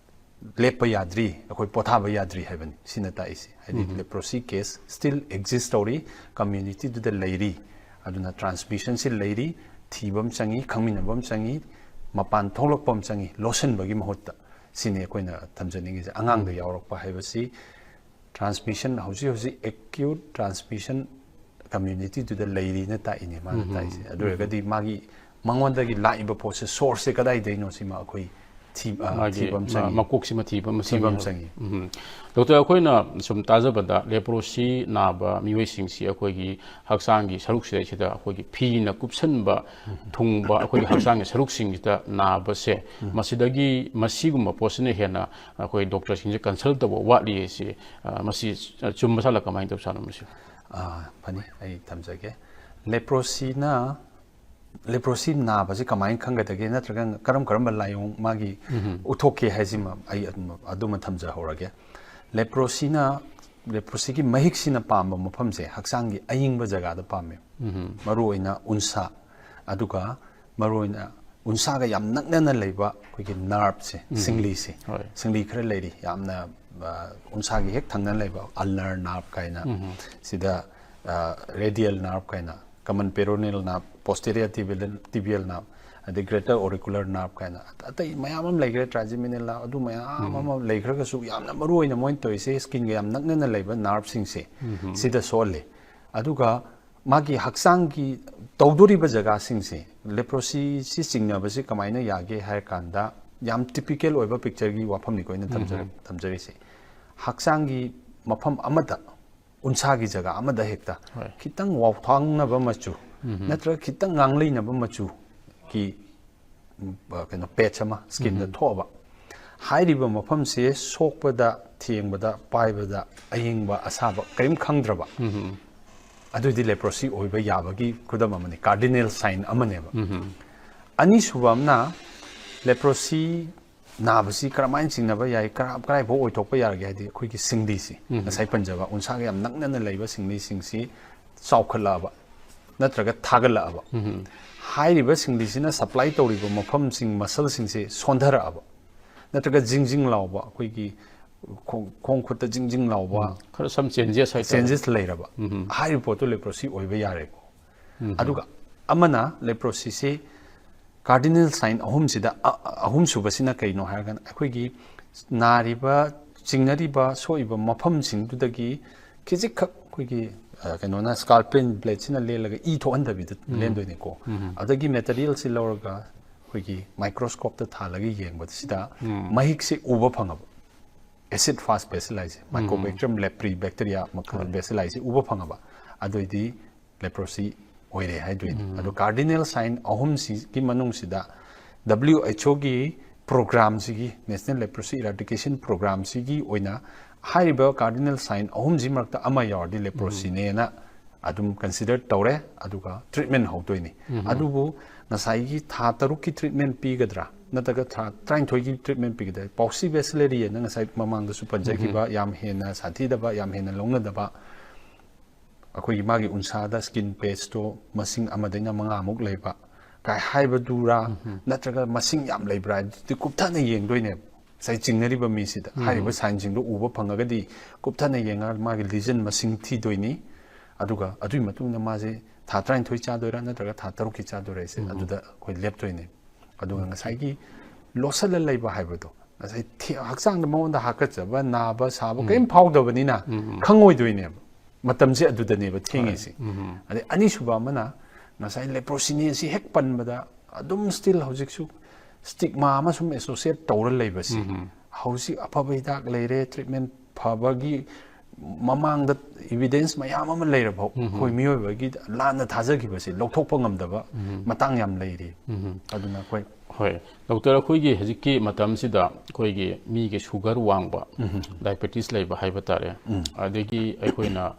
ꯂꯦꯞꯄ ꯌꯥꯗ꯭ꯔꯤ, ꯑꯩꯈꯣꯏ ꯄꯣꯊꯥꯕ ꯌꯥꯗ꯭ꯔꯤ ꯍꯥꯏꯕꯅꯤ꯫ ꯁꯤꯅ ꯇꯥꯛꯏꯁꯤ ꯍꯥꯏꯗꯤ ꯂꯦꯄ꯭ꯔꯣꯁꯤ ꯀꯦꯁ ꯁ꯭ꯇꯤꯜ ꯑꯦꯛꯖꯤꯁ ꯇꯧꯔꯤ, ꯀꯝꯃ꯭ꯌꯨꯅꯤꯇꯤꯗꯨꯗ ꯂꯩꯔꯤ꯫ ꯑꯗꯨꯅ ꯇ꯭ꯔꯥꯟꯁꯃꯤꯁꯟꯁꯤ ꯂꯩꯔꯤ, ꯊꯤꯕ ꯑꯃ ꯆꯪꯉꯤ, ꯈꯪꯃꯤꯟꯅꯕ ꯑꯃ ꯆꯪꯉꯤ, ꯃꯄꯥꯟ ꯊꯣꯛꯂꯛꯄ ꯑꯃ ꯆꯪꯉꯤ꯫ ꯂꯣꯠꯁꯤꯟꯕꯒꯤ ꯃꯍꯨꯠꯇ ꯁꯤꯅꯤ ꯑꯩꯈꯣꯏꯅ ꯊꯝꯖꯅꯤꯡꯉꯤꯁꯦ꯫ ꯑꯉꯥꯡꯗ ꯌꯥꯎꯔꯛꯄ ꯍꯥꯏꯕꯁꯤ ꯇ꯭ꯔꯥꯟꯁꯃꯤꯁꯟ ꯍꯧꯖꯤꯛ ꯍꯧꯖꯤꯛ ꯑꯦꯀ꯭ꯌꯨꯠ ꯇ꯭ꯔꯥꯟꯁꯃꯤꯁꯟ ꯀꯝꯃ꯭ꯌꯨꯅꯤꯇꯤꯗꯨꯗ ꯂꯩꯔꯤꯅ ꯇꯥꯛꯏꯅꯦ ꯃꯥꯅ ꯇꯥꯛꯏꯁꯦ꯫ ꯑꯗꯨ ꯑꯣꯏꯔꯒꯗꯤ ꯃꯥꯒꯤ ꯃꯉꯣꯟꯗꯒꯤ ꯂꯥꯛꯏꯕ ꯄꯣꯠꯁꯦ, ꯁꯣꯔꯁꯁꯦ ꯀꯗꯥꯏꯗꯩꯅꯣ ꯁꯤꯃ ꯑꯩꯈꯣꯏ ꯊꯤ- ꯑ, ꯃꯥꯒꯤ ꯊꯤꯕ ꯑꯃ ꯃ- ꯆꯪꯉꯤ꯫ ꯃꯀꯣꯛꯁꯤꯃ ꯊꯤꯕ ꯑꯃ ꯊꯤꯕ ꯑꯃ ꯆꯪꯉꯤ꯫ ꯆꯪꯉꯤ꯫ ꯎꯝ꯫ ꯗꯣꯛꯇꯔ, ꯑꯩꯈꯣꯏꯅ ꯁꯨꯝ ꯇꯥꯖꯕꯗ ꯂꯦꯄ꯭ꯔꯣꯁꯤ ꯅꯥꯕ ꯃꯤꯑꯣꯏꯁꯤꯡꯁꯤ ꯑꯩꯈꯣꯏꯒꯤ ꯍꯛꯆꯥꯡꯒꯤ ꯁꯔꯨꯛꯁꯤꯗꯩꯁꯤꯗ ꯑꯩꯈꯣꯏꯒꯤ ꯐꯤꯅ ꯀꯨꯞꯁꯟꯕ ꯊꯨꯡꯕ ꯑꯩꯈꯣꯏꯒꯤ ꯍꯛꯆꯥꯡꯒꯤ ꯁꯔꯨꯛꯁꯤꯡꯁꯤꯗ ꯅꯥꯕꯁꯦ, ꯃꯁꯤꯗꯒꯤ ꯃꯁꯤꯒꯨꯝꯕ ꯄꯣꯠꯁꯤꯅ ꯍꯦꯟꯅ ꯑꯩꯈꯣꯏ ꯗꯣꯛꯇꯔꯁꯤꯡꯁꯦ ꯀꯟꯁꯜ ꯇꯧꯕ ꯋꯥꯠꯂꯤ ꯍꯥꯏꯁꯤ, ꯑ, ꯃꯁꯤ ꯆꯨꯝꯕ ꯁꯥꯠꯂ ꯀꯃꯥꯏꯅ ꯇꯧꯁꯥꯠꯅꯣ ꯃꯁꯤ? ꯑ, ꯐꯅꯤ, ꯑꯩ ꯊꯝꯖꯒꯦ꯫ ꯂꯦꯄ꯭ꯔꯣꯁꯤꯅ ꯂꯦꯄ꯭ꯔꯣꯁꯤ ꯅꯥꯕꯁꯤ ꯀꯃꯥꯏꯅ ꯈꯪꯒꯗꯒꯦ, ꯅꯠꯇ꯭ꯔꯒ ꯀꯔꯝ ꯀꯔꯝꯕ ꯂꯥꯏꯑꯣꯡ ꯃꯥꯒꯤ ꯎꯠꯊꯣꯛꯀꯦ ꯍꯥꯏꯁꯤꯃ ꯑꯩ ꯑꯗꯨꯝ, ꯑꯗꯨꯃ ꯊꯝꯖꯍꯧꯔꯒꯦ꯫ ꯂꯦꯄ꯭ꯔꯣꯁꯤꯅ, ꯂꯦꯄ꯭ꯔꯣꯁꯤꯒꯤ ꯃꯍꯤꯛꯁꯤꯅ ꯄꯥꯝꯕ ꯃꯐꯝꯁꯦ ꯍꯛꯆꯥꯡꯒꯤ ꯑꯌꯤꯡꯕ ꯖꯒꯥꯗ ꯄꯥꯝꯃꯦ꯫ ꯃꯔꯨꯑꯣꯏꯅ ꯎꯟꯁꯥ, ꯑꯗꯨꯒ ꯃꯔꯨꯑꯣꯏꯅ ꯎꯟꯁꯥꯒ ꯌꯥꯝ ꯅꯛꯅꯅ ꯂꯩꯕ ꯑꯩꯈꯣꯏꯒꯤ ꯅꯔꯚꯁꯦ, ꯁꯤꯡꯂꯤꯁꯦ, ꯍꯣꯏ꯫ ꯁꯤꯡꯂꯤ ꯈꯔ ꯂꯩꯔꯤ, ꯌꯥꯝꯅ, ꯑ, ꯎꯟꯁꯥꯒꯤ ꯍꯦꯛ ꯊꯪꯅꯅ ꯂꯩꯕ ꯑꯜꯅꯔ ꯅꯔꯚ ꯀꯥꯏꯅ, ꯁꯤꯗ, ꯑ, ꯔꯦꯗꯤꯌꯦꯜ ꯅꯔꯚ ꯀꯥꯏꯅ, ꯀꯃꯟ ꯄꯦꯔꯣꯅꯤꯌꯦꯜ ꯅꯔꯚ, ꯄꯣꯁꯇꯦꯔꯤꯌꯔ ꯇꯤꯕꯤꯌꯦꯜ, ꯇꯤꯕꯤꯌꯦꯜ ꯅꯔꯚ, ꯑꯗꯩ ꯒ꯭ꯔꯦꯇꯔ ꯑꯣꯔꯤꯀꯨꯂꯔ ꯅꯔꯚ ꯀꯥꯏꯅ ꯑꯇꯩ ꯃꯌꯥꯝ ꯑꯃ ꯂꯩꯈ꯭ꯔꯦ, ꯇ꯭ꯔꯥꯏꯖꯤꯃꯤꯅꯦꯂꯥ, ꯑꯗꯨ ꯃꯌꯥꯝ ꯑꯃ ꯂꯩꯈ꯭ꯔꯒꯁꯨ ꯌꯥꯝꯅ ꯃꯔꯨ ꯑꯣꯏꯅ ꯃꯣꯏꯅ ꯇꯧꯔꯤꯁꯦ ꯁ꯭ꯀꯤꯟꯒ ꯌꯥꯝ ꯅꯛꯅꯅ ꯂꯩꯕ ꯅꯔꯚꯁꯤꯡꯁꯦ ꯁꯤꯗ ꯁꯣꯛꯍꯜꯂꯤ꯫ ꯑꯗꯨꯒ ꯃꯥꯒꯤ ꯍꯛꯆꯥꯡꯒꯤ ꯇꯧꯗꯣꯔꯤꯕ ꯖꯒꯥꯁꯤꯡꯁꯦ, ꯂꯦꯄ꯭ꯔꯣꯁꯤꯁꯤ ꯆꯤꯡꯅꯕꯁꯤ ꯀꯃꯥꯏꯅ ꯌꯥꯒꯦ ꯍꯥꯏꯔ ꯀꯥꯟꯗ, ꯌꯥꯝ ꯇꯤꯄꯤꯀꯦꯜ ꯑꯣꯏꯕ ꯄꯤꯛꯆꯔꯒꯤ ꯋꯥꯐꯝꯅꯤꯀꯣ ꯑꯩꯅ ꯊꯝꯖꯔ-, ꯊꯝꯖꯔꯤꯁꯦ꯫ ꯍꯛꯆꯥꯡꯒꯤ ꯃꯐꯝ ꯑꯃꯗ, ꯎꯟꯁꯥꯒꯤ ꯖꯒꯥ ꯑꯃꯗ ꯍꯦꯛꯇ ꯍꯣꯏ꯫ ꯈꯤꯇꯪ ꯋꯥꯎꯊꯥꯡꯅꯕ ꯃꯆꯨ ꯅꯠꯇ꯭ꯔꯒ ꯈꯤꯇꯪ ꯉꯥꯡꯂꯩꯅꯕ ꯃꯆꯨꯒꯤ, ꯎꯝ, ꯑ, ꯀꯩꯅꯣ, ꯄꯦꯠꯆ ꯑꯃ ꯁ꯭ꯀꯤꯟꯗ ꯊꯣꯛꯑꯕ꯫ ꯍꯥꯏꯔꯤꯕ ꯃꯐꯝꯁꯦ ꯁꯣꯛꯄꯗ, ꯊꯦꯡꯕꯗ, ꯄꯥꯏꯕꯗ ꯑꯌꯤꯡꯕ ꯑꯁꯥꯕ ꯀꯔꯤꯝ ꯈꯪꯗ꯭ꯔꯕ꯫ ꯑꯗꯨꯗꯤ ꯂꯦꯄ꯭ꯔꯣꯁꯤ ꯑꯣꯏꯕ ꯌꯥꯕꯒꯤ ꯈꯨꯗꯝ ꯑꯃꯅꯤ, ꯀꯥꯔꯗꯤꯅꯦꯜ ꯁꯥꯏꯟ ꯑꯃꯅꯦꯕ꯫ ꯑꯅꯤꯁꯨꯕ ꯑꯃꯅ ꯂꯦꯄ꯭ꯔꯣꯁꯤ ꯅꯥꯕꯁꯤ ꯀꯔꯝꯍꯥꯏꯅ ꯆꯤꯡꯅꯕ ꯌꯥꯏ, ꯀꯔꯥ- ꯀꯔꯥꯏꯐꯥꯎ ꯑꯣꯏꯊꯣꯛꯄ ꯌꯥꯔꯒꯦ ꯍꯥꯏꯗꯤ ꯑꯩꯈꯣꯏꯒꯤ ꯁꯤꯡꯂꯤꯁꯤ, ꯉꯁꯥꯏ ꯄꯟꯖꯕ ꯎꯟꯁꯥꯒ ꯌꯥꯝ ꯅꯛꯅꯅ ꯂꯩꯕ ꯁꯤꯡꯂꯤꯁꯤꯡꯁꯤ ꯆꯥꯎꯈꯠꯂꯛꯑꯕ ꯅꯠꯇ꯭ꯔꯒ ꯊꯥꯒꯠꯂꯛꯑꯕ, ꯍꯥꯏꯔꯤꯕ ꯁꯤꯡꯂꯤꯁꯤꯅ ꯁꯄ꯭ꯂꯥꯏ ꯇꯧꯔꯤꯕ ꯃꯐꯝꯁꯤꯡ, ꯃꯁꯜꯁꯤꯡꯁꯦ ꯁꯣꯟꯊꯔꯛꯑꯕ ꯅꯠꯇ꯭ꯔꯒ ꯖꯤꯡ ꯖꯤꯡ ꯂꯥꯎꯕ, ꯑꯩꯈꯣꯏꯒꯤ ꯈꯣꯡ- ꯈꯣꯡ ꯈꯨꯠꯇ ꯖꯤꯡ ꯖꯤꯡ ꯂꯥꯎꯕ, ꯈꯔ ꯁꯝ ꯆꯦꯟꯖꯦꯁ ꯍꯥꯏꯇꯥꯔꯦ꯫ ꯆꯦꯟꯖꯦꯁ ꯂꯩꯔꯕ, ꯍꯥꯏꯔꯤꯕ ꯄꯣꯠꯇꯨ ꯂꯦꯄ꯭ꯔꯣꯁꯤ ꯑꯣꯏꯕ ꯌꯥꯔꯦꯀꯣ꯫ ꯑꯗꯨꯒ ꯑꯃꯅ ꯂꯦꯄ꯭ꯔꯣꯁꯤꯁꯤ ꯀꯥꯔꯗꯤꯅꯦꯜ ꯁꯥꯏꯟ ꯑꯍꯨꯝꯁꯤꯗ ꯑ- ꯑꯍꯨꯝꯁꯨꯕꯁꯤꯅ ꯀꯩꯅꯣ ꯍꯥꯏꯔꯒꯅ ꯑꯩꯈꯣꯏꯒꯤ ꯅꯥꯔꯤꯕ, ꯆꯤꯡꯅꯔꯤꯕ, ꯁꯣꯛꯏꯕ ꯃꯐꯝꯁꯤꯡꯗꯨꯗꯒꯤ ꯈꯤꯖꯤꯛꯈꯛ ꯑꯩꯈꯣꯏꯒꯤ ꯑ, ꯀꯩꯅꯣꯅ ꯁ꯭ꯀꯥꯜꯄꯦꯜ ꯕ꯭ꯂꯦꯗꯁꯤꯅ ꯂꯦꯜꯂꯒ ꯏ ꯊꯣꯛꯍꯟꯗꯕꯤꯗ ꯂꯦꯟꯗꯣꯏꯅꯤꯀꯣ꯫ ꯑꯗꯒꯤ ꯃꯦꯇꯔꯤꯌꯦꯜꯁꯤ ꯂꯧꯔꯒ ꯑꯩꯈꯣꯏꯒꯤ ꯃꯥꯏꯀ꯭ꯔꯣꯁꯀꯣꯞꯇ ꯊꯥꯜꯂꯒ ꯌꯦꯡꯕꯁꯤꯗ ꯃꯍꯤꯛꯁꯦ ꯎꯕ ꯐꯪꯉꯕ, ꯑꯦꯁꯤꯠ ꯐꯥꯁ ꯕꯦꯁꯤꯂꯥꯏꯁꯤ, ꯃꯥꯏꯀꯣꯕꯦꯛꯇ꯭ꯔꯤꯌꯝ ꯂꯦꯄ꯭ꯔꯤ ꯕꯦꯛꯇꯔꯤꯌꯥ ꯃꯈꯜ ꯕꯦꯁꯤꯂꯥꯏꯁꯤ ꯎꯕ ꯐꯪꯉꯕ, ꯑꯗꯨꯑꯣꯏꯗꯤ ꯂꯦꯄ꯭ꯔꯣꯁꯤ ꯑꯣꯏꯔꯦ ꯍꯥꯏꯗꯣꯏꯅꯤ꯫ ꯑꯗꯣ ꯀꯥꯔꯗꯤꯅꯦꯜ ꯁꯥꯏꯟ ꯑꯍꯨꯝꯁꯤꯒꯤ ꯃꯅꯨꯡꯁꯤꯗ ꯗꯕ꯭ꯂꯤꯎ ꯑꯩꯆ ꯑꯣꯒꯤ ꯄ꯭ꯔꯣꯒ꯭ꯔꯥꯝꯁꯤꯒꯤ, ꯅꯦꯁꯅꯦꯜ ꯂꯦꯄ꯭ꯔꯣꯁꯤ ꯏꯔꯥꯗꯤꯀꯦꯁꯟ ꯄ꯭ꯔꯣꯒ꯭ꯔꯥꯝꯁꯤꯒꯤ ꯑꯣꯏꯅ ꯍꯥꯏꯔꯤꯕ ꯀꯥꯔꯗꯤꯅꯦꯜ ꯁꯥꯏꯟ ꯑꯍꯨꯝꯁꯤ ꯃꯔꯛꯇ ꯑꯃ ꯌꯥꯎꯔꯗꯤ ꯂꯦꯄ꯭ꯔꯣꯁꯤꯅꯦꯅ ꯑꯗꯨꯝ ꯀꯟꯁꯤꯗꯔ ꯇꯧꯔꯦ, ꯑꯗꯨꯒ ꯇ꯭ꯔꯤꯠꯃꯦꯟ ꯍꯧꯗꯣꯏꯅꯤ꯫ ꯑꯗꯨꯕꯨ ꯉꯁꯥꯏꯒꯤ ꯊꯥ ꯇꯔꯨꯛꯀꯤ ꯇ꯭ꯔꯤꯠꯃꯦꯟ ꯄꯤꯒꯗ꯭ꯔꯥ ꯅꯠꯇ꯭ꯔꯒ ꯊꯥ ꯇꯔꯥꯅꯤꯊꯣꯏꯒꯤ ꯇ꯭ꯔꯤꯠꯃꯦꯟ ꯄꯤꯒꯗ꯭ꯔꯥ, ꯄꯥꯎꯁꯤ ꯕꯦꯁꯤꯂꯔꯤ ꯍꯥꯏꯅ ꯉꯁꯥꯏ ꯃꯃꯥꯡꯗꯁꯨ ꯄꯟꯖꯈꯤꯕ, ꯌꯥꯝ ꯍꯦꯟꯅ ꯁꯥꯊꯤꯗꯕ, ꯌꯥꯝ ꯍꯦꯟꯅ ꯂꯧꯅꯗꯕ, ꯑꯩꯈꯣꯏꯒꯤ ꯃꯥꯒꯤ ꯎꯟꯁꯥꯗ ꯁ꯭ꯀꯤꯟ ꯄꯦꯆꯇꯣ ꯃꯁꯤꯡ ꯑꯃꯗꯩꯅ ꯃꯉꯥꯃꯨꯛ ꯂꯩꯕ ꯀꯥꯏ ꯍꯥꯏꯕꯗꯨꯔꯥ, ꯅꯠꯇ꯭ꯔꯒ ꯃꯁꯤꯡ ꯌꯥꯝ ꯂꯩꯕ꯭ꯔꯥ ꯍꯥꯏꯗꯨꯗꯤ ꯀꯨꯞꯊꯅ ꯌꯦꯡꯗꯣꯏꯅꯦꯕ꯫ ꯉꯁꯥꯏ ꯆꯤꯡꯅꯔꯤꯕ ꯃꯤꯁꯤꯗ, ꯍꯥꯏꯔꯤꯕ ꯁꯥꯏꯟꯁꯤꯡꯗꯣ ꯎꯕ ꯐꯪꯉꯒꯗꯤ ꯀꯨꯞꯊꯅ ꯌꯦꯡꯉꯒ ꯃꯥꯒꯤ ꯂꯤꯖꯟ ꯃꯁꯤꯡ ꯊꯤꯗꯣꯏꯅꯤ꯫ ꯑꯗꯨꯒ ꯑꯗꯨꯒꯤ ꯃꯇꯨꯡꯗ ꯃꯥꯁꯦ ꯊꯥ ꯇꯔꯥꯅꯤꯊꯣꯏ ꯆꯥꯗꯣꯏꯔꯥ ꯅꯠꯇ꯭ꯔꯒ ꯊꯥ ꯇꯔꯨꯛꯀꯤ ꯆꯥꯗꯣꯏꯔꯥ ꯍꯥꯏꯁꯦ ꯑꯗꯨꯗ ꯑꯩꯈꯣꯏ ꯂꯦꯞꯇꯣꯏꯅꯦ꯫ ꯑꯗꯨꯒ ꯉꯁꯥꯏꯒꯤ ꯂꯣꯠꯁꯤꯜꯂ ꯂꯩꯕ ꯍꯥꯏꯕꯗꯣ, ꯉꯁꯥꯏ ꯊꯦ- ꯍꯛꯆꯥꯡꯗ ꯃꯉꯣꯟꯗ ꯍꯥꯀꯠꯆꯕ, ꯅꯥꯕ, ꯁꯥꯕ ꯀꯔꯤꯝ ꯐꯥꯎꯗꯕꯅꯤꯅ ꯈꯪꯉꯣꯏꯗꯣꯏꯅꯦꯕ꯫ ꯃꯇꯝꯁꯦ ꯑꯗꯨꯗꯅꯦꯕ ꯊꯦꯡꯉꯤꯁꯦ꯫ ꯑꯗꯩ ꯑꯅꯤꯁꯨꯕ ꯑꯃꯅ ꯉꯁꯥꯏ ꯂꯦꯄ꯭ꯔꯣꯁꯤꯅꯤ ꯑꯁꯤ ꯍꯦꯛ ꯄꯟꯕꯗ ꯑꯗꯨꯝ ꯁ꯭ꯇꯤꯜ ꯍꯧꯖꯤꯛꯁꯨ ꯁ꯭ꯇꯤꯛꯃꯥ ꯑꯃ ꯁꯨꯝ ꯑꯦꯁꯣꯁꯤꯌꯦꯠ ꯇꯧꯔ ꯂꯩꯕꯁꯤ꯫ ꯍꯧꯖꯤꯛ ꯑꯐꯕ ꯍꯤꯗꯥꯛ ꯂꯩꯔꯦ, ꯇ꯭ꯔꯤꯠꯃꯦꯟ ꯐꯕꯒꯤ ꯃꯃꯥꯡꯗ ꯏꯕꯤꯗꯦꯟꯁ ꯃꯌꯥꯝ ꯑꯃ ꯂꯩꯔꯐꯥꯎ ꯑꯩꯈꯣꯏ ꯃꯤꯑꯣꯏꯕꯒꯤ ꯂꯥꯟꯅ ꯊꯥꯖꯈꯤꯕꯁꯤ ꯂꯧꯊꯣꯛꯄ ꯉꯝꯗꯕ ꯃꯇꯥꯡ ꯌꯥꯝ ꯂꯩꯔꯤ꯫ ꯑꯗꯨꯅ ꯑꯩꯈꯣꯏ ꯍꯣꯏ, ꯗꯣꯛꯇꯔ, ꯑꯩꯈꯣꯏꯒꯤ ꯍꯧꯖꯤꯛꯀꯤ ꯃꯇꯝꯁꯤꯗ ꯑꯩꯈꯣꯏꯒꯤ ꯃꯤꯒꯤ sugar ꯋꯥꯡꯕ, diabetes ꯂꯩꯕ ꯍꯥꯏꯕ ꯇꯥꯔꯦ, ꯑꯗꯒꯤ ꯑꯩꯈꯣꯏꯅ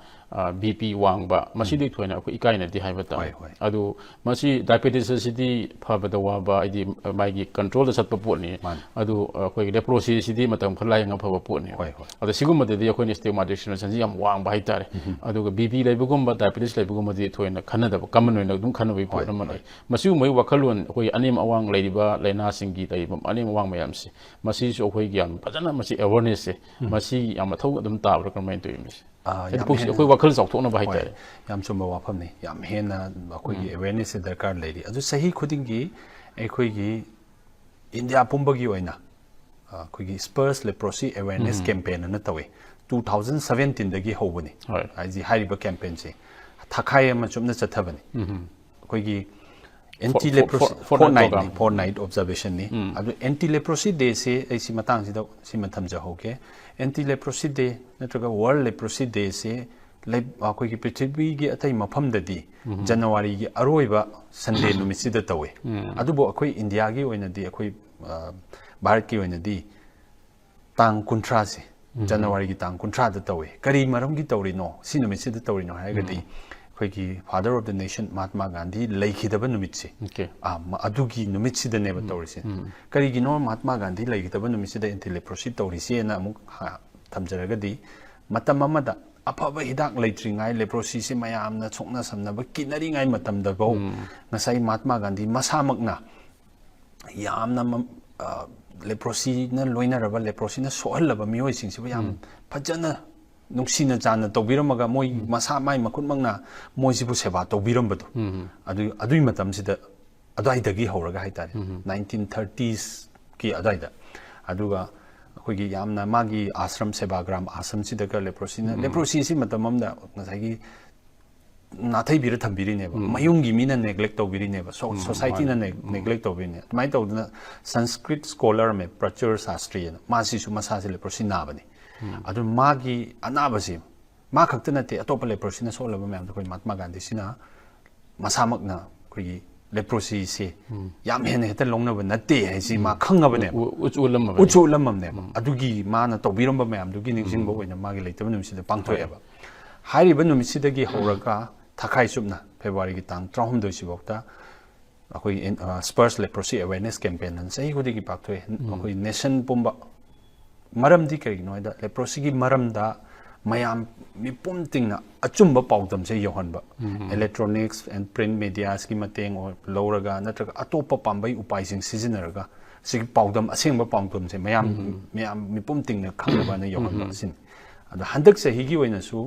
ꯕꯤ ꯄꯤ ꯋꯥꯡꯕ, ꯃꯁꯤꯗꯤ ꯊꯣꯏꯅ ꯑꯩꯈꯣꯏ ꯏꯀꯥꯏꯅꯗꯦ ꯍꯥꯏꯕ ꯇꯥꯔꯦ꯫ ꯍꯣꯏ, ꯍꯣꯏ꯫ ꯑꯗꯨ ꯃꯁꯤ diabetes ꯑꯁꯤꯗꯤ ꯐꯕꯗ ꯋꯥꯕ, ꯍꯥꯏꯗꯤ ꯃꯥꯒꯤ control ꯗ ꯆꯠꯄ ꯄꯣꯠꯅꯤ꯫ ꯃꯥꯅꯤ꯫ ꯑꯗꯨ ꯑꯩꯈꯣꯏꯒꯤ leprosy ꯁꯤꯗꯤ ꯃꯇꯝ ꯈꯔ ꯂꯥꯏꯌꯦꯡꯉ ꯐꯕ ꯄꯣꯠꯅꯤ꯫ ꯍꯣꯏ, ꯍꯣꯏ꯫ ꯑꯗ ꯁꯤꯒꯨꯝꯕꯗꯗꯤ ꯑꯩꯈꯣꯏꯅ stigmatization ꯁꯤ ꯌꯥꯝ ꯋꯥꯡꯕ ꯍꯥꯏꯇꯥꯔꯦ꯫ ꯑꯗꯨꯒ ꯕꯤ ꯄꯤ ꯂꯩꯕꯒꯨꯝꯕ, diabetes ꯂꯩꯕꯒꯨꯝꯕꯗꯤ ꯊꯣꯏꯅ ꯈꯟꯅꯗꯕ, common ꯑꯣꯏꯅ ꯑꯗꯨꯝ ꯈꯟꯅꯕꯒꯤ ꯄꯣꯠ ꯍꯣꯏ, ꯑꯃ ꯍꯣꯏ꯫ ꯂꯩ꯫ ꯃꯁꯤꯒꯨꯝꯕꯒꯤ ꯋꯥꯈꯜꯂꯣꯟ ꯑꯩꯈꯣꯏ ꯑꯅꯦꯝ ꯑꯋꯥꯡ ꯂꯩꯔꯤꯕ ꯂꯥꯏꯅꯥꯁꯤꯡꯒꯤ ꯂꯩꯔꯤꯕ ꯑꯅꯦꯝ ꯑꯋꯥꯡ ꯃꯌꯥꯝꯁꯦ, ꯃꯁꯤꯁꯨ ꯑꯩꯈꯣꯏꯒꯤ ꯌꯥꯝ ꯐꯖꯅ ꯃꯁꯤ awareness ꯁꯦ, ꯃꯁꯤ ꯌꯥꯝ ꯃꯊꯧ ꯑꯗꯨꯝ ꯇꯥꯕ꯭ꯔꯥ, ꯀꯔꯝꯍꯥꯏꯅ ꯇꯧꯏ ꯃꯁꯤ? ꯑꯥ, ꯍꯥꯏꯗꯤ ꯌꯥꯝ ꯄꯨꯛꯁꯤ ꯍꯦꯟꯅ ꯑꯩꯈꯣꯏ ꯋꯥꯈꯜ ꯆꯥꯎꯊꯣꯛꯅꯕ ꯍꯣꯏ, ꯍꯥꯏꯇꯥꯔꯦ꯫ ꯌꯥꯝ ꯆꯨꯝꯕ ꯋꯥꯐꯝꯅꯤ꯫ ꯌꯥꯝ ꯍꯦꯟꯅ ꯑꯩꯈꯣꯏꯒꯤ awareness ꯁꯦ ꯗꯔꯀꯥꯔ ꯂꯩꯔꯤ꯫ ꯑꯗꯨ ꯆꯍꯤ ꯈꯨꯗꯤꯡꯒꯤ ꯑꯩꯈꯣꯏꯒꯤ ꯏꯟꯗꯤꯌꯥ ꯄꯨꯝꯕꯒꯤ ꯑꯣꯏꯅ, ꯑ, ꯑꯩꯈꯣꯏꯒꯤ Sparse Leprosy Awareness Campaign ꯑꯅ ꯇꯧꯋꯤ꯫ Two thousand seventeen ꯗꯒꯤ ꯍꯧꯕꯅꯤ꯫ ꯍꯣꯏ꯫ ꯍꯥꯏꯗꯤ ꯍꯥꯏꯔꯤꯕ campaign ꯁꯦ ꯊꯥꯈꯥꯏ ꯑꯃ ꯆꯨꯞꯅ ꯆꯠꯊꯕꯅꯤ꯫ ꯑꯩꯈꯣꯏꯒꯤ anti for- leprosy for- fortnight fortnight ꯅꯤ, program. Fortnight observation ꯅꯤ꯫ ꯑꯗꯨ anti leprosy day ꯁꯦ ꯑꯩ ꯁꯤ ꯃꯇꯥꯡꯁꯤꯗ ꯁꯤꯃ ꯊꯝꯖꯍꯧꯒꯦ꯫ Anti leprosy day ꯅꯠꯇ꯭ꯔꯒ World Leprosy Day ꯁꯦ ꯂꯩ-, ꯑꯩꯈꯣꯏꯒꯤ ꯄ꯭ꯔꯤꯊꯤꯕꯤꯒꯤ ꯑꯇꯩ ꯃꯐꯝꯗꯗꯤ ꯖꯅꯋꯥꯔꯤꯒꯤ ꯑꯔꯣꯏꯕ Sunday ꯅꯨꯃꯤꯠꯁꯤꯗ ꯇꯧꯋꯤ꯫ ꯑꯗꯨꯕꯨ ꯑꯩꯈꯣꯏ ꯏꯟꯗꯤꯌꯥꯒꯤ ꯑꯣꯏꯅꯗꯤ, ꯑꯩꯈꯣꯏ, ꯑ, ꯚꯥꯔꯠꯀꯤ ꯑꯣꯏꯅꯗꯤ ꯇꯥꯡ ꯀꯨꯟꯊ꯭ꯔꯥꯁꯦ, ꯖꯅꯋꯥꯔꯤꯒꯤ ꯇꯥꯡ ꯀꯨꯟꯊ꯭ꯔꯥꯗ ꯇꯧꯋꯤ꯫ ꯀꯔꯤ ꯃꯔꯝꯒꯤ ꯇꯧꯔꯤꯅꯣ, ꯁꯤ ꯅꯨꯃꯤꯠꯁꯤꯗ ꯇꯧꯔꯤꯅꯣ ꯍꯥꯏꯔꯒꯗꯤ, ꯑꯩꯈꯣꯏꯒꯤ Father of the Nation Mahatma Gandhi ꯂꯩꯈꯤꯗꯕ ꯅꯨꯃꯤꯠꯁꯦ, Okay. ꯑ, ꯃ-, ꯑꯗꯨꯒꯤ ꯅꯨꯃꯤꯠꯁꯤꯗꯅꯦꯕ ꯇꯧꯔꯤꯁꯦ꯫ ꯀꯔꯤꯒꯤꯅꯣ ꯃꯍꯥꯇꯃꯥ ꯒꯥꯟꯙꯤ ꯂꯩꯈꯤꯗꯕ ꯅꯨꯃꯤꯠꯁꯤꯗ anti leprosy ꯇꯧꯔꯤꯁꯦꯅ ꯑꯃꯨꯛ ꯍ-, ꯊꯝꯖꯔꯒꯗꯤ, ꯃꯇꯝ ꯑꯃꯗ ꯑꯐꯕ ꯍꯤꯗꯥꯛ ꯂꯩꯇ꯭ꯔꯤꯉꯥꯏ, leprosy ꯁꯦ ꯃꯌꯥꯝꯅ ꯁꯣꯛꯅ ꯁꯝꯅꯕ ꯀꯤꯅꯔꯤꯉꯥꯏ ꯃꯇꯝꯗꯐꯧ ꯉꯁꯥꯏ ꯃꯍꯥꯇꯃꯥ ꯒꯥꯟꯙꯤ ꯃꯁꯥꯃꯛꯅ ꯌꯥꯝꯅ ꯃ-, ꯑ, leprosy ꯅ ꯂꯣꯏꯅꯔꯕ, leprosy ꯅ ꯁꯣꯛꯍꯜꯂꯕ ꯃꯤꯑꯣꯏꯁꯤꯡꯁꯤꯕꯨ ꯌꯥꯝ ꯐꯖꯅ ꯅꯨꯡꯁꯤꯅ ꯆꯥꯟꯅ ꯇꯧꯕꯤꯔꯝꯃꯒ, ꯃꯣꯏ ꯃꯁꯥ ꯃꯥꯏ ꯃꯈꯨꯠꯃꯛꯅ ꯃꯣꯏꯁꯤꯕꯨ ꯁꯦꯕꯥ ꯇꯧꯕꯤꯔꯝꯕꯗꯣ, ꯑꯗꯨ, ꯑꯗꯨꯒꯤ ꯃꯇꯝꯁꯤꯗ, ꯑꯗꯨꯋꯥꯏꯗꯒꯤ ꯍꯧꯔꯒ ꯍꯥꯏꯇꯥꯔꯦ, nineteen thirties ꯀꯤ ꯑꯗꯨꯋꯥꯏꯗ꯫ ꯑꯗꯨꯒ ꯑꯩꯈꯣꯏꯒꯤ ꯌꯥꯝꯅ ꯃꯥꯒꯤ ꯑꯥꯁ꯭ꯔꯝ, ꯁꯦꯕꯥꯒ꯭ꯔꯥꯝ ꯑꯥꯁ꯭ꯔꯝꯁꯤꯗꯒ leprosy ꯅ, leprosy ꯁꯤ ꯃꯇꯝ ꯑꯃꯗ ꯉꯁꯥꯏꯒꯤ ꯅꯥꯊꯩꯕꯤꯔ ꯊꯝꯕꯤꯔꯤꯅꯦꯕ, ꯃꯌꯨꯝꯒꯤ ꯃꯤꯅ neglect ꯇꯧꯕꯤꯔꯤꯅꯦꯕ, ꯁꯣ-, society ꯅ neg-, neglect ꯇꯧꯕꯤꯔꯤꯅꯦ꯫ ꯑꯗꯨꯃꯥꯏꯅ ꯇꯧꯗꯅ Sanskrit scholar ꯑꯃ ꯄ꯭ꯔꯆꯨꯔ ꯁꯥꯁꯇ꯭ꯔꯤ ꯑꯅ, ꯃꯥꯁꯤꯁꯨ ꯃꯁꯥꯁꯦ leprosy ꯅꯥꯕꯅꯤ꯫ ꯑꯗꯨ ꯃꯥꯒꯤ ꯑꯅꯥꯕꯁꯤ ꯃꯥ ꯈꯛꯇ ꯅꯠꯇꯦ, ꯑꯇꯣꯞꯄ leprosy ꯅ ꯁꯣꯛꯍꯜꯂꯕ ꯃꯌꯥꯝꯗꯣ ꯑꯩꯈꯣꯏ ꯃꯍꯥꯇꯃꯥ ꯒꯥꯟꯙꯤꯁꯤꯅ ꯃꯁꯥꯃꯛꯅ ꯑꯩꯈꯣꯏꯒꯤ ꯂꯦꯄ꯭ꯔꯣꯁꯤꯁꯦ ꯌꯥꯝ ꯍꯦꯟꯅ ꯍꯦꯛꯇ ꯂꯧꯅꯕ ꯅꯠꯇꯦ ꯍꯥꯏꯁꯤ ꯃꯥ ꯈꯪꯉꯕꯅꯦꯕ꯫ ꯎ- ꯎꯠꯁꯨ ꯎꯠꯂꯝꯃꯕꯅꯦ꯫ ꯎꯠꯁꯨ ꯎꯠꯂꯝꯃꯕꯅꯦꯕ꯫ ꯑꯗꯨꯒꯤ ꯃꯥꯅ ꯇꯧꯕꯤꯔꯝꯕ ꯃꯌꯥꯝꯗꯨꯒꯤ ꯅꯤꯡꯁꯤꯡꯕ ꯑꯣꯏꯅ ꯃꯥꯒꯤ ꯂꯩꯇꯕ ꯅꯨꯃꯤꯠꯁꯤꯗ ꯄꯥꯡꯊꯣꯛꯑꯦꯕ꯫ ꯍꯥꯏꯔꯤꯕ ꯅꯨꯃꯤꯠꯁꯤꯗꯒꯤ ꯍꯧꯔꯒ ꯊꯥꯈꯥꯏ ꯆꯨꯞꯅ ꯐꯦꯕ꯭ꯔꯨꯋꯥꯔꯤꯒꯤ ꯇꯥꯡ ꯇꯔꯥꯍꯨꯝꯗꯣꯏꯁꯤꯐꯥꯎꯗ ꯑꯩꯈꯣꯏ ꯏꯟ- ꯑ, Spurs Leprosy Awareness Campaign ꯑꯅ ꯆꯍꯤ ꯈꯨꯗꯤꯡꯒꯤ ꯄꯥꯡꯊꯣꯛꯑꯦ꯫ ꯑꯩꯈꯣꯏ ꯅꯦꯁꯟ ꯄꯨꯝꯕ꯫ ꯃꯔꯝꯗꯤ ꯀꯔꯤꯒꯤꯅꯣ ꯍꯥꯏꯗ, ꯂꯦꯄ꯭ꯔꯣꯁꯤꯒꯤ ꯃꯔꯝꯗ ꯃꯌꯥꯝ ꯃꯤꯄꯨꯝ ꯇꯤꯡꯅ ꯑꯆꯨꯝꯕ ꯄꯥꯎꯗꯝꯁꯦ ꯌꯧꯍꯟꯕ꯫ Electronics and print mediaꯁꯀꯤ ꯃꯇꯦꯡ ꯑꯣꯏ- ꯂꯧꯔꯒ ꯅꯠꯇ꯭ꯔꯒ ꯑꯇꯣꯞꯄ ꯄꯥꯝꯕꯩ ꯎꯄꯥꯏꯁꯤꯡ ꯁꯤꯖꯤꯟꯅꯔꯒ ꯁꯤꯒꯤ ꯄꯥꯎꯗꯝ ꯑꯁꯦꯡꯕ ꯄꯥꯎꯗꯝꯁꯦ ꯃꯌꯥꯝ ꯃꯌꯥꯝ ꯃꯤꯄꯨꯝ ꯇꯤꯡꯅ ꯈꯪꯅꯕꯅ ꯌꯧꯍꯟꯕ ꯑꯁꯤꯅꯤ꯫ ꯑꯗꯣ ꯍꯟꯗꯛ ꯆꯍꯤꯒꯤ ꯑꯣꯏꯅꯁꯨ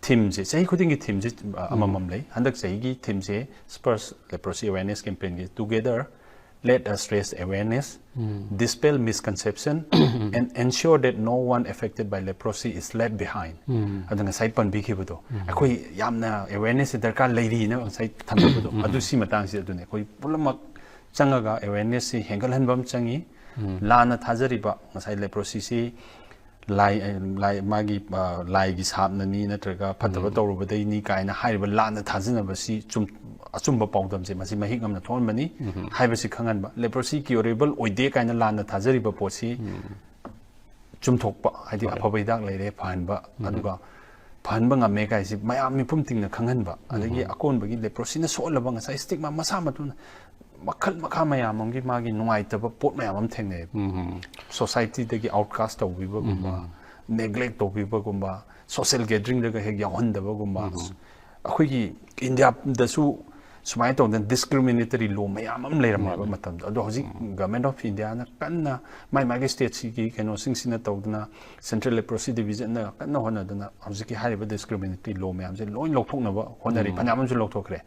ꯊꯤꯝꯁꯦ, ꯆꯍꯤ ꯈꯨꯗꯤꯡꯒꯤ ꯊꯤꯝꯁꯦ ꯑ, ꯑꯃꯃꯝ ꯂꯩ꯫ ꯍꯟꯗꯛ ꯆꯍꯤꯒꯤ ꯊꯤꯝꯁꯦ Spurs Leprosy Awareness Campaignꯒꯤ Together Let Us Raise Awareness, Dispel Misconception and Ensure That No One Affected by Leprosy Is Left Behind. ꯑꯗꯨ ꯉꯁꯥꯏ ꯄꯟꯕꯤꯈꯤꯕꯗꯣ, ꯑꯩꯈꯣꯏ ꯌꯥꯝꯅ awarenessꯁꯦ ꯗꯔꯀꯥꯔ ꯂꯩꯔꯤꯅ ꯉꯁꯥꯏ ꯊꯝꯕꯤꯕꯗꯣ, ꯑꯗꯨ ꯁꯤ ꯃꯇꯥꯡꯁꯤꯗ ꯑꯗꯨꯅꯤ꯫ ꯑꯩꯈꯣꯏ ꯄꯨꯝꯅꯃꯛ ꯆꯪꯉꯒ awarenessꯁꯤ ꯍꯦꯟꯒꯠꯍꯟꯕ ꯑꯃ ꯆꯪꯉꯤ꯫ ꯂꯥꯟꯅ ꯊꯥꯖꯔꯤꯕ ꯉꯁꯥꯏ ꯂꯦꯄ꯭ꯔꯣꯁꯤꯁꯤ ꯂꯥꯏ, ꯂꯥꯏ, ꯃꯥꯒꯤ, ꯑ, ꯂꯥꯏꯒꯤ ꯁꯥꯞꯅꯅꯤ ꯅꯠꯇ꯭ꯔꯒ ꯐꯠꯇꯕ ꯇꯧꯔꯨꯕꯗꯩꯅꯤ ꯀꯥꯏꯅ ꯍꯥꯏꯔꯤꯕ ꯂꯥꯟꯅ ꯊꯥꯖꯅꯕꯁꯤ ꯆꯨꯝ-, ꯑꯆꯨꯝꯕ ꯄꯥꯎꯗꯝꯁꯦ ꯃꯁꯤ ꯃꯍꯤꯛ ꯉꯝꯅ ꯊꯣꯛꯍꯟꯕꯅꯤ ꯍꯥꯏꯕꯁꯤ ꯈꯪꯍꯟꯕ꯫ ꯂꯦꯄ꯭ꯔꯣꯁꯤ curable ꯑꯣꯏꯗꯦ ꯀꯥꯏꯅ ꯂꯥꯟꯅ ꯊꯥꯖꯔꯤꯕ ꯄꯣꯠꯁꯤ ꯆꯨꯝꯊꯣꯛꯄ, ꯍꯥꯏꯗꯤ ꯑꯐꯕ ꯍꯤꯗꯥꯛ ꯂꯩꯔꯦ ꯐꯍꯟꯕ, ꯑꯗꯨꯒ ꯐꯍꯟꯕ ꯉꯝꯃꯦ ꯀꯥꯏꯁꯤ ꯃꯌꯥꯝ ꯃꯤꯄꯨꯝ ꯇꯤꯡꯅ ꯈꯪꯍꯟꯕ꯫ ꯑꯗꯒꯤ ꯑꯀꯣꯟꯕꯒꯤ ꯂꯦꯄ꯭ꯔꯣꯁꯤꯅ ꯁꯣꯛꯍꯜꯂꯕ ꯉꯁꯥꯏ stigma ꯃꯁꯥ ꯃꯇꯣꯝꯅ ꯃꯈꯜ ꯃꯈꯥ ꯃꯌꯥꯝ ꯑꯃꯒꯤ ꯃꯥꯒꯤ ꯅꯨꯡꯉꯥꯏꯇꯕ ꯄꯣꯠ ꯃꯌꯥꯝ ꯑꯃ ꯊꯦꯡꯅꯩ꯫ Societyꯗꯒꯤ outcast ꯇꯧꯕꯤꯕꯒꯨꯝꯕ, neglect ꯇꯧꯕꯤꯕꯒꯨꯝꯕ, social gatheringꯗꯒ ꯍꯦꯛ ꯌꯥꯎꯍꯟꯗꯕꯒꯨꯝꯕ꯫ ꯑꯩꯈꯣꯏꯒꯤ ꯏꯟꯗꯤꯌꯥꯗꯁꯨ ꯁꯨꯃꯥꯏꯅ ꯇꯧꯗꯅ discriminatory law ꯃꯌꯥꯝ ꯑꯃ ꯂꯩꯔꯝꯃꯦꯕ ꯃꯇꯝꯗ꯫ ꯑꯗꯣ ꯍꯧꯖꯤꯛ Government of Indiaꯅ ꯀꯟꯅ ꯃꯥꯏ ꯃꯥꯒꯤ stateꯁꯤꯒꯤ ꯀꯩꯅꯣꯁꯤꯡꯁꯤꯅ ꯇꯧꯗꯅ, Central Leprosy Divisionꯅ ꯀꯟꯅ ꯍꯣꯠꯅꯗꯅ ꯍꯧꯖꯤꯛꯀꯤ ꯍꯥꯏꯔꯤꯕ discriminatory law ꯃꯌꯥꯝꯁꯦ ꯂꯣꯏ ꯂꯧꯊꯣꯛꯅꯕ ꯍꯣꯠꯅꯔꯤ꯫ ꯐꯅꯌꯥꯝ ꯑꯃꯁꯨ ꯂꯧꯊꯣꯛꯈ꯭ꯔꯦ꯫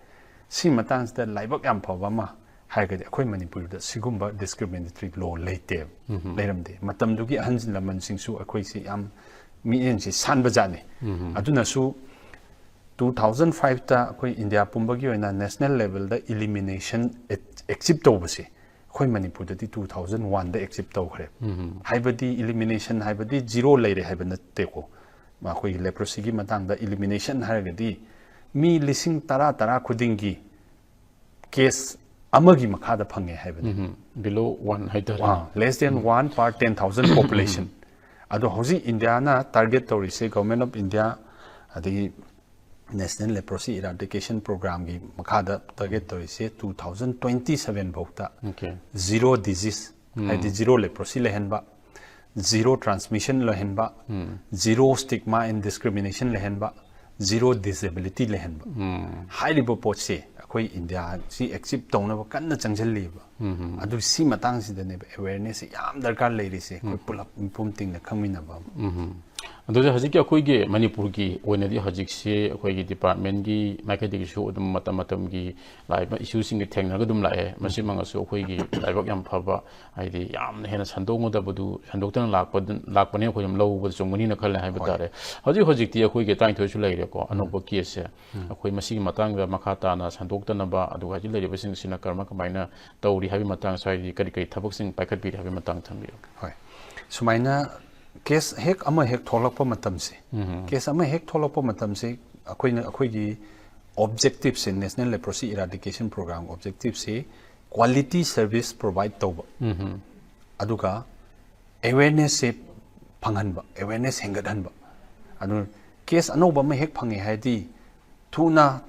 ꯁꯤ ꯃꯇꯥꯡꯁꯤꯗ ꯂꯥꯏꯕꯛ ꯌꯥꯝ ꯐꯕ ꯑꯃ ꯍꯥꯏꯔꯒꯗꯤ ꯑꯩꯈꯣꯏ ꯃꯅꯤꯄꯨꯔꯗ ꯁꯤꯒꯨꯝꯕ discriminatory law ꯂꯩꯇꯦꯕ꯫ ꯂꯩꯔꯝꯗꯦ꯫ ꯃꯇꯝꯗꯨꯒꯤ ꯑꯍꯜ ꯂꯃꯟꯁꯤꯡꯁꯨ ꯑꯩꯈꯣꯏꯁꯤ ꯌꯥꯝ ꯃꯤꯠꯌꯦꯡꯁꯤ ꯁꯥꯟꯕ ꯖꯥꯠꯅꯤ꯫ ꯑꯗꯨꯅꯁꯨ two thousand fiveꯇ ꯑꯩꯈꯣꯏ ꯏꯟꯗꯤꯌꯥ ꯄꯨꯝꯕꯒꯤ ꯑꯣꯏꯅ national levelꯗ elimination achieve ꯇꯧꯕꯁꯦ ꯑꯩꯈꯣꯏ ꯃꯅꯤꯄꯨꯔꯗꯗꯤ two thousand oneꯗ achieve ꯇꯧꯈ꯭ꯔꯦ꯫ ꯍꯥꯏꯕꯗꯤ elimination ꯍꯥꯏꯕꯗꯤ zero ꯂꯩꯔꯦ ꯍꯥꯏꯕ ꯅꯠꯇꯦꯀꯣ꯫ ꯑꯩꯈꯣꯏꯒꯤ leprosyꯒꯤ ꯃꯇꯥꯡꯗ elimination ꯍꯥꯏꯔꯒꯗꯤ ꯃꯤ ꯂꯤꯁꯤꯡ ꯇꯔꯥ, ꯇꯔꯥ ꯈꯨꯗꯤꯡꯒꯤ ꯀꯦꯁ ꯑꯃꯒꯤ ꯃꯈꯥꯗ ꯐꯪꯉꯦ ꯍꯥꯏꯕꯅꯤ꯫ Below one ꯍꯥꯏꯇꯥꯔꯦ꯫ Less than one per ten thousand population. ꯑꯗꯣ ꯍꯧꯖꯤꯛ ꯏꯟꯗꯤꯌꯥꯅ ꯇꯥꯔꯒꯦꯠ ꯇꯧꯔꯤꯁꯦ, Government of India ꯑꯗꯒꯤ National Leprosy Eradication Programꯒꯤ ꯃꯈꯥꯗ ꯇꯥꯔꯒꯦꯠ ꯇꯧꯔꯤꯁꯦ, two thousand twenty seven ꯐꯥꯎꯇ Okay. Zero disease, ꯍꯥꯏꯗꯤ zero leprosy ꯂꯩꯍꯟꯕ, zero transmission ꯂꯩꯍꯟꯕ, zero stigma and discrimination ꯂꯩꯍꯟꯕ, zero disability ꯂꯩꯍꯟꯕ꯫ ꯍꯥꯏꯔꯤꯕ ꯄꯣꯠꯁꯦ ꯑꯩꯈꯣꯏ ꯏꯟꯗꯤꯌꯥꯁꯤ ꯑꯦꯆꯤꯞ ꯇꯧꯅꯕ ꯀꯟꯅ ꯆꯪꯁꯤꯜꯂꯤꯕ꯫ ꯑꯗꯨ ꯁꯤ ꯃꯇꯥꯡꯁꯤꯗꯅꯦꯕ ꯑꯦꯋꯦꯔꯅꯦꯁꯁꯦ ꯌꯥꯝ ꯗꯔꯀꯥꯔ ꯂꯩꯔꯤꯁꯦ, ꯑꯩꯈꯣꯏ ꯄꯨꯂꯞ ꯃꯤꯄꯨꯝ ꯇꯤꯡꯅ ꯈꯪꯃꯤꯟꯅꯕ ꯑꯃ꯫ ꯑꯗꯨꯗꯤ ꯍꯧꯖꯤꯛꯀꯤ ꯑꯩꯈꯣꯏꯒꯤ ꯃꯅꯤꯄꯨꯔꯒꯤ ꯑꯣꯏꯅꯗꯤ ꯍꯧꯖꯤꯛꯁꯤ ꯑꯩꯈꯣꯏꯒꯤ ꯗꯤꯄꯥꯔꯠꯃꯦꯟꯒꯤ ꯃꯥꯏꯀꯩꯗꯒꯤꯁꯨ ꯑꯗꯨꯝ ꯃꯇꯝ ꯃꯇꯝꯒꯤ ꯂꯥꯛꯏꯕ ꯏꯁꯨꯁꯤꯡꯒ ꯊꯦꯡꯅꯔꯒ ꯑꯗꯨꯝ ꯂꯥꯛꯑꯦ꯫ ꯃꯁꯤꯃꯛꯅꯁꯨ ꯑꯩꯈꯣꯏꯒꯤ ꯂꯥꯏꯕꯛ ꯌꯥꯝ ꯐꯕ, ꯍꯥꯏꯗꯤ ꯌꯥꯝꯅ ꯍꯦꯟꯅ ꯁꯟꯗꯣꯛꯅꯗꯕꯗꯨ ꯁꯟꯗꯣꯛꯇꯅ ꯂꯥꯛꯄ ꯂꯥꯛꯄꯅꯤ, ꯑꯩꯈꯣꯏ ꯑꯗꯨꯝ ꯂꯧꯕꯗ ꯆꯨꯝꯒꯅꯤꯅ ꯈꯜꯂꯦ ꯍꯥꯏꯕ ꯇꯥꯔꯦ꯫ ꯍꯧꯖꯤꯛ ꯍꯧꯖꯤꯛꯇꯤ ꯑꯩꯈꯣꯏꯒꯤ ꯇꯔꯥꯅꯤꯊꯣꯏꯁꯨ ꯂꯩꯔꯦꯀꯣ ꯑꯅꯧꯕ ꯀꯦꯁꯁꯦ꯫ ꯑꯩꯈꯣꯏ ꯃꯁꯤꯒꯤ ꯃꯇꯥꯡꯗ ꯃꯈꯥ ꯇꯥꯅ ꯁꯟꯗꯣꯛꯇꯅꯕ, ꯑꯗꯨꯒ ꯍꯧꯖꯤꯛ ꯂꯩꯔꯤꯕꯁꯤꯡꯁꯤꯅ ꯀꯔꯝ ꯀꯃꯥꯏꯅ ꯇꯧꯔꯤ ꯍꯥꯏꯕꯒꯤ ꯃꯇꯥꯡꯁꯨ, ꯍꯥꯏꯗꯤ ꯀꯔꯤ ꯀꯔꯤ ꯊꯕꯛꯁꯤꯡ ꯄꯥꯏꯈꯠꯄꯤꯔꯤ ꯍꯥꯏꯕꯒꯤ ꯃꯇꯥꯡ ꯊꯝꯕꯤꯌꯨ꯫ ꯍꯣꯏ, ꯁꯨꯃꯥꯏꯅ ꯀꯦꯁ ꯍꯦꯛ ꯑꯃ ꯍꯦꯛ ꯊꯣꯛꯂꯛꯄ ꯃꯇꯝꯁꯦ, ꯀꯦꯁ ꯑꯃ ꯍꯦꯛ ꯊꯣꯛꯂꯛꯄ ꯃꯇꯝꯁꯦ ꯑꯩꯈꯣꯏꯅ, ꯑꯩꯈꯣꯏꯒꯤ ꯑꯣꯕꯖꯦꯛꯇꯤꯞꯁꯦ, National Leprosy Eradication Program objectiveꯁꯦ quality service provide ꯇꯧꯕ, ꯑꯗꯨꯒ ꯑꯦꯋꯦꯔꯅꯦꯁꯁꯦ ꯐꯪꯍꯟꯕ, ꯑꯦꯋꯦꯔꯅꯦꯁ ꯍꯦꯟꯒꯠꯍꯟꯕ꯫ ꯑꯗꯨ ꯀꯦꯁ ꯑꯅꯧꯕ ꯑꯃ ꯍꯦꯛ ꯐꯪꯉꯦ ꯍꯥꯏꯗꯤ ꯊꯨꯅ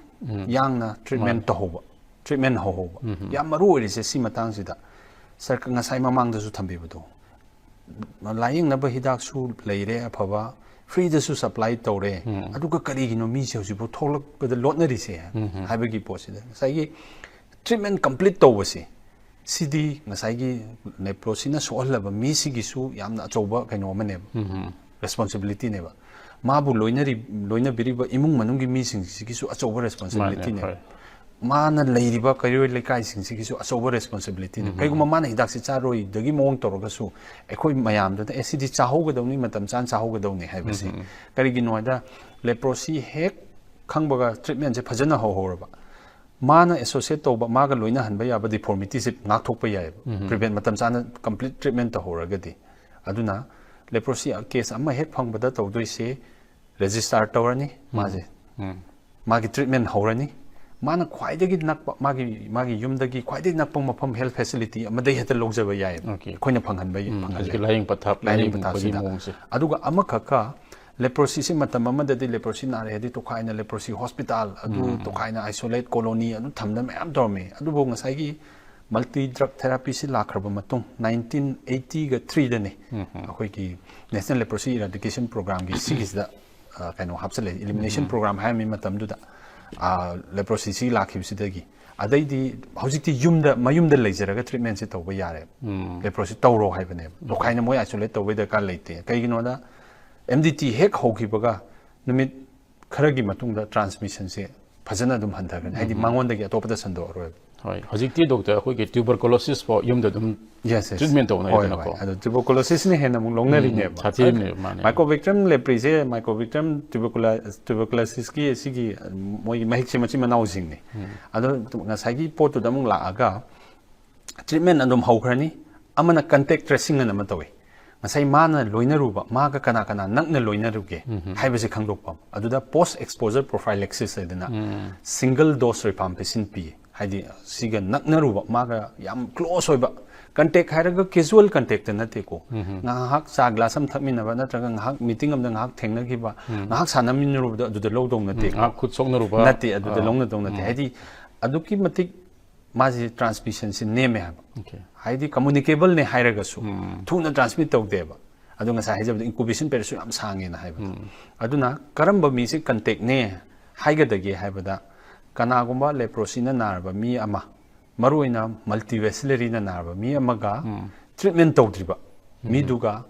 ꯌꯥꯡꯅ ꯇ꯭ꯔꯤꯠꯃꯦꯟ ꯇꯧꯍꯧꯕ, ꯇ꯭ꯔꯤꯠꯃꯦꯟ ꯍꯧꯍꯧꯕ꯫ ꯌꯥꯝ ꯃꯔꯨ ꯑꯣꯏꯔꯤꯁꯦ ꯁꯤ ꯃꯇꯥꯡꯁꯤꯗ꯫ ꯁꯔꯀ-, ꯉꯁꯥꯏ ꯃꯃꯥꯡꯗꯁꯨ ꯊꯝꯕꯤꯕꯗꯣ, ꯂꯥꯏꯌꯦꯡꯅꯕ ꯍꯤꯗꯥꯛꯁꯨ ꯂꯩꯔꯦ ꯑꯐꯕ, ꯐ꯭ꯔꯤꯗꯁꯨ ꯁꯄ꯭ꯂꯥꯏ ꯇꯧꯔꯦ, ꯑꯗꯨꯒ ꯀꯔꯤꯒꯤꯅꯣ ꯃꯤꯁꯦ ꯍꯧꯖꯤꯛꯐꯥꯎ ꯊꯣꯛꯂꯛꯄꯗ ꯂꯣꯠꯅꯔꯤꯁꯦ ꯍꯥꯏꯕꯒꯤ ꯄꯣꯠꯁꯤꯗ ꯉꯁꯥꯏꯒꯤ ꯇ꯭ꯔꯤꯠꯃꯦꯟ ꯀꯝꯄ꯭ꯂꯤꯠ ꯇꯧꯕꯁꯦ, ꯁꯤꯗꯤ ꯉꯁꯥꯏꯒꯤ ꯂꯦꯄ꯭ꯔꯣꯁꯤꯅ ꯁꯣꯛꯍꯜꯂꯕ ꯃꯤꯁꯤꯒꯤꯁꯨ ꯌꯥꯝꯅ ꯑꯆꯧꯕ ꯀꯩꯅꯣ ꯑꯃꯅꯦꯕ, ꯔꯦꯁꯄꯣꯟꯁꯤꯕꯤꯂꯤꯇꯤꯅꯦꯕ꯫ ꯃꯥꯕꯨ ꯂꯣꯏꯅꯔꯤ-, ꯂꯣꯏꯅꯕꯤꯔꯤꯕ ꯏꯃꯨꯡ ꯃꯅꯨꯡꯒꯤ ꯃꯤꯁꯤꯡꯁꯤꯒꯤꯁꯨ ꯑꯆꯧꯕ ꯔꯦꯁꯄꯣꯟꯁꯤꯕꯤꯂꯤꯇꯤꯅꯦꯕ꯫ ꯍꯣꯏ꯫ ꯃꯥꯅ ꯂꯩꯔꯤꯕ ꯀꯩꯔꯣꯏ ꯂꯩꯀꯥꯏꯁꯤꯡꯁꯤꯒꯤꯁꯨ ꯑꯆꯧꯕ ꯔꯦꯁꯄꯣꯟꯁꯤꯕꯤꯂꯤꯇꯤꯅꯦꯕ꯫ ꯀꯩꯒꯨꯝꯕ ꯃꯥꯅ ꯍꯤꯗꯥꯛꯁꯤ ꯆꯥꯔꯣꯏꯗꯒꯤ ꯃꯑꯣꯡ ꯇꯧꯔꯒꯁꯨ ꯑꯩꯈꯣꯏ ꯃꯌꯥꯝꯗꯨꯗ, "ꯑꯦ, ꯁꯤꯗꯤ ꯆꯥꯍꯧꯒꯗꯧꯅꯤ, ꯃꯇꯝ ꯆꯥꯅ ꯆꯥꯍꯧꯒꯗꯧꯅꯤ" ꯍꯥꯏꯕꯁꯦ꯫ ꯀꯔꯤꯒꯤꯅꯣ ꯍꯥꯏꯗ ꯂꯦꯄ꯭ꯔꯣꯁꯤ ꯍꯦꯛ ꯈꯪꯕꯒ ꯇ꯭ꯔꯤꯠꯃꯦꯟꯁꯦ ꯐꯖꯅ ꯍꯧꯍꯧꯔꯕ, ꯃꯥꯅ ꯑꯦꯁꯣꯁꯤꯌꯦꯠ ꯇꯧꯕ, ꯃꯥꯒ ꯂꯣꯏꯅꯍꯟꯕ ꯌꯥꯕ ꯗꯤꯐꯣꯔꯃꯤꯇꯤꯁꯦ ꯉꯥꯛꯊꯣꯛꯄ ꯌꯥꯏꯑꯕ, ꯄ꯭ꯔꯤꯚꯦꯟ, ꯃꯇꯝ ꯆꯥꯅ ꯀꯝꯄ꯭ꯂꯤꯠ ꯇ꯭ꯔꯤꯠꯃꯦꯟ ꯇꯧꯍꯧꯔꯒꯗꯤ꯫ ꯑꯗꯨꯅ ꯂꯦꯄ꯭ꯔꯣꯁꯤ ꯀꯦꯁ ꯑꯃ ꯍꯦꯛ ꯐꯪꯕꯗ ꯇꯧꯗꯣꯏꯁꯦ, ꯔꯦꯖꯤꯁꯇꯥꯔ ꯇꯧꯔꯅꯤ ꯃꯥꯁꯦ, ꯃꯥꯒꯤ ꯇ꯭ꯔꯤꯠꯃꯦꯟ ꯍꯧꯔꯅꯤ, ꯃꯥꯅ ꯈ꯭ꯋꯥꯏꯗꯒꯤ ꯅꯛꯄ, ꯃꯥꯒꯤ ꯃꯥꯒꯤ ꯌꯨꯝꯗꯒꯤ ꯈ꯭ꯋꯥꯏꯗꯒꯤ ꯅꯛꯄ ꯃꯐꯝ health facility ꯑꯃꯗꯩ ꯍꯦꯛꯇ ꯂꯧꯖꯕ ꯌꯥꯏ꯫ Okay. ꯑꯩꯈꯣꯏꯅ ꯐꯪꯍꯟꯕ ꯎꯝ, ꯐꯪꯍꯜꯂꯦ꯫ ꯍꯧꯖꯤꯛꯀꯤ ꯂꯥꯏꯌꯦꯡ ꯄꯊꯥꯞ ꯂꯥꯏꯌꯦꯡ ꯂꯥꯏꯌꯦꯡꯕꯒꯤ ꯄꯊꯥꯞꯁꯤꯗ꯫ ꯃꯑꯣꯡꯁꯦ꯫ ꯑꯗꯨꯒ ꯑꯃꯈꯛꯀ, ꯂꯦꯄ꯭ꯔꯣꯁꯤꯁꯤ ꯃꯇꯝ ꯑꯃꯗꯗꯤ ꯂꯦꯄ꯭ꯔꯣꯁꯤ ꯅꯥꯔꯦ ꯍꯥꯏꯗꯤ ꯇꯣꯈꯥꯏꯅ ꯂꯦꯄ꯭ꯔꯣꯁꯤ ꯍꯣꯁꯄꯤꯇꯥꯜ ꯑꯗꯨ ꯇꯣꯈꯥꯏꯅ isolate colony ꯑꯗꯨ ꯊꯝꯗꯅ ꯃꯌꯥꯝ ꯇꯧꯔꯝꯃꯤ꯫ ꯑꯗꯨꯕꯨ ꯉꯁꯥꯏꯒꯤ multi drug therapy ꯁꯤ ꯂꯥꯛꯈ꯭ꯔꯕ ꯃꯇꯨꯡ nineteen eighty ꯒ three ꯗꯅꯤ ꯑꯩꯈꯣꯏꯒꯤ National Leprosy Eradication Program ꯒꯤ ꯁꯤꯒꯤꯁꯤꯗ ꯑ, ꯀꯩꯅꯣ ꯍꯥꯞꯆꯜꯂꯦ, elimination program ꯍꯥꯏꯔꯝꯃꯤ ꯃꯇꯝꯗꯨꯗ꯫ ꯂꯦꯄ꯭ꯔꯣꯁꯤ ꯁꯤ ꯂꯥꯛꯈꯤꯕꯁꯤꯗꯒꯤ ꯑꯗꯩꯗꯤ ꯍꯧꯖꯤꯛꯇꯤ ꯌꯨꯝꯗ, ꯃꯌꯨꯝꯗ ꯂꯩꯖꯔꯒ treatment ꯁꯦ ꯇꯧꯕ ꯌꯥꯔꯦ꯫ ꯂꯦꯄ꯭ꯔꯣꯁꯤ ꯇꯧꯔꯣ ꯍꯥꯏꯕꯅꯦꯕ꯫ ꯇꯣꯈꯥꯏꯅ ꯃꯣꯏ isolate ꯇꯧꯕꯩ ꯗꯔꯀꯥꯔ ꯂꯩꯇꯦ꯫ ꯀꯩꯒꯤꯅꯣꯗ M D T ꯍꯦꯛ ꯍꯧꯈꯤꯕꯒ ꯅꯨꯃꯤꯠ ꯈꯔꯒꯤ ꯃꯇꯨꯡꯗ transmission ꯁꯦ ꯐꯖꯅ ꯑꯗꯨꯝ ꯍꯟꯊꯒꯅꯤ, ꯍꯥꯏꯗꯤ ꯃꯉꯣꯟꯗꯒꯤ ꯑꯇꯣꯞꯄꯗ ꯁꯟꯗꯣꯛꯑꯔꯣꯏꯕ꯫ ꯍꯣꯏ, ꯍꯧꯖꯤꯛꯇꯤ doctor ꯑꯩꯈꯣꯏꯒꯤ tuberculosis ꯐꯥꯎ ꯌꯨꯝꯗ ꯑꯗꯨꯝ Yes, yes. treatment ꯍꯣꯏ, ꯇꯧꯅꯔꯦꯗꯅꯀꯣ꯫ ꯍꯣꯏ꯫ ꯑꯗꯣ tuberculosis ꯅ ꯍꯦꯟꯅ ꯑꯃꯨꯛ ꯂꯧꯅꯔꯤꯅꯦꯕ꯫ ꯁꯥꯊꯤꯔꯤꯅꯦꯕ, ꯃꯥꯅꯦ꯫ Mycobacterium leprae ꯁꯦ, Mycobacterium tubercula-, tuberculosis ꯀꯤ ꯁꯤꯒꯤ ꯃꯣꯏꯒꯤ ꯃꯍꯤꯛꯁꯦ ꯃꯆꯤꯟ ꯃꯅꯥꯎꯁꯤꯡꯅꯤ꯫ ꯑꯗꯣ ꯉꯁꯥꯏꯒꯤ ꯄꯣꯠꯇꯨꯗ ꯑꯃꯨꯛ ꯂꯥꯛꯑꯒ treatment ꯑꯗꯨꯝ ꯍꯧꯈ꯭ꯔꯅꯤ꯫ ꯑꯃꯅ contact tracing ꯑꯅ ꯑꯃ ꯇꯧꯏ꯫ ꯉꯁꯥꯏ ꯃꯥꯅ ꯂꯣꯏꯅꯔꯨꯕ, ꯃꯥꯒ ꯀꯅꯥ ꯀꯅꯥ ꯅꯛꯅ ꯂꯣꯏꯅꯔꯨꯒꯦ ꯍꯥꯏꯕꯁꯦ ꯈꯪꯗꯣꯛꯄ꯫ ꯑꯗꯨꯗ post exposure prophylaxis ꯍꯥꯏꯗꯅ single dose rifampicin ꯄꯤ꯫ ꯍꯥꯏꯗꯤ ꯁꯤꯒ ꯅꯛꯅꯔꯨꯕ, ꯃꯥꯒ ꯌꯥꯝ close ꯑꯣꯏꯕ, contact ꯍꯥꯏꯔꯒ casual contact ꯅꯠꯇꯦꯀꯣ꯫ ꯉꯥꯏꯍꯥꯛ ꯆꯥ glass ꯑꯃ ꯊꯛꯃꯤꯟꯅꯕ ꯅꯠꯇ꯭ꯔꯒ ꯉꯥꯏꯍꯥꯛ meeting ꯑꯃꯗ ꯉꯥꯏꯍꯥꯛ ꯊꯦꯡꯅꯈꯤꯕ, ꯉꯥꯏꯍꯥꯛ ꯁꯥꯟꯅꯃꯤꯟꯅꯔꯨꯕꯗꯣ ꯑꯗꯨꯗ ꯂꯧꯗꯧ ꯅꯠꯇꯦꯀꯣ꯫ ꯉꯥꯏꯍꯥꯛ ꯈꯨꯠ ꯁꯣꯛꯅꯔꯨꯕ꯫ ꯅꯠꯇꯦ, ꯑꯗꯨꯗ ꯑꯥ꯫ ꯂꯧꯅꯗꯧ ꯅꯠꯇꯦ꯫ ꯍꯥꯏꯗꯤ ꯑꯗꯨꯛꯀꯤ ꯃꯇꯤꯛ ꯃꯥꯁꯤ transmission ꯁꯤ ꯅꯦꯝꯃꯦ ꯍꯥꯏꯕ꯫ Okay. ꯍꯥꯏꯗꯤ communicable ꯅꯦ ꯍꯥꯏꯔꯒꯁꯨ ꯊꯨꯅ transmit ꯇꯧꯗꯦꯕ꯫ ꯑꯗꯣ ꯉꯁꯥꯏ ꯍꯥꯏꯖꯕꯗ incubation period ꯁꯨ ꯌꯥꯝ ꯁꯥꯡꯉꯦꯅ ꯍꯥꯏꯕꯗꯣ꯫ ꯑꯗꯨꯅ ꯀꯔꯝꯕ ꯃꯤꯁꯦ contact ꯅꯦ ꯍꯥꯏꯒꯗꯒꯦ ꯍꯥꯏꯕꯗ, ꯀꯅꯥꯒꯨꯝꯕ leprosy ꯅ ꯅꯥꯔꯕ ꯃꯤ ꯑꯃ, ꯃꯔꯨꯑꯣꯏꯅ multibacillary ꯅ ꯅꯥꯔꯕ ꯃꯤ ꯑꯃꯒ treatment ꯇꯧꯗ꯭ꯔꯤꯕ ꯃꯤꯗꯨꯒ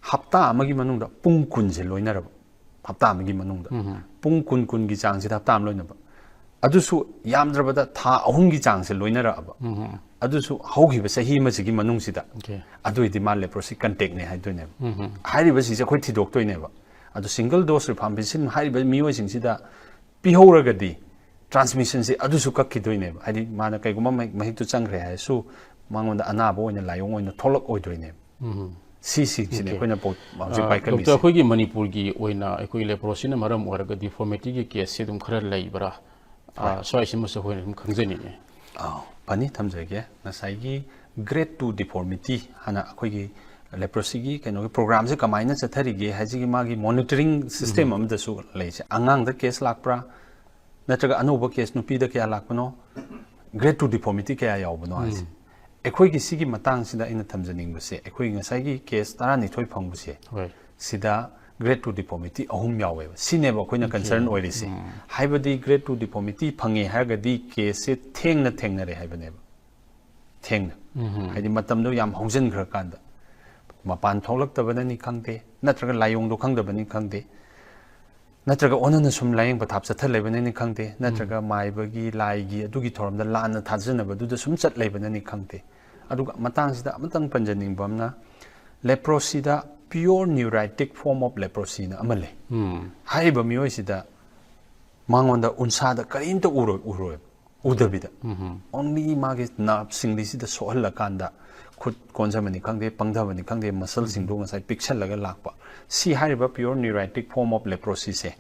ꯍꯞꯇꯥ ꯑꯃꯒꯤ ꯃꯅꯨꯡꯗ ꯄꯨꯡ ꯀꯨꯟꯁꯦ ꯂꯣꯏꯅꯔꯕ, ꯍꯞꯇꯥ ꯑꯃꯒꯤ ꯃꯅꯨꯡꯗ ꯄꯨꯡ ꯀꯨꯟ, ꯀꯨꯟꯒꯤ ꯆꯥꯡꯁꯤꯗ ꯍꯞꯇꯥ ꯑꯃ ꯂꯣꯏꯅꯕ, ꯑꯗꯨꯁꯨ ꯌꯥꯝꯗ꯭ꯔꯕꯗ ꯊꯥ ꯑꯍꯨꯝꯒꯤ ꯆꯥꯡꯁꯦ ꯂꯣꯏꯅꯔꯛꯑꯕ, ꯑꯗꯨꯁꯨ ꯍꯧꯈꯤꯕ ꯆꯍꯤ ꯑꯃꯁꯤꯒꯤ ꯃꯅꯨꯡꯁꯤꯗ, Okay. ꯑꯗꯨ ꯑꯣꯏꯗꯤ ꯃꯥ leprosy contact ꯅꯦ ꯍꯥꯏꯗꯣꯏꯅꯦꯕ꯫ ꯍꯥꯏꯔꯤꯕꯁꯤꯡꯁꯦ ꯑꯩꯈꯣꯏ ꯊꯤꯗꯣꯛꯇꯣꯏꯅꯦꯕ꯫ ꯑꯗꯣ single dose rifampicin ꯍꯥꯏꯔꯤꯕ ꯃꯤꯑꯣꯏꯁꯤꯡꯁꯤꯗ ꯄꯤꯍꯧꯔꯒꯗꯤ transmission ꯁꯦ ꯑꯗꯨꯁꯨ ꯀꯛꯈꯤꯗꯣꯏꯅꯦꯕ꯫ ꯍꯥꯏꯗꯤ ꯃꯥꯅ ꯀꯩꯒꯨꯝꯕ ꯃꯍꯤꯛ-, ꯃꯍꯤꯛꯇꯨ ꯆꯪꯈ꯭ꯔꯦ ꯍꯥꯏꯔꯁꯨ ꯃꯉꯣꯟꯗ ꯑꯅꯥꯕ ꯑꯣꯏꯅ ꯂꯥꯏꯑꯣꯡ ꯑꯣꯏꯅ ꯊꯣꯛꯂꯛꯑꯣꯏꯗꯣꯏꯅꯦꯕ꯫ ꯁꯤꯁꯤꯡꯁꯤꯅꯦ Okay. ꯑꯩꯈꯣꯏꯅ ꯄꯣ-, ꯍꯧꯖꯤꯛ ꯑ, ꯄꯥꯏꯈꯠꯂꯤꯁꯦ꯫ Doctor, ꯑꯩꯈꯣꯏꯒꯤ ꯃꯅꯤꯄꯨꯔꯒꯤ ꯑꯣꯏꯅ ꯑꯩꯈꯣꯏ leprosy ꯅ ꯃꯔꯝ ꯑꯣꯏꯔꯒ deformity ꯒꯤ case ꯁꯦ ꯑꯗꯨꯝ ꯈꯔ ꯂꯩꯕ꯭ꯔꯥ? ꯑꯥ, ꯁ꯭ꯋꯥꯏꯁꯤꯃꯁꯨ ꯑꯩꯈꯣꯏꯅ ꯑꯗꯨꯝ ꯈꯪꯖꯅꯤꯡꯉꯤ꯫ ꯑꯥꯎ, ꯐꯅꯤ, ꯊꯝꯖꯒꯦ꯫ ꯉꯁꯥꯏꯒꯤ grade two deformity ꯍꯥꯏꯅ ꯑꯩꯈꯣꯏꯒꯤ ꯂꯦꯄ꯭ꯔꯣꯁꯤꯒꯤ ꯀꯩꯅꯣꯒꯤ ꯄ꯭ꯔꯣꯒ꯭ꯔꯥꯝꯁꯦ ꯀꯃꯥꯏꯅ ꯆꯠꯊꯔꯤꯒꯦ ꯍꯥꯏꯁꯤꯒꯤ ꯃꯥꯒꯤ ꯃꯣꯅꯤꯇꯔꯤꯡ ꯁꯤꯁꯇꯦꯝ ꯑꯃꯗꯁꯨ ꯂꯩꯁꯦ꯫ ꯑꯉꯥꯡꯗ ꯀꯦꯁ ꯂꯥꯛꯄ꯭ꯔꯥ, ꯅꯠꯇ꯭ꯔꯒ ꯑꯅꯧꯕ ꯀꯦꯁ ꯅꯨꯄꯤꯗ ꯀꯌꯥ ꯂꯥꯛꯄꯅꯣ, grade two deformity ꯀꯌꯥ ꯌꯥꯎꯕꯅꯣ ꯍꯥꯏꯁꯦ꯫ ꯑꯩꯈꯣꯏꯒꯤ ꯁꯤꯒꯤ ꯃꯇꯥꯡꯁꯤꯗ ꯑꯩꯅ ꯊꯝꯖꯅꯤꯡꯕꯁꯦ, ꯑꯩꯈꯣꯏ ꯉꯁꯥꯏꯒꯤ ꯀꯦꯁ ꯇꯔꯥꯅꯤꯊꯣꯏ ꯐꯪꯕꯁꯦ, ꯍꯣꯏ꯫ ꯁꯤꯗ grade two deformity ꯑꯍꯨꯝ ꯌꯥꯎꯋꯦꯕ꯫ ꯁꯤꯅꯦꯕ ꯑꯩꯈꯣꯏꯅ ꯀꯟꯁꯔꯟ ꯑꯣꯏꯔꯤꯁꯦ꯫ ꯍꯥꯏꯕꯗꯤ grade two deformity ꯐꯪꯉꯦ ꯍꯥꯏꯔꯒꯗꯤ ꯀꯦꯁꯁꯦ ꯊꯦꯡꯅ ꯊꯦꯡꯅꯔꯦ ꯍꯥꯏꯕꯅꯦꯕ꯫ ꯊꯦꯡꯅ, ꯍꯥꯏꯗꯤ ꯃꯇꯝꯗꯣ ꯌꯥꯝ ꯍꯧꯖꯤꯟꯈ꯭ꯔꯀꯥꯟꯗ, ꯃꯄꯥꯟ ꯊꯣꯛꯂꯛꯇꯕꯅꯅꯤ ꯈꯪꯗꯦ, ꯅꯠꯇ꯭ꯔꯒ ꯂꯥꯏꯑꯣꯡꯗꯣ ꯈꯪꯗꯕꯅꯤ ꯈꯪꯗꯦ, ꯅꯠꯇ꯭ꯔꯒ ꯑꯣꯟꯅꯅ ꯁꯨꯝ ꯂꯥꯏꯌꯦꯡ ꯄꯊꯥꯞ ꯆꯠꯊ ꯂꯩꯕꯅꯅꯤ ꯈꯪꯗꯦ, ꯅꯠꯇ꯭ꯔꯒ ꯃꯥꯏꯕꯒꯤ, ꯂꯥꯏꯒꯤ ꯑꯗꯨꯒꯤ ꯊꯧꯔꯝꯗ ꯂꯥꯟꯅ ꯊꯥꯖꯅꯕꯗꯨꯗ ꯁꯨꯝ ꯆꯠ ꯂꯩꯕꯅꯅꯤ ꯈꯪꯗꯦ꯫ ꯑꯗꯨꯒ ꯃꯇꯥꯡꯁꯤꯗ ꯑꯃꯇꯪ ꯄꯟꯖꯅꯤꯡꯕ ꯑꯃꯅ, ꯂꯦꯄ꯭ꯔꯣꯁꯤꯗ pure neuritic form of leprosyꯅ ꯑꯃ ꯂꯩ꯫ ꯍꯥꯏꯔꯤꯕ ꯃꯤꯑꯣꯏꯁꯤꯗ ꯃꯉꯣꯟꯗ ꯎꯟꯁꯥꯗ ꯀꯔꯤꯝꯇ ꯎꯔꯣꯏ, ꯎꯔꯣꯏ, ꯎꯗꯕꯤꯗ, only ꯃꯥꯒꯤ ꯅꯔꯞꯁꯤꯡꯁꯤꯗ ꯁꯣꯛꯍꯜꯂꯀꯥꯟꯗ ꯈꯨꯠ ꯀꯣꯟꯖꯕꯅꯤ ꯈꯪꯗꯦ, ꯄꯪꯊꯕꯅꯤ ꯈꯪꯗꯦ, ꯃꯁꯜꯁꯤꯡꯗꯣ ꯉꯁꯥꯏ ꯄꯤꯛꯁꯜꯂꯒ ꯂꯥꯛꯄ꯫ ꯁꯤ ꯍꯥꯏꯔꯤꯕ pure neuritic form of leprosyꯁꯦ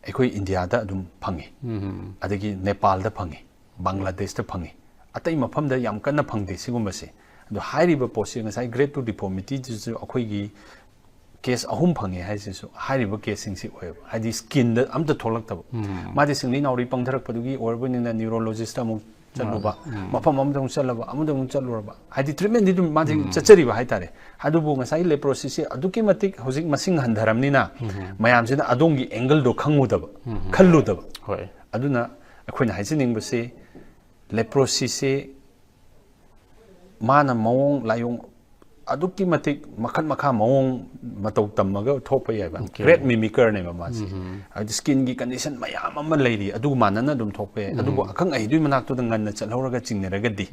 ꯑꯩꯈꯣꯏ ꯏꯟꯗꯤꯌꯥꯗ ꯑꯗꯨꯝ ꯐꯪꯉꯤ, ꯑꯗꯒꯤ ꯅꯦꯄꯥꯜꯗ ꯐꯪꯉꯤ, ꯕꯪꯒ꯭ꯂꯥꯗꯦꯁꯇ ꯐꯪꯉꯤ꯫ ꯑꯇꯩ ꯃꯐꯝꯗ ꯌꯥꯝ ꯀꯟꯅ ꯐꯪꯗꯦ ꯁꯤꯒꯨꯝꯕꯁꯦ꯫ ꯑꯗꯣ ꯍꯥꯏꯔꯤꯕ ꯄꯣꯠꯁꯦ, ꯉꯁꯥꯏ grade two deformityꯗꯨꯁꯨ ꯑꯩꯈꯣꯏꯒꯤ ꯀꯦꯁ ꯑꯍꯨꯝ ꯐꯪꯉꯦ ꯍꯥꯏꯁꯤꯁꯨ ꯍꯥꯏꯔꯤꯕ ꯀꯦꯁꯁꯤꯡꯁꯤ ꯑꯣꯏꯌꯦꯕ꯫ ꯍꯥꯏꯗꯤ ꯁ꯭ꯀꯤꯟꯗ ꯑꯝꯇ ꯊꯣꯛꯂꯛꯇꯕ꯫ ꯃꯥꯗꯤ ꯁꯤꯡꯂꯤ ꯅꯥꯎꯔꯤ ꯄꯪꯊꯔꯛꯄꯗꯨꯒꯤ ꯑꯣꯏꯔꯕꯅꯤꯅ ꯅ꯭ꯌꯨꯔꯣꯂꯣꯖꯤꯁꯇ ꯑꯃꯨꯛ ꯆꯠꯂꯨꯕ, ꯃꯐꯝ ꯑꯃꯗ ꯑꯃꯨꯛ ꯆꯠꯂꯕ, ꯑꯃꯗ ꯑꯃꯨꯛ ꯆꯠꯂꯨꯔꯕ, ꯍꯥꯏꯗꯤ ꯇ꯭ꯔꯤꯠꯃꯦꯟꯗꯤ ꯑꯗꯨꯝ ꯃꯥꯗꯤ ꯆꯠꯆꯔꯤꯕ ꯍꯥꯏꯇꯥꯔꯦ꯫ ꯑꯗꯨꯕꯨ ꯉꯁꯥꯏꯒꯤ ꯂꯦꯄ꯭ꯔꯣꯁꯤꯁꯁꯦ ꯑꯗꯨꯛꯀꯤ ꯃꯇꯤꯛ ꯍꯧꯖꯤꯛ ꯃꯁꯤꯡ ꯍꯟꯊꯔꯕꯅꯤꯅ ꯃꯌꯥꯝꯁꯤꯅ ꯑꯗꯣꯝꯒꯤ ꯑꯦꯡꯒꯜꯗꯣ ꯈꯪꯉꯨꯗꯕ, ꯈꯜꯂꯨꯗꯕ꯫ ꯍꯣꯏ꯫ ꯑꯗꯨꯅ ꯑꯩꯈꯣꯏꯅ ꯍꯥꯏꯖꯅꯤꯡꯕꯁꯤ, ꯂꯦꯄ꯭ꯔꯣꯁꯤꯁꯦ ꯃꯥꯅ ꯃꯑꯣꯡ ꯂꯥꯏꯑꯣꯡ ꯑꯗꯨꯛꯀꯤ ꯃꯇꯤꯛ ꯃꯈꯜ ꯃꯈꯥ ꯃꯑꯣꯡ ꯃꯇꯧ ꯇꯝꯃꯒ ꯊꯣꯛꯄ ꯌꯥꯏꯕ꯫ Okay. Great mimicker ꯅꯦꯕ ꯃꯥꯁꯦ꯫ ꯍꯥꯏꯗꯤ ꯁ꯭ꯀꯤꯟꯒꯤ ꯀꯟꯗꯤꯁꯟ ꯃꯌꯥꯝ ꯑꯃ ꯂꯩꯔꯤ, ꯑꯗꯨ ꯃꯥꯟꯅꯅ ꯑꯗꯨꯝ ꯊꯣꯛꯄ ꯌꯥꯏ꯫ ꯑꯗꯨꯕꯨ ꯑꯈꯪ ꯑꯍꯩꯗꯨꯒꯤ ꯃꯅꯥꯛꯇꯨꯗ ꯉꯟꯅ ꯆꯠꯍꯧꯔꯒ ꯆꯤꯡꯅꯔꯒꯗꯤ,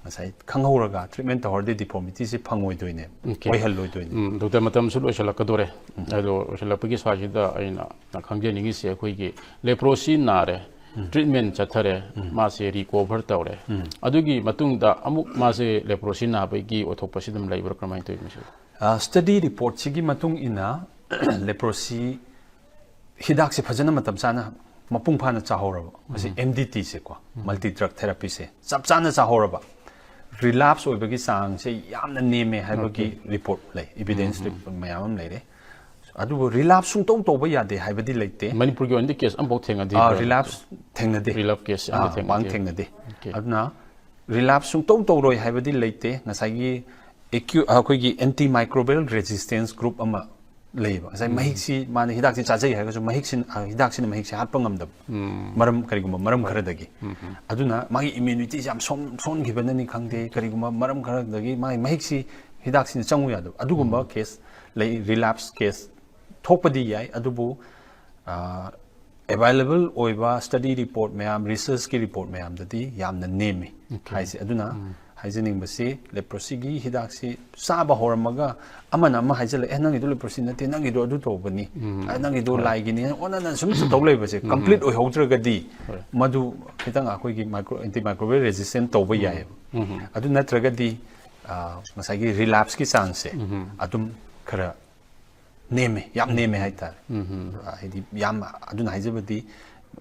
ꯉꯁꯥꯏ ꯈꯪꯍꯧꯔꯒ ꯇ꯭ꯔꯤꯠꯃꯦꯟ ꯇꯧꯍꯧꯔꯗꯤ ꯗꯤꯐꯣꯔꯃꯤꯇꯤꯁꯦ ꯐꯪꯉꯣꯏꯗꯣꯏꯅꯦ, Okay. ꯑꯣꯏꯍꯜꯂꯣꯏꯗꯣꯏꯅꯦ꯫ ꯎꯝ, ꯗꯣꯛꯇꯔ, ꯃꯇꯝꯁꯨ ꯂꯣꯏꯁꯤꯜꯂꯛꯀꯗꯣꯔꯦ꯫ ꯑꯗꯣ ꯂꯣꯏꯁꯤꯜꯂꯛꯄꯒꯤ ꯁ꯭ꯋꯥꯏꯁꯤꯗ ꯑꯩꯅ ꯈꯪꯖꯅꯤꯡꯉꯤꯁꯦ, ꯑꯩꯈꯣꯏꯒꯤ ꯂꯦꯄ꯭ꯔꯣꯁꯤ ꯅꯥꯔꯦ, ꯇ꯭ꯔꯤꯠꯃꯦꯟ ꯆꯠꯊꯔꯦ, ꯃꯥꯁꯦ ꯔꯤꯀꯣꯚꯔ ꯇꯧꯔꯦ, ꯑꯗꯨꯒꯤ ꯃꯇꯨꯡꯗ ꯑꯃꯨꯛ ꯃꯥꯁꯦ ꯂꯦꯄ꯭ꯔꯣꯁꯤ ꯅꯥꯕꯒꯤ ꯑꯣꯏꯊꯣꯛꯄꯁꯤ ꯑꯗꯨꯝ ꯂꯩꯕ꯭ꯔꯥ, ꯀꯃꯥꯏꯅ ꯇꯧꯋꯤ ꯃꯁꯤ? ꯁ꯭ꯇꯗꯤ ꯔꯤꯄꯣꯔꯠꯁꯤꯒꯤ ꯃꯇꯨꯡ ꯏꯟꯅ, ꯂꯦꯄ꯭ꯔꯣꯁꯤ ꯍꯤꯗꯥꯛꯁꯦ ꯐꯖꯅ ꯃꯇꯝ ꯆꯥꯅ ꯃꯄꯨꯡ ꯐꯥꯅ ꯆꯥꯍꯧꯔꯕ, ꯃꯁꯤ ꯑꯦꯝ ꯗꯤ ꯇꯤꯁꯦꯀꯣ, ꯃꯜꯇꯤ ꯗ꯭ꯔꯒ ꯊꯦꯔꯥꯄꯤꯁꯦ ꯆꯞ ꯆꯥꯅ ꯆꯥꯍꯧꯔꯕ, ꯔꯤꯂꯥꯞꯁ ꯑꯣꯏꯕꯒꯤ ꯆꯥꯡꯁꯦ ꯌꯥꯝꯅ ꯅꯦꯝꯃꯦ ꯍꯥꯏꯕꯒꯤ ꯔꯤꯄꯣꯔꯠ ꯂꯩ, ꯏꯕꯤꯗꯦꯟꯁ ꯃꯌꯥꯝ ꯑꯃ ꯂꯩꯔꯦ꯫ ꯑꯗꯨꯕꯨ ꯔꯤꯂꯥꯞꯁ ꯁꯨꯡꯇꯧ ꯇꯧꯕ ꯌꯥꯗꯦ ꯍꯥꯏꯕꯗꯤ ꯂꯩꯇꯦ꯫ ꯃꯅꯤꯄꯨꯔꯒꯤ ꯑꯣꯏꯅꯗꯤ ꯀꯦꯁ ꯑꯃꯐꯥꯎ ꯊꯦꯡꯅꯗ꯭ꯔꯤꯕ꯭ꯔꯥ? ꯔꯤꯂꯥꯞꯁ ꯊꯦꯡꯅꯗꯦ꯫ ꯔꯤꯂꯥꯞ ꯀꯦꯁ ꯑꯃ ꯑꯥ, ꯄꯥꯡ ꯊꯦꯡꯅꯗꯦ꯫ ꯊꯦꯡꯅꯗꯦ꯫ Okay. ꯑꯗꯨꯅ ꯔꯤꯂꯥꯞꯁ ꯁꯨꯡꯇꯧ ꯇꯧꯔꯣꯏ ꯍꯥꯏꯕꯗꯤ ꯂꯩꯇꯦ꯫ ꯉꯁꯥꯏꯒꯤ ꯑꯦꯀ꯭ꯌꯨ ꯑꯩꯈꯣꯏꯒꯤ ꯑꯦꯟꯇꯤ ꯃꯥꯏꯀ꯭ꯔꯣꯕꯤꯌꯦꯜ ꯔꯦꯖꯤꯁꯇꯦꯟꯁ ꯒ꯭ꯔꯨꯞ ꯑꯃ ꯂꯩꯌꯦꯕ꯫ ꯉꯁꯥꯏ ꯃꯍꯤꯛꯁꯤ, ꯃꯥꯅ ꯍꯤꯗꯥꯛꯁꯤ ꯆꯥꯖꯩ ꯍꯥꯏꯔꯒꯁꯨ ꯃꯍꯤꯛꯁꯤ, ꯑ, ꯍꯤꯗꯥꯛꯁꯤꯅ ꯃꯍꯤꯛꯁꯤ ꯍꯥꯠꯄ ꯉꯝꯗꯕ, ꯃꯔꯝ, ꯀꯔꯤꯒꯨꯝꯕ ꯃꯔꯝ ꯈꯔꯗꯒꯤ꯫ ꯑꯗꯨꯅ ꯃꯥꯒꯤ ꯏꯝꯌꯨꯅꯤꯇꯤꯁꯤ ꯌꯥꯝ ꯁꯣꯟ ꯁꯣꯟꯈꯤꯕꯅꯅꯤ ꯈꯪꯗꯦ, ꯀꯔꯤꯒꯨꯝꯕ ꯃꯔꯝ ꯈꯔꯗꯒꯤ ꯃꯥꯒꯤ ꯃꯍꯤꯛꯁꯤ, ꯍꯤꯗꯥꯛꯁꯤꯅ ꯆꯪꯉꯨ ꯌꯥꯗꯕ, ꯑꯗꯨꯒꯨꯝꯕ ꯀꯦꯁ ꯂꯩ꯫ ꯔꯤꯂꯥꯞꯁ ꯀꯦꯁ ꯊꯣꯛꯄꯗꯤ ꯌꯥꯏ, ꯑꯗꯨꯕꯨ ꯑꯦꯕꯥꯏꯂꯦꯕꯜ ꯑꯣꯏꯕ ꯁ꯭ꯇꯗꯤ ꯔꯤꯄꯣꯔꯠ ꯃꯌꯥꯝ, ꯔꯤꯁꯔꯁꯀꯤ ꯔꯤꯄꯣꯔꯠ ꯃꯌꯥꯝꯗꯗꯤ ꯌꯥꯝꯅ ꯅꯦꯝꯃꯤ ꯍꯥꯏꯁꯦ꯫ ꯑꯗꯨꯅ ꯍꯥꯏꯖꯅꯤꯡꯕꯁꯤ, ꯂꯦꯄ꯭ꯔꯣꯁꯤꯒꯤ ꯍꯤꯗꯥꯛꯁꯤ ꯆꯥꯕ ꯍꯧꯔꯝꯃꯒ ꯑꯃꯅ ꯑꯃ ꯍꯥꯏꯖꯜꯂꯛꯑꯦ, "ꯑꯦ, ꯅꯪꯒꯤꯗꯣ ꯂꯦꯄ꯭ꯔꯣꯁꯤ ꯅꯠꯇꯦ, ꯅꯪꯒꯤꯗꯣ ꯑꯗꯨ ꯇꯧꯕꯅꯤ, ꯑ, ꯅꯪꯒꯤꯗꯣ ꯂꯥꯏꯒꯤꯅꯤ", ꯑꯣꯟꯅꯅ ꯁꯨꯝ ꯇꯧ ꯂꯩꯕꯁꯦ, ꯀꯝꯄ꯭ꯂꯤꯠ ꯑꯣꯏꯍꯧꯗ꯭ꯔꯒꯗꯤ ꯃꯗꯨ ꯈꯤꯇꯪ ꯑꯩꯈꯣꯏꯒꯤ ꯃꯥꯏꯀ꯭ꯔꯣ ꯑꯦꯟꯇꯤ ꯃꯥꯏꯀ꯭ꯔꯣꯕꯤꯌꯦꯜ ꯔꯦꯖꯤꯁꯇꯦꯟ ꯇꯧꯕ ꯌꯥꯏꯑꯕ꯫ ꯑꯗꯨ ꯅꯠꯇ꯭ꯔꯒꯗꯤ ꯑ, ꯉꯁꯥꯏꯒꯤ ꯔꯤꯂꯥꯞꯁꯀꯤ ꯆꯥꯡꯁꯦ ꯑꯗꯨꯝ ꯈꯔ ꯅꯦꯝꯃꯦ, ꯌꯥꯝ ꯅꯦꯝꯃꯦ ꯍꯥꯏꯇꯥꯔꯦ꯫ ꯑ, ꯍꯥꯏꯗꯤ ꯌꯥꯝ, ꯑꯗꯨꯅ ꯍꯥꯏꯖꯕꯗꯤ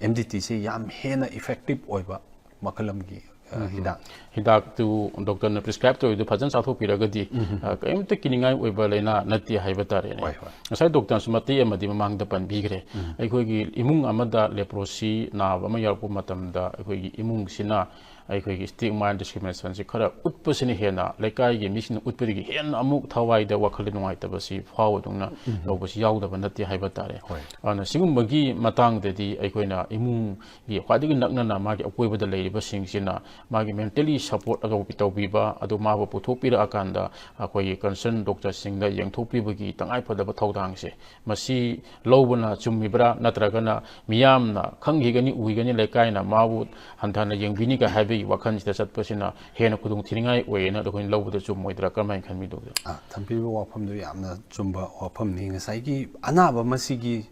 ꯑꯦꯝ ꯗꯤ ꯇꯤꯁꯦ ꯌꯥꯝ ꯍꯦꯟꯅ ꯏꯐꯦꯛꯇꯤꯞ ꯑꯣꯏꯕ ꯃꯈꯜ ꯑꯃꯒꯤ, ꯑ, ꯍꯤꯗꯥꯛ꯫ ꯍꯤꯗꯥꯛꯇꯨ ꯗꯣꯛꯇꯔꯅ ꯄ꯭ꯔꯤꯁꯀ꯭ꯔꯥꯏꯕ ꯇꯧꯔꯤꯗꯨ ꯐꯖꯅ ꯆꯥꯊꯣꯛꯄꯤꯔꯒꯗꯤ, ꯑ, ꯀꯔꯤꯝꯇ ꯀꯤꯅꯤꯡꯉꯥꯏ ꯑꯣꯏꯕ ꯂꯥꯏꯅꯥ ꯅꯠꯇꯦ ꯍꯥꯏꯕ ꯇꯥꯔꯦꯅꯦ꯫ ꯍꯣꯏ, ꯍꯣꯏ꯫ ꯉꯁꯥꯏ ꯗꯣꯛꯇꯔꯅꯁꯨ ꯃꯇꯦꯛ ꯑꯃꯗꯤ ꯃꯃꯥꯡꯗ ꯄꯟꯕꯤꯈ꯭ꯔꯦ꯫ ꯑꯩꯈꯣꯏꯒꯤ ꯏꯃꯨꯡ ꯑꯃꯗ ꯂꯦꯄ꯭ꯔꯣꯁꯤ ꯅꯥꯕ ꯑꯃ ꯌꯥꯎꯔꯛꯄ ꯃꯇꯝꯗ ꯑꯩꯈꯣꯏꯒꯤ ꯏꯃꯨꯡꯁꯤꯅ ꯑꯩꯈꯣꯏꯒꯤ ꯁ꯭ꯇꯤꯒꯃꯥ ꯗꯤꯁꯀ꯭ꯔꯤꯃꯤꯅꯦꯁꯟꯁꯤ ꯈꯔ ꯎꯠꯄꯁꯤꯅ ꯍꯦꯟꯅ ꯂꯩꯀꯥꯏꯒꯤ ꯃꯤꯁꯤꯡꯅ ꯎꯠꯄꯗꯒꯤ ꯍꯦꯟꯅ ꯑꯃꯨꯛ ꯊꯋꯥꯏꯗ ꯋꯥꯈꯜꯗ ꯅꯨꯡꯉꯥꯏꯇꯕꯁꯤ ꯐꯥꯎꯕꯗꯧꯅ ꯇꯧꯕꯁꯤ ꯌꯥꯎꯗꯕ ꯅꯠꯇꯦ ꯍꯥꯏꯕ ꯇꯥꯔꯦ꯫ ꯑꯗꯨꯅ ꯁꯤꯒꯨꯝꯕꯒꯤ ꯃꯇꯥꯡꯗꯗꯤ ꯑꯩꯈꯣꯏꯅ ꯏꯃꯨꯡꯒꯤ ꯈ꯭ꯋꯥꯏꯗꯒꯤ ꯅꯛꯅꯅ ꯃꯥꯒꯤ ꯑꯀꯣꯏꯕꯗ ꯂꯩꯔꯤꯕꯁꯤꯡꯁꯤꯅ ꯃꯥꯒꯤ ꯃꯦꯟꯇꯦꯜꯂꯤ ꯁꯄꯣꯔꯠ ꯇꯧꯕꯤꯕ, ꯑꯗꯨ ꯃꯥꯕꯨ ꯄꯨꯊꯣꯛꯄꯤꯔꯛꯑꯀꯥꯟꯗ ꯑꯩꯈꯣꯏꯒꯤ ꯀꯟꯁꯔꯟ ꯗꯣꯛꯇꯔꯁꯤꯡꯗ ꯌꯦꯡꯊꯣꯛꯄꯤꯕꯒꯤ ꯇꯉꯥꯏꯐꯗꯕ ꯊꯧꯗꯥꯡꯁꯦ ꯃꯁꯤ ꯂꯧꯕꯅ ꯆꯨꯝꯃꯤꯕ꯭ꯔꯥ, ꯅꯠꯇ꯭ꯔꯒꯅ ꯃꯤꯌꯥꯝꯅ ꯈꯪꯈꯤꯒꯅꯤ, ꯎꯈꯤꯒꯅꯤ, ꯂꯩꯀꯥꯏꯅ ꯃꯥꯕꯨ ꯍꯟꯊꯅ ꯌꯦꯡꯕꯤꯅꯤꯒ ꯍꯥꯏꯕꯒꯤ ꯋꯥꯈꯜꯁꯤꯗ ꯆꯠꯄꯁꯤꯅ ꯍꯦꯟꯅ ꯈꯨꯗꯣꯡ ꯊꯤꯅꯤꯡꯉꯥꯏ ꯑꯣꯏꯌꯦꯅ ꯑꯩꯈꯣꯏꯅ ꯂꯧꯕꯗ ꯆꯨꯝꯃꯣꯏꯗ꯭ꯔꯥ? ꯀꯔꯝꯍꯥꯏꯅ ꯈꯟꯕꯤꯗꯧꯒꯦ? ꯑ, ꯊꯝꯕꯤꯔꯤꯕ ꯋꯥꯐꯝꯗꯨ ꯌꯥꯝꯅ ꯆꯨꯝꯕ ꯋꯥꯐꯝꯅꯤ꯫ ꯉꯁꯥꯏꯒꯤ ꯑꯅꯥꯕ ꯑꯃꯁꯤꯒꯤ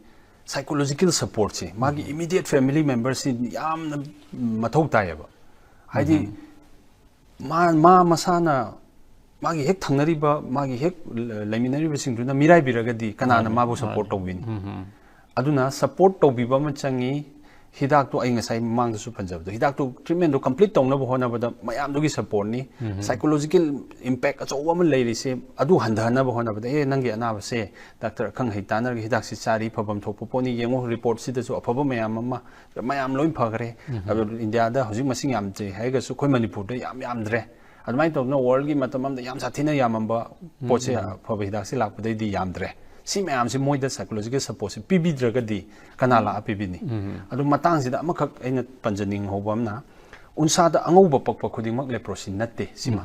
ꯁꯥꯏꯀꯣꯂꯣꯖꯤꯀꯦꯜ ꯁꯄꯣꯔꯠꯁꯦ ꯃꯥꯒꯤ ꯏꯃꯤꯗꯤꯌꯦꯠ ꯐꯦꯃꯤꯂꯤ ꯃꯦꯝꯕꯔꯁꯤ ꯌꯥꯝꯅ ꯃꯊꯧ ꯇꯥꯏꯌꯦꯕ꯫ ꯍꯥꯏꯗꯤ ꯃꯥ, ꯃꯥ ꯃꯁꯥꯅ ꯃꯥꯒꯤ ꯍꯦꯛ ꯊꯪꯅꯔꯤꯕ, ꯃꯥꯒꯤ ꯍꯦꯛ ꯂꯩꯃꯤꯟꯅꯔꯤꯕꯁꯤꯡꯗꯨꯅ ꯃꯤꯔꯥꯏꯕꯤꯔꯒꯗꯤ ꯀꯅꯥꯅ ꯃꯥꯕꯨ ꯁꯄꯣꯔꯠ ꯇꯧꯕꯤꯅꯤ? ꯑꯗꯨꯅ ꯁꯄꯣꯔꯠ ꯇꯧꯕꯤꯕ ꯑꯃ ꯆꯪꯉꯤ꯫ ꯍꯤꯗꯥꯛꯇꯣ ꯑꯩ ꯉꯁꯥꯏ ꯃꯃꯥꯡꯗꯁꯨ ꯄꯟꯖꯕꯗꯣ, ꯍꯤꯗꯥꯛꯇꯣ ꯇ꯭ꯔꯤꯠꯃꯦꯟꯗꯣ ꯀꯝꯄ꯭ꯂꯤꯠ ꯇꯧꯅꯕ ꯍꯣꯠꯅꯕꯗ ꯃꯌꯥꯝꯗꯨꯒꯤ ꯁꯄꯣꯔꯠꯅꯤ꯫ ꯁꯥꯏꯀꯣꯂꯣꯖꯤꯀꯦꯜ ꯏꯝꯄꯦꯛ ꯑꯆꯧꯕ ꯑꯃ ꯂꯩꯔꯤꯁꯦ, ꯑꯗꯨ ꯍꯟꯊꯍꯟꯅꯕ ꯍꯣꯠꯅꯕꯗ, "ꯑꯦ, ꯅꯪꯒꯤ ꯑꯅꯥꯕꯁꯦ ꯗꯥꯛꯇꯔ ꯑꯈꯪ ꯑꯍꯩ ꯇꯥꯟꯅꯔꯒ ꯍꯤꯗꯥꯛꯁꯤ ꯆꯥꯔꯤ, ꯐꯐꯝ ꯊꯣꯛꯄ ꯄꯣꯠꯅꯤ, ꯌꯦꯡꯉꯨ, ꯔꯤꯄꯣꯔꯠꯁꯤꯗꯁꯨ ꯑꯐꯕ ꯃꯌꯥꯝ ꯑꯃ, ꯃꯌꯥꯝ ꯂꯣꯏ ꯐꯈ꯭ꯔꯦ꯫ ꯑꯗꯣ ꯏꯟꯗꯤꯌꯥꯗ ꯍꯧꯖꯤꯛ ꯃꯁꯤꯡ ꯌꯥꯝꯗ꯭ꯔꯤ ꯍꯥꯏꯔꯒꯁꯨ ꯑꯩꯈꯣꯏ ꯃꯅꯤꯄꯨꯔꯗ ꯌꯥꯝ ꯌꯥꯝꯗ꯭ꯔꯦ꯫ ꯑꯗꯨꯃꯥꯏꯅ ꯇꯧꯗꯅ ꯋꯥꯔꯜꯒꯤ ꯃꯇꯝ ꯑꯃꯗ ꯌꯥꯝ ꯁꯥꯊꯤꯅ ꯌꯥꯝꯃꯝꯕ ꯄꯣꯠꯁꯦ, ꯑꯐꯕ ꯍꯤꯗꯥꯛꯁꯦ ꯂꯥꯛꯄꯗꯩꯗꯤ ꯌꯥꯝꯗ꯭ꯔꯦ꯫ ꯁꯤ ꯃꯌꯥꯝꯁꯦ ꯃꯣꯏꯗ ꯁꯥꯏꯀꯣꯂꯣꯖꯤꯀꯦꯜ ꯁꯄꯣꯔꯠꯁꯦ ꯄꯤꯕꯤꯗ꯭ꯔꯒꯗꯤ ꯀꯅꯥ ꯂꯥꯛꯑ ꯄꯤꯕꯤꯅꯤ?" ꯑꯗꯨ ꯃꯇꯥꯡꯁꯤꯗ ꯑꯃꯈꯛ ꯑꯩꯅ ꯄꯟꯖꯅꯤꯡꯍꯧꯕ ꯑꯃꯅ, ꯎꯟꯁꯥꯗ ꯑꯉꯧꯕ ꯄꯛꯄ ꯈꯨꯗꯤꯡꯃꯛ ꯂꯦꯄ꯭ꯔꯣꯁꯤ ꯅꯠꯇꯦ꯫ ꯁꯤꯃ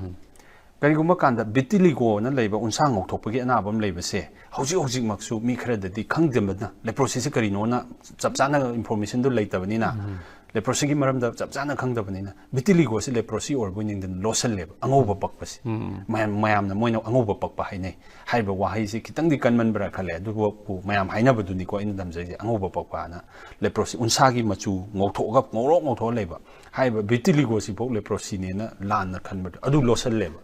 ꯀꯔꯤꯒꯨꯝꯕ ꯀꯥꯟꯗ ꯚꯤꯇꯤꯂꯤꯒꯣꯅ ꯂꯩꯕ ꯎꯟꯁꯥ ꯉꯧꯊꯣꯛꯄꯒꯤ ꯑꯅꯥꯕ ꯑꯃ ꯂꯩꯕꯁꯦ, ꯍꯧꯖꯤꯛ ꯍꯧꯖꯤꯛꯃꯛꯁꯨ ꯃꯤ ꯈꯔꯗꯗꯤ ꯈꯪꯗꯕꯅ, ꯂꯦꯄ꯭ꯔꯣꯁꯤꯁꯦ ꯀꯔꯤꯅꯣꯅ ꯆꯞ ꯆꯥꯅ ꯏꯟꯐꯣꯔꯃꯦꯁꯟꯗꯣ ꯂꯩꯇꯕꯅꯤꯅ, ꯂꯦꯄ꯭ꯔꯣꯁꯤꯒꯤ ꯃꯔꯝꯗ ꯆꯞ ꯆꯥꯅ ꯈꯪꯗꯕꯅꯤꯅ, ꯚꯤꯇꯤꯂꯤꯒꯣꯁꯤ ꯂꯦꯄ꯭ꯔꯣꯁꯤ ꯑꯣꯏꯔꯕꯣꯏ ꯅꯤꯡꯗꯅ ꯂꯣꯠꯁꯜꯂꯦꯕ, ꯑꯉꯧꯕ ꯄꯛꯄꯁꯦ꯫ ꯃꯌꯥꯝ, ꯃꯌꯥꯝꯅ ꯃꯣꯏꯅ ꯑꯉꯧꯕ ꯄꯛꯄ ꯍꯥꯏꯅꯩ꯫ ꯍꯥꯏꯔꯤꯕ ꯋꯥꯍꯩꯁꯤ ꯈꯤꯇꯪꯗꯤ ꯀꯟꯃꯟꯕ꯭ꯔꯥ ꯈꯜꯂꯦ, ꯑꯗꯨꯕꯨ ꯃꯌꯥꯝ ꯍꯥꯏꯅꯕꯗꯨꯅꯤꯀꯣ ꯑꯩꯅ ꯇꯝꯖꯔꯤꯁꯦ, ꯑꯉꯧꯕ ꯄꯛꯄ ꯍꯥꯏꯅ꯫ ꯂꯦꯄ꯭ꯔꯣꯁꯤ, ꯎꯟꯁꯥꯒꯤ ꯃꯆꯨ ꯉꯧꯊꯣꯛꯑꯒ, ꯉꯧꯔꯣꯛ ꯉꯧꯊꯣꯛꯑ ꯂꯩꯕ꯫ ꯍꯥꯏꯔꯤꯕ ꯚꯤꯇꯤꯂꯤꯒꯣꯁꯤꯐꯥꯎ ꯂꯦꯄ꯭ꯔꯣꯁꯤꯅꯦꯅ ꯂꯥꯟꯅ ꯈꯟꯕꯗꯣ, ꯑꯗꯨ ꯂꯣꯠꯁꯜꯂꯦꯕ꯫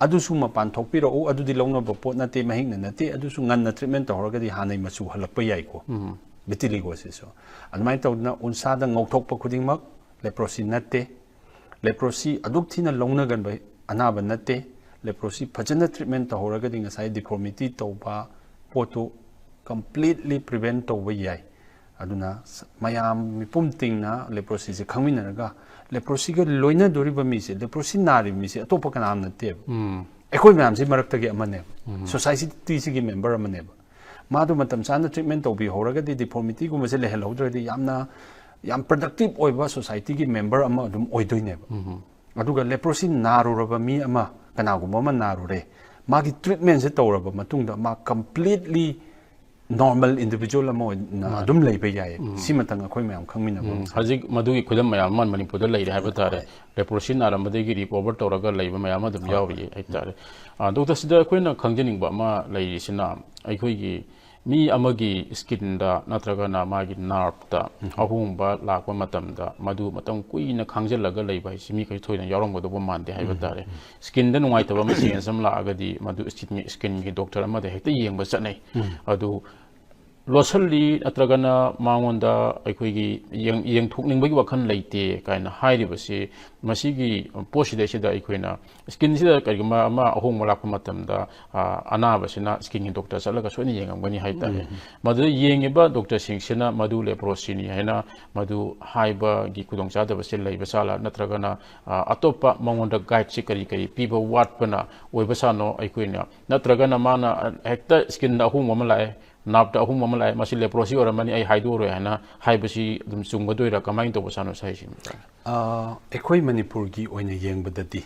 ꯑꯗꯨꯁꯨ ꯃꯄꯥꯟ ꯊꯣꯛꯄꯤꯔꯛꯎ, ꯑꯗꯨꯗꯤ ꯂꯧꯅꯕ ꯄꯣꯠ ꯅꯠꯇꯦ, ꯃꯍꯤꯛꯅ ꯅꯠꯇꯦ, ꯑꯗꯨꯁꯨ ꯉꯟꯅ ꯇ꯭ꯔꯤꯠꯃꯦꯟ ꯇꯧꯍꯧꯔꯒꯗꯤ ꯍꯥꯟꯅꯩ ꯃꯆꯨ ꯍꯜꯂꯛꯄ ꯌꯥꯏꯀꯣ꯫ ꯚꯤꯇꯤꯂꯤꯒꯣꯁꯤꯁꯨ꯫ ꯑꯗꯨꯃꯥꯏꯅ ꯇꯧꯗꯅ ꯎꯟꯁꯥꯗ ꯉꯧꯊꯣꯛꯄ ꯈꯨꯗꯤꯡꯃꯛ ꯂꯦꯄ꯭ꯔꯣꯁꯤ ꯅꯠꯇꯦ꯫ ꯂꯦꯄ꯭ꯔꯣꯁꯤ ꯑꯗꯨꯛ ꯊꯤꯅ ꯂꯧꯅꯒꯟꯕ ꯑꯅꯥꯕ ꯅꯠꯇꯦ꯫ ꯂꯦꯄ꯭ꯔꯣꯁꯤ ꯐꯖꯅ ꯇ꯭ꯔꯤꯠꯃꯦꯟ ꯇꯧꯍꯧꯔꯒꯗꯤ ꯉꯁꯥꯏ ꯗꯤꯐꯣꯔꯃꯤꯇꯤ ꯇꯧꯕ ꯄꯣꯠꯇꯨ ꯀꯝꯄ꯭ꯂꯤꯠꯂꯤ ꯄ꯭ꯔꯤꯚꯦꯟ ꯇꯧꯕ ꯌꯥꯏ꯫ ꯑꯗꯨꯅ ꯁ-, ꯃꯌꯥꯝ ꯃꯤꯄꯨꯝ ꯇꯤꯡꯅ ꯂꯦꯄ꯭ꯔꯣꯁꯤꯁꯦ ꯈꯪꯃꯤꯟꯅꯔꯒ, ꯂꯦꯄ꯭ꯔꯣꯁꯤꯒ ꯂꯣꯏꯅꯗꯣꯔꯤꯕ ꯃꯤꯁꯦ, ꯂꯦꯄ꯭ꯔꯣꯁꯤ ꯅꯥꯔꯤꯕ ꯃꯤꯁꯦ ꯑꯇꯣꯞꯄ ꯀꯅꯥꯝ ꯅꯠꯇꯦꯕ꯫ ꯑꯩꯈꯣꯏ ꯃꯌꯥꯝꯁꯤ ꯃꯔꯛꯇꯒꯤ ꯑꯃꯅꯦꯕ꯫ ꯁꯣꯁꯥꯏꯇꯤꯁꯤꯒꯤ ꯃꯦꯝꯕꯔ ꯑꯃꯅꯦꯕ꯫ ꯃꯥꯗꯣ ꯃꯇꯝ ꯆꯥꯅ ꯇ꯭ꯔꯤꯠꯃꯦꯟ ꯇꯧꯕꯤꯍꯧꯔꯒꯗꯤ, ꯗꯤꯐꯣꯔꯃꯤꯇꯤꯒꯨꯝꯕꯁꯦ ꯂꯩꯍꯜꯍꯧꯗ꯭ꯔꯗꯤ ꯌꯥꯝꯅ, ꯌꯥꯝ ꯄ꯭ꯔꯗꯛꯇꯤꯞ ꯑꯣꯏꯕ ꯁꯣꯁꯥꯏꯇꯤꯒꯤ ꯃꯦꯝꯕꯔ ꯑꯃ ꯑꯗꯨꯝ ꯑꯣꯏꯗꯣꯏꯅꯦꯕ꯫ ꯑꯗꯨꯒ ꯂꯦꯄ꯭ꯔꯣꯁꯤ ꯅꯥꯔꯨꯔꯕ ꯃꯤ ꯑꯃ, ꯀꯅꯥꯒꯨꯝꯕ ꯑꯃ ꯅꯥꯔꯨꯔꯦ, ꯃꯥꯒꯤ ꯇ꯭ꯔꯤꯠꯃꯦꯟꯁꯦ ꯇꯧꯔꯕ ꯃꯇꯨꯡꯗ ꯃꯥ ꯀꯝꯄ꯭ꯂꯤꯠꯂꯤ ꯅꯣꯔꯃꯦꯜ ꯏꯟꯗꯤꯚꯤꯖꯨꯋꯦꯜ ꯑꯃ ꯑꯣꯏꯅ ꯑꯗꯨꯝ ꯂꯩꯕ ꯌꯥꯏꯌꯦ꯫ ꯁꯤꯃꯇꯪ ꯑꯩꯈꯣꯏ ꯃꯌꯥꯝ ꯈꯪꯃꯤꯟꯅꯕ ꯎꯝ, ꯑꯃ ꯆꯪꯉꯦ꯫ ꯍꯧꯖꯤꯛ ꯃꯗꯨꯒꯤ ꯈꯨꯗꯝ ꯃꯌꯥꯝ ꯑꯃ ꯃꯅꯤꯄꯨꯔꯗ ꯂꯩꯔꯦ ꯍꯥꯏꯕ ꯇꯥꯔꯦ꯫ ꯂꯦꯄ꯭ꯔꯣꯁꯤ ꯅꯥꯔꯝꯕꯗꯒꯤ ꯔꯤꯀꯣꯚꯔ ꯇꯧꯔꯒ ꯂꯩꯕ ꯃꯌꯥꯝ ꯑꯗꯨꯝ ꯌꯥꯎꯔꯤꯌꯦ ꯍꯥꯏꯕ ꯇꯥꯔꯦ꯫ ꯑ, ꯗꯣꯛꯇꯔ, ꯁꯤꯗ ꯑꯩꯈꯣꯏꯅ ꯈꯪꯖꯅꯤꯡꯕ ꯑꯃ ꯂꯩꯔꯤꯁꯤꯅ, ꯑꯩꯈꯣꯏꯒꯤ ꯃꯤ ꯑꯃꯒꯤ ꯁ꯭ꯀꯤꯟꯗ ꯅꯠꯇ꯭ꯔꯒꯅ ꯃꯥꯒꯤ ꯅꯥꯔꯞꯇ ꯑꯍꯣꯡꯕ ꯂꯥꯛꯄ ꯃꯇꯝꯗ ꯃꯗꯨ ꯃꯇꯝ ꯀꯨꯏꯅ ꯈꯥꯡꯖꯤꯜꯂꯒ ꯂꯩꯕ ꯍꯥꯏꯁꯤ ꯃꯤ ꯀꯩꯁꯨ ꯊꯣꯏꯅ ꯌꯥꯎꯔꯝꯒꯗꯧꯕ ꯃꯥꯟꯗꯦ ꯍꯥꯏꯕ ꯇꯥꯔꯦ꯫ ꯁ꯭ꯀꯤꯟꯗ ꯅꯨꯡꯉꯥꯏꯇꯕ ꯑꯃ, ꯆꯦꯟꯖ ꯑꯃ ꯂꯥꯛꯑꯒꯗꯤ ꯃꯗꯨ ꯁ꯭ꯀꯤꯟ, ꯁ꯭ꯀꯤꯟꯒꯤ ꯗꯣꯛꯇꯔ ꯑꯃꯗ ꯍꯦꯛꯇ ꯌꯦꯡꯕ ꯆꯠꯅꯩ꯫ ꯑꯗꯨ ꯂꯣꯠꯁꯤꯜꯂꯤ ꯅꯠꯇ꯭ꯔꯒꯅ ꯃꯉꯣꯟꯗ ꯑꯩꯈꯣꯏꯒꯤ ꯌꯦꯡ- ꯌꯦꯡꯊꯣꯛꯅꯤꯡꯕꯒꯤ ꯋꯥꯈꯜ ꯂꯩꯇꯦ ꯀꯥꯏꯅ ꯍꯥꯏꯔꯤꯕꯁꯤ, ꯃꯁꯤꯒꯤ ꯄꯣꯠꯁꯤꯗꯩꯁꯤꯗ ꯑꯩꯈꯣꯏꯅ ꯁ꯭ꯀꯤꯟꯁꯤꯗ ꯀꯔꯤꯒꯨꯝꯕ ꯑꯃ ꯑꯍꯣꯡꯕ ꯂꯥꯛꯄ ꯃꯇꯝꯗ, ꯑ, ꯑꯅꯥꯕꯁꯤꯅ ꯁ꯭ꯀꯤꯟꯒꯤ ꯗꯣꯛꯇꯔ ꯆꯠꯂꯒ ꯁꯣꯏꯅ ꯌꯦꯡꯉꯝꯒꯅꯤ ꯍꯥꯏꯇꯥꯔꯦ꯫ ꯃꯗꯨꯗ ꯌꯦꯡꯉꯤꯕ ꯗꯣꯛꯇꯔꯁꯤꯡꯁꯤꯅ ꯃꯗꯨ ꯂꯦꯄ꯭ꯔꯣꯁꯤꯅꯤ ꯍꯥꯏꯅ ꯃꯗꯨ ꯍꯥꯏꯕꯒꯤ ꯈꯨꯗꯣꯡꯆꯥꯗꯕꯁꯦ ꯂꯩꯕ ꯆꯥꯂꯥ, ꯅꯠꯇ꯭ꯔꯒꯅ, ꯑ, ꯑꯇꯣꯞꯄ ꯃꯉꯣꯟꯗ ꯒꯥꯏꯗꯁꯤ ꯀꯔꯤ ꯀꯔꯤ ꯄꯤꯕ ꯋꯥꯠꯄꯅ ꯑꯣꯏꯕ ꯁꯥꯅꯣ, ꯑꯩꯈꯣꯏꯅ, ꯅꯠꯇ꯭ꯔꯒꯅ ꯃꯥꯅ, ꯑ, ꯍꯦꯛꯇ ꯁ꯭ꯀꯤꯟꯗ ꯑꯍꯣꯡꯕ ꯑꯃ ꯂꯥꯛꯑꯦ, ꯅꯥꯞꯇ ꯑꯍꯣꯡꯕ ꯑꯃ ꯂꯥꯛꯑꯦ, ꯃꯁꯤ ꯂꯦꯄ꯭ꯔꯣꯁꯤ ꯑꯣꯏꯔꯝꯃꯅꯤ, ꯑꯩ ꯍꯥꯏꯗꯣꯛꯑꯔꯣꯏ ꯍꯥꯏꯅ ꯍꯥꯏꯕꯁꯤ ꯑꯗꯨꯝ ꯆꯨꯝꯒꯗꯣꯏꯔꯥ, ꯀꯃꯥꯏꯅ ꯇꯧꯕ ꯁꯥꯅꯣ ꯁꯥꯏꯁꯤ? ꯑ, ꯑꯩꯈꯣꯏ ꯃꯅꯤꯄꯨꯔꯒꯤ ꯑꯣꯏꯅ ꯌꯦꯡꯕꯗꯗꯤ,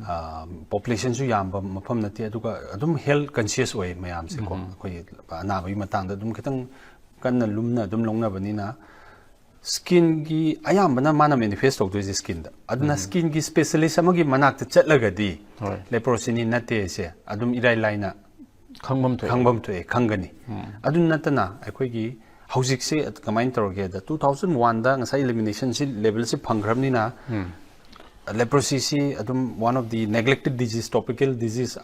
ꯑ, ꯄꯣꯄꯨꯂꯦꯁꯟꯁꯨ ꯌꯥꯝꯕ ꯃꯐꯝ ꯅꯠꯇꯦ, ꯑꯗꯨꯒ ꯑꯗꯨꯝ ꯍꯦꯜꯊ ꯀꯟꯁꯤꯌꯁ ꯑꯣꯏ ꯃꯌꯥꯝꯁꯦꯀꯣ꯫ ꯑꯩꯈꯣꯏ ꯑꯅꯥꯕꯒꯤ ꯃꯇꯥꯡꯗ ꯑꯗꯨꯝ ꯈꯤꯇꯪ ꯀꯟꯅ ꯂꯨꯝꯅ ꯑꯗꯨꯝ ꯂꯧꯅꯕꯅꯤꯅ, ꯁ꯭ꯀꯤꯟꯒꯤ ꯑꯌꯥꯝꯕꯅ ꯃꯥꯅ ꯃꯦꯅꯤꯐꯦꯁ ꯇꯧꯗꯣꯏꯁꯦ ꯁ꯭ꯀꯤꯟꯗ꯫ ꯑꯗꯨꯅ ꯁ꯭ꯀꯤꯟꯒꯤ ꯁ꯭ꯄꯦꯁꯤꯌꯦꯂꯤꯁ ꯑꯃꯒꯤ ꯃꯅꯥꯛꯇ ꯆꯠꯂꯒꯗꯤ, ꯍꯣꯏ꯫ ꯂꯦꯄ꯭ꯔꯣꯁꯤꯅꯤ ꯅꯠꯇꯦꯁꯦ ꯑꯗꯨꯝ ꯏꯔꯥꯏ ꯂꯥꯏꯅ ꯈꯪꯐꯝ ꯊꯣꯛꯑꯦ꯫ ꯈꯪꯐꯝ ꯊꯣꯛꯑꯦ, ꯈꯪꯒꯅꯤ꯫ ꯑꯗꯨ ꯅꯠꯇꯅ ꯑꯩꯈꯣꯏꯒꯤ ꯍꯧꯖꯤꯛꯁꯦ ꯀꯃꯥꯏꯅ ꯇꯧꯔꯒꯦꯗ, two thousand one ꯗ ꯉꯁꯥꯏ ꯏꯂꯤꯃꯤꯅꯦꯁꯟꯁꯤ ꯂꯦꯕꯦꯜꯁꯤ ꯐꯪꯈ꯭ꯔꯕꯅꯤꯅ, ꯂꯦꯄ꯭ꯔꯣꯁꯤꯁꯤ ꯑꯗꯨꯝ one of the neglected disease, tropical disease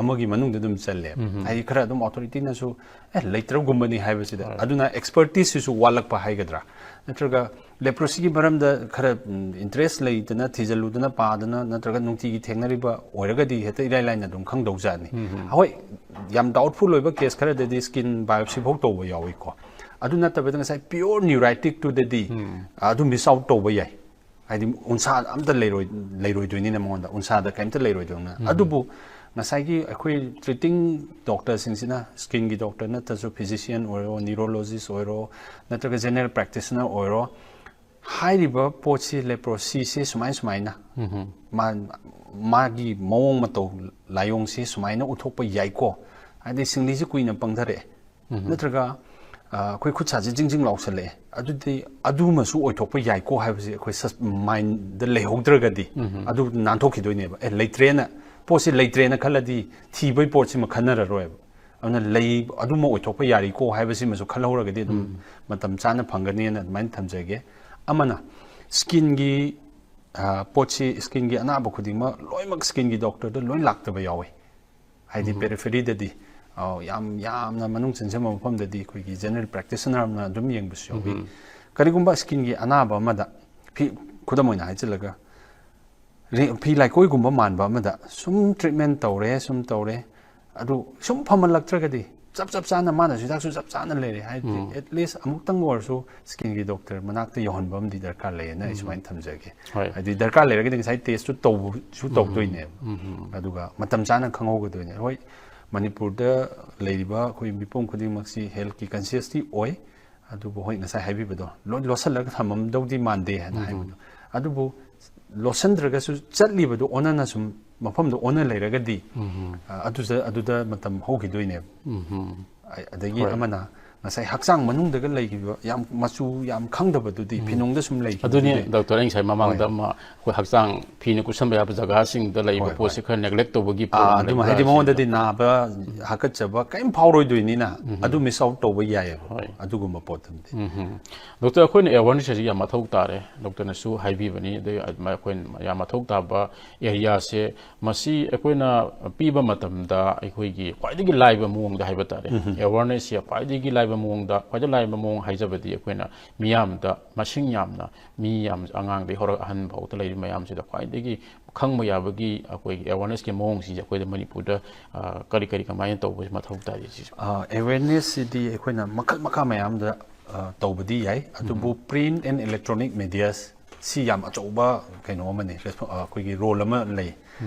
ꯑꯃꯒꯤ ꯃꯅꯨꯡꯗ ꯑꯗꯨꯝ ꯆꯜꯂꯦ꯫ ꯍꯥꯏꯗꯤ ꯈꯔ ꯑꯗꯨꯝ ꯑꯣꯊꯣꯔꯤꯇꯤꯅꯁꯨ, "ꯑꯦ, ꯂꯩꯇ꯭ꯔꯒꯨꯝꯕꯅꯤ" ꯍꯥꯏꯕꯁꯤꯗ꯫ ꯍꯣꯏ꯫ ꯑꯗꯨꯅ ꯑꯦꯛꯁꯄꯔꯇꯤꯁꯁꯤꯁꯨ ꯋꯥꯠꯂꯛꯄ ꯍꯥꯏꯒꯗ꯭ꯔꯥ, ꯅꯠꯇ꯭ꯔꯒ ꯂꯦꯄ꯭ꯔꯣꯁꯤꯒꯤ ꯃꯔꯝꯗ ꯈꯔ, ꯎꯝ, ꯏꯟꯇꯔꯦꯁ ꯂꯩꯗꯅ, ꯊꯤꯖꯤꯜꯂꯨꯗꯅ, ꯄꯥꯗꯅ, ꯅꯠꯇ꯭ꯔꯒ ꯅꯨꯡꯇꯤꯒꯤ ꯊꯦꯡꯅꯔꯤꯕ ꯑꯣꯏꯔꯒꯗꯤ ꯍꯦꯛꯇ ꯏꯔꯥꯏ ꯂꯥꯏꯅ ꯑꯗꯨꯝ ꯈꯪꯗꯧꯖꯥꯠꯅꯤ꯫ ꯍꯣꯏ, ꯌꯥꯝ ꯗꯥꯎꯠꯐꯨꯜ ꯑꯣꯏꯕ ꯀꯦꯁ ꯈꯔꯗꯗꯤ ꯁ꯭ꯀꯤꯟ ꯕꯥꯏꯑꯣꯞꯁꯤ ꯐꯥꯎ ꯇꯧꯕ ꯌꯥꯎꯏꯀꯣ꯫ ꯑꯗꯨ ꯅꯠꯇꯕꯗ ꯉꯁꯥꯏ ꯄꯤꯌꯣꯔ ꯅ꯭ꯌꯨꯔꯥꯏꯇꯤꯛꯇꯨꯗꯗꯤ, ꯑꯗꯨ ꯃꯤꯁ ꯑꯥꯎꯠ ꯇꯧꯕ ꯌꯥꯏ꯫ ꯍꯥꯏꯗꯤ ꯎꯟꯁꯥ ꯑꯝꯇ ꯂꯩꯔꯣꯏ-, ꯂꯩꯔꯣꯏꯗꯣꯏꯅꯤꯅ ꯃꯉꯣꯟꯗ, ꯎꯟꯁꯥꯗ ꯀꯔꯤꯝꯇ ꯂꯩꯔꯣꯏꯗꯣꯏꯅꯤꯅ꯫ ꯑꯗꯨꯕꯨ ꯉꯁꯥꯏꯒꯤ ꯑꯩꯈꯣꯏ ꯇ꯭ꯔꯤꯇꯤꯡ ꯗꯣꯛꯇꯔꯁꯤꯡꯁꯤꯅ, ꯁ꯭ꯀꯤꯟꯒꯤ ꯗꯣꯛꯇꯔ ꯅꯠꯇ꯭ꯔꯁꯨ, ꯐꯤꯖꯤꯁꯤꯌꯟ ꯑꯣꯏꯔꯣ, ꯅ꯭ꯌꯨꯔꯣꯂꯣꯖꯤꯁ ꯑꯣꯏꯔꯣ, ꯅꯠꯇ꯭ꯔꯒ ꯖꯦꯅꯔꯦꯜ ꯄ꯭ꯔꯦꯛꯇꯤꯁꯅꯔ ꯑꯣꯏꯔꯣ, ꯍꯥꯏꯔꯤꯕ ꯄꯣꯠꯁꯤ, ꯂꯦꯄ꯭ꯔꯣꯁꯤꯁꯤ ꯁꯨꯃꯥꯏ ꯁꯨꯃꯥꯏꯅ, ꯃꯥ-, ꯃꯥꯒꯤ ꯃꯑꯣꯡ ꯃꯇꯧ, ꯂꯥꯏꯑꯣꯡꯁꯤ ꯁꯨꯃꯥꯏꯅ ꯎꯠꯊꯣꯛꯄ ꯌꯥꯏꯀꯣ, ꯍꯥꯏꯗꯤ ꯁꯤꯡꯂꯤꯁꯤ ꯀꯨꯏꯅ ꯄꯪꯊꯔꯛꯑꯦ, ꯅꯠꯇ꯭ꯔꯒ, ꯑ, ꯑꯩꯈꯣꯏ ꯈꯨꯠ ꯁꯥꯁꯦ ꯖꯤꯡ ꯖꯤꯡ ꯂꯥꯎꯁꯜꯂꯛꯑꯦ, ꯑꯗꯨꯗꯤ ꯑꯗꯨꯃꯁꯨ ꯑꯣꯏꯊꯣꯛꯄ ꯌꯥꯏꯀꯣ ꯍꯥꯏꯕꯁꯦ ꯑꯩꯈꯣꯏ ꯁꯁ-, ꯃꯥꯏꯟꯗ ꯂꯩꯍꯧꯗ꯭ꯔꯒꯗꯤ, ꯑꯗꯨ ꯅꯥꯟꯊꯣꯛꯈꯤꯗꯣꯏꯅꯦꯕ꯫ ꯑꯦ, ꯂꯩꯇ꯭ꯔꯦꯅ, ꯄꯣꯠꯁꯦ ꯂꯩꯇ꯭ꯔꯦꯅ ꯈꯜꯂꯗꯤ ꯊꯤꯕꯩ ꯄꯣꯠꯁꯤꯃ ꯈꯟꯅꯔꯔꯣꯏꯕ꯫ ꯑꯗꯨꯅ ꯂꯩ, ꯑꯗꯨꯃ ꯑꯣꯏꯊꯣꯛꯄ ꯌꯥꯔꯤꯀꯣ ꯍꯥꯏꯕꯁꯤꯃꯁꯨ ꯈꯜꯍꯧꯔꯒꯗꯤ ꯑꯗꯨꯝ ꯃꯇꯝ ꯆꯥꯅ ꯐꯪꯒꯅꯤꯅ ꯑꯗꯨꯃꯥꯏꯅ ꯊꯝꯖꯒꯦ꯫ ꯑꯃꯅ ꯁ꯭ꯀꯤꯟꯒꯤ, ꯑ, ꯄꯣꯠꯁꯤ, ꯁ꯭ꯀꯤꯟꯒꯤ ꯑꯅꯥꯕ ꯈꯨꯗꯤꯡꯃꯛ ꯂꯣꯏꯅꯃꯛ ꯁ꯭ꯀꯤꯟꯒꯤ ꯗꯣꯛꯇꯔꯗ ꯂꯣꯏ ꯂꯥꯛꯇꯕ ꯌꯥꯎꯋꯤ꯫ ꯍꯥꯏꯗꯤ ꯄꯦꯔꯤꯐꯦꯔꯤꯗꯗꯤ, ꯑꯧ, ꯌꯥꯝ ꯌꯥꯝꯅ ꯃꯅꯨꯡ ꯆꯟꯁꯤꯟꯕ ꯃꯐꯝꯗꯗꯤ ꯑꯩꯈꯣꯏꯒꯤ general practitioner ꯑꯃꯅ ꯑꯗꯨꯝ ꯌꯦꯡꯕꯁꯨ ꯌꯥꯎꯏ꯫ ꯀꯔꯤꯒꯨꯝꯕ skinꯒꯤ ꯑꯅꯥꯕ ꯑꯃꯗ, ꯐꯤ, ꯈꯨꯗꯝ ꯑꯣꯏꯅ ꯍꯥꯏꯖꯤꯜꯂꯒ, ꯔꯤ-, ꯐꯤ ꯂꯥꯏꯀꯣꯏꯒꯨꯝꯕ ꯃꯥꯟꯕ ꯑꯃꯗ ꯁꯨꯝ treatment ꯇꯧꯔꯦ, ꯁꯨꯝ ꯇꯧꯔꯦ, ꯑꯗꯨ ꯁꯨꯝ ꯐꯃꯜꯂꯛꯇ꯭ꯔꯒꯗꯤ, ꯆꯞ ꯆꯞ ꯆꯥꯅ ꯃꯥꯅꯁꯨ ꯍꯤꯗꯥꯛꯁꯨ ꯆꯞ ꯆꯥꯅ ꯂꯩꯔꯦ ꯍꯥꯏꯔꯗꯤ, at least ꯑꯃꯨꯛꯇꯪ ꯑꯣꯏꯔꯁꯨ skinꯒꯤ doctor ꯃꯅꯥꯛꯇ ꯌꯧꯍꯟꯕ ꯑꯃꯗꯤ ꯗꯔꯀꯥꯔ ꯂꯩꯌꯦꯅ ꯑꯩ ꯁꯨꯃꯥꯏꯅ ꯊꯝꯖꯒꯦ꯫ ꯍꯣꯏ꯫ ꯍꯥꯏꯗꯤ ꯗꯔꯀꯥꯔ ꯂꯩꯔꯒꯗꯤ ꯉꯁꯥꯏ testꯁꯨ ꯇꯧꯕꯁꯨ ꯇꯧꯗꯣꯏꯅꯦꯕ꯫ ꯑꯗꯨꯒ ꯃꯇꯝ ꯆꯥꯅ ꯈꯪꯍꯧꯒꯗꯣꯏꯅꯦ꯫ ꯍꯣꯏ, ꯃꯅꯤꯄꯨꯔꯗ ꯂꯩꯔꯤꯕ ꯑꯩꯈꯣꯏ ꯃꯤꯄꯨꯝ ꯈꯨꯗꯤꯡꯃꯛꯁꯤ healthꯀꯤ consciousꯇꯤ ꯑꯣꯏ, ꯑꯗꯨꯕꯨ ꯍꯣꯏ, ꯉꯁꯥꯏ ꯍꯥꯏꯕꯤꯕꯗꯣ, ꯂꯣꯏ ꯂꯣꯠꯁꯤꯜꯂꯒ ꯊꯝꯃꯝꯗꯧꯗꯤ ꯃꯥꯟꯗꯦ ꯍꯥꯏꯅ ꯍꯥꯏꯕꯗꯣ, ꯑꯗꯨꯕꯨ ꯂꯣꯠꯁꯤꯟꯗ꯭ꯔꯒꯁꯨ ꯆꯠꯂꯤꯕꯗꯣ ꯑꯣꯟꯅꯅ ꯁꯨꯝ ꯃꯐꯝꯗꯣ ꯑꯣꯟꯅ ꯂꯩꯔꯒꯗꯤ, ꯑ, ꯑꯗꯨꯗ, ꯑꯗꯨꯗ ꯃꯇꯝ ꯍꯧꯈꯤꯗꯣꯏꯅꯦꯕ꯫ ꯑ-, ꯑꯗꯒꯤ ꯍꯣꯏ꯫ ꯑꯃꯅ ꯉꯁꯥꯏ ꯍꯛꯆꯥꯡ ꯃꯅꯨꯡꯗꯒ ꯂꯩꯈꯤꯕ ꯌꯥꯝ ꯃꯆꯨ ꯌꯥꯝ ꯈꯪꯗꯕꯗꯨꯗꯤ, ꯐꯤꯅꯨꯡꯗ ꯁꯨꯝ ꯑꯗꯨꯅꯤ ꯂꯩꯈꯤꯕꯗꯨꯗꯤ꯫ Doctor, ꯑꯩ ꯉꯁꯥꯏ ꯃꯃꯥꯡꯗ ꯍꯣꯏ꯫ ꯑꯃ ꯑꯩꯈꯣꯏ ꯍꯛꯆꯥꯡ ꯐꯤꯅ ꯀꯨꯞꯁꯟꯕ ꯌꯥꯕ ꯖꯒꯥꯁꯤꯡꯗ ꯂꯩꯕ ꯍꯣꯏ, ꯄꯣꯠꯁꯦ ꯍꯣꯏ꯫ ꯈꯔ neglect ꯇꯧꯕꯒꯤ ꯑꯥ, problem ꯑꯗꯨꯝ ꯂꯩꯕ꯭ꯔꯥ ꯍꯥꯏꯗꯤ ꯁꯤꯅꯤꯗ꯫ ꯃꯉꯣꯟꯗꯗꯤ ꯅꯥꯕ, ꯍꯥꯀꯠꯆꯕ ꯀꯔꯤꯝ ꯐꯥꯎꯔꯣꯏꯗꯣꯏꯅꯤꯅ, ꯑꯗꯨ miss out ꯇꯧꯕ ꯌꯥꯏꯑꯕ, ꯍꯣꯏ꯫ ꯑꯗꯨꯒꯨꯝꯕ ꯄꯣꯠꯇꯨꯃꯗꯤ꯫ ꯎꯝ꯫ Doctor, ꯑꯩꯈꯣꯏꯅ awareness ꯑꯁꯤ ꯌꯥꯝ ꯃꯊꯧ ꯇꯥꯔꯦ꯫ Doctorꯅꯁꯨ ꯍꯥꯏꯕꯤꯕꯅꯤ, ꯑꯗꯩ ꯑꯩꯈꯣꯏꯅ ꯌꯥꯝ ꯃꯊꯧ ꯇꯥꯕ areaꯁꯦ, ꯃꯁꯤ ꯑꯩꯈꯣꯏꯅ ꯄꯤꯕ ꯃꯇꯝꯗ ꯑꯩꯈꯣꯏꯒꯤ ꯈ꯭ꯋꯥꯏꯗꯒꯤ ꯂꯥꯏꯕ ꯃꯑꯣꯡꯗ ꯍꯥꯏꯕ ꯇꯥꯔꯦ, awarenessꯁꯦ ꯈ꯭ꯋꯥꯏꯗꯒꯤ ꯂꯥꯏꯕ ꯃꯑꯣꯡꯗ, ꯈ꯭ꯋꯥꯏꯗꯒꯤ ꯂꯥꯏꯕ ꯃꯑꯣꯡ ꯍꯥꯏꯖꯕꯗꯤ ꯑꯩꯈꯣꯏꯅ ꯃꯤꯌꯥꯝꯗ, ꯃꯁꯤꯡ ꯌꯥꯝꯅ, ꯃꯤ ꯌꯥꯝ, ꯑꯉꯥꯡꯗꯒꯤ ꯍꯧꯔꯒ ꯑꯍꯟ ꯐꯥꯎꯗ ꯂꯩꯔꯤꯕ ꯃꯌꯥꯝꯁꯤꯗ ꯈ꯭ꯋꯥꯏꯗꯒꯤ ꯈꯪꯕ ꯌꯥꯕꯒꯤ ꯑꯩꯈꯣꯏꯒꯤ awarenessꯀꯤ ꯃꯑꯣꯡꯁꯤꯡꯁꯦ ꯑꯩꯈꯣꯏꯗ ꯃꯅꯤꯄꯨꯔꯗ, ꯑ, ꯀꯔꯤ ꯀꯔꯤ ꯀꯃꯥꯏꯅ ꯇꯧꯕꯁꯤ ꯃꯊꯧ ꯇꯥꯏ ꯁꯤꯁꯨ? ꯑ, awarenessꯁꯤꯗꯤ ꯑꯩꯈꯣꯏꯅ ꯃꯈꯜ ꯃꯈꯥ ꯃꯌꯥꯝꯗ, ꯑ, ꯇꯧꯕꯗꯤ ꯌꯥꯏ, ꯑꯗꯨꯕꯨ print and electronic medias ꯁꯤ ꯌꯥꯝ ꯑꯆꯧꯕ ꯀꯩꯅꯣ ꯑꯃꯅꯤ, resp-, ꯑ, ꯑꯩꯈꯣꯏꯒꯤ role ꯑꯃ ꯂꯩ꯫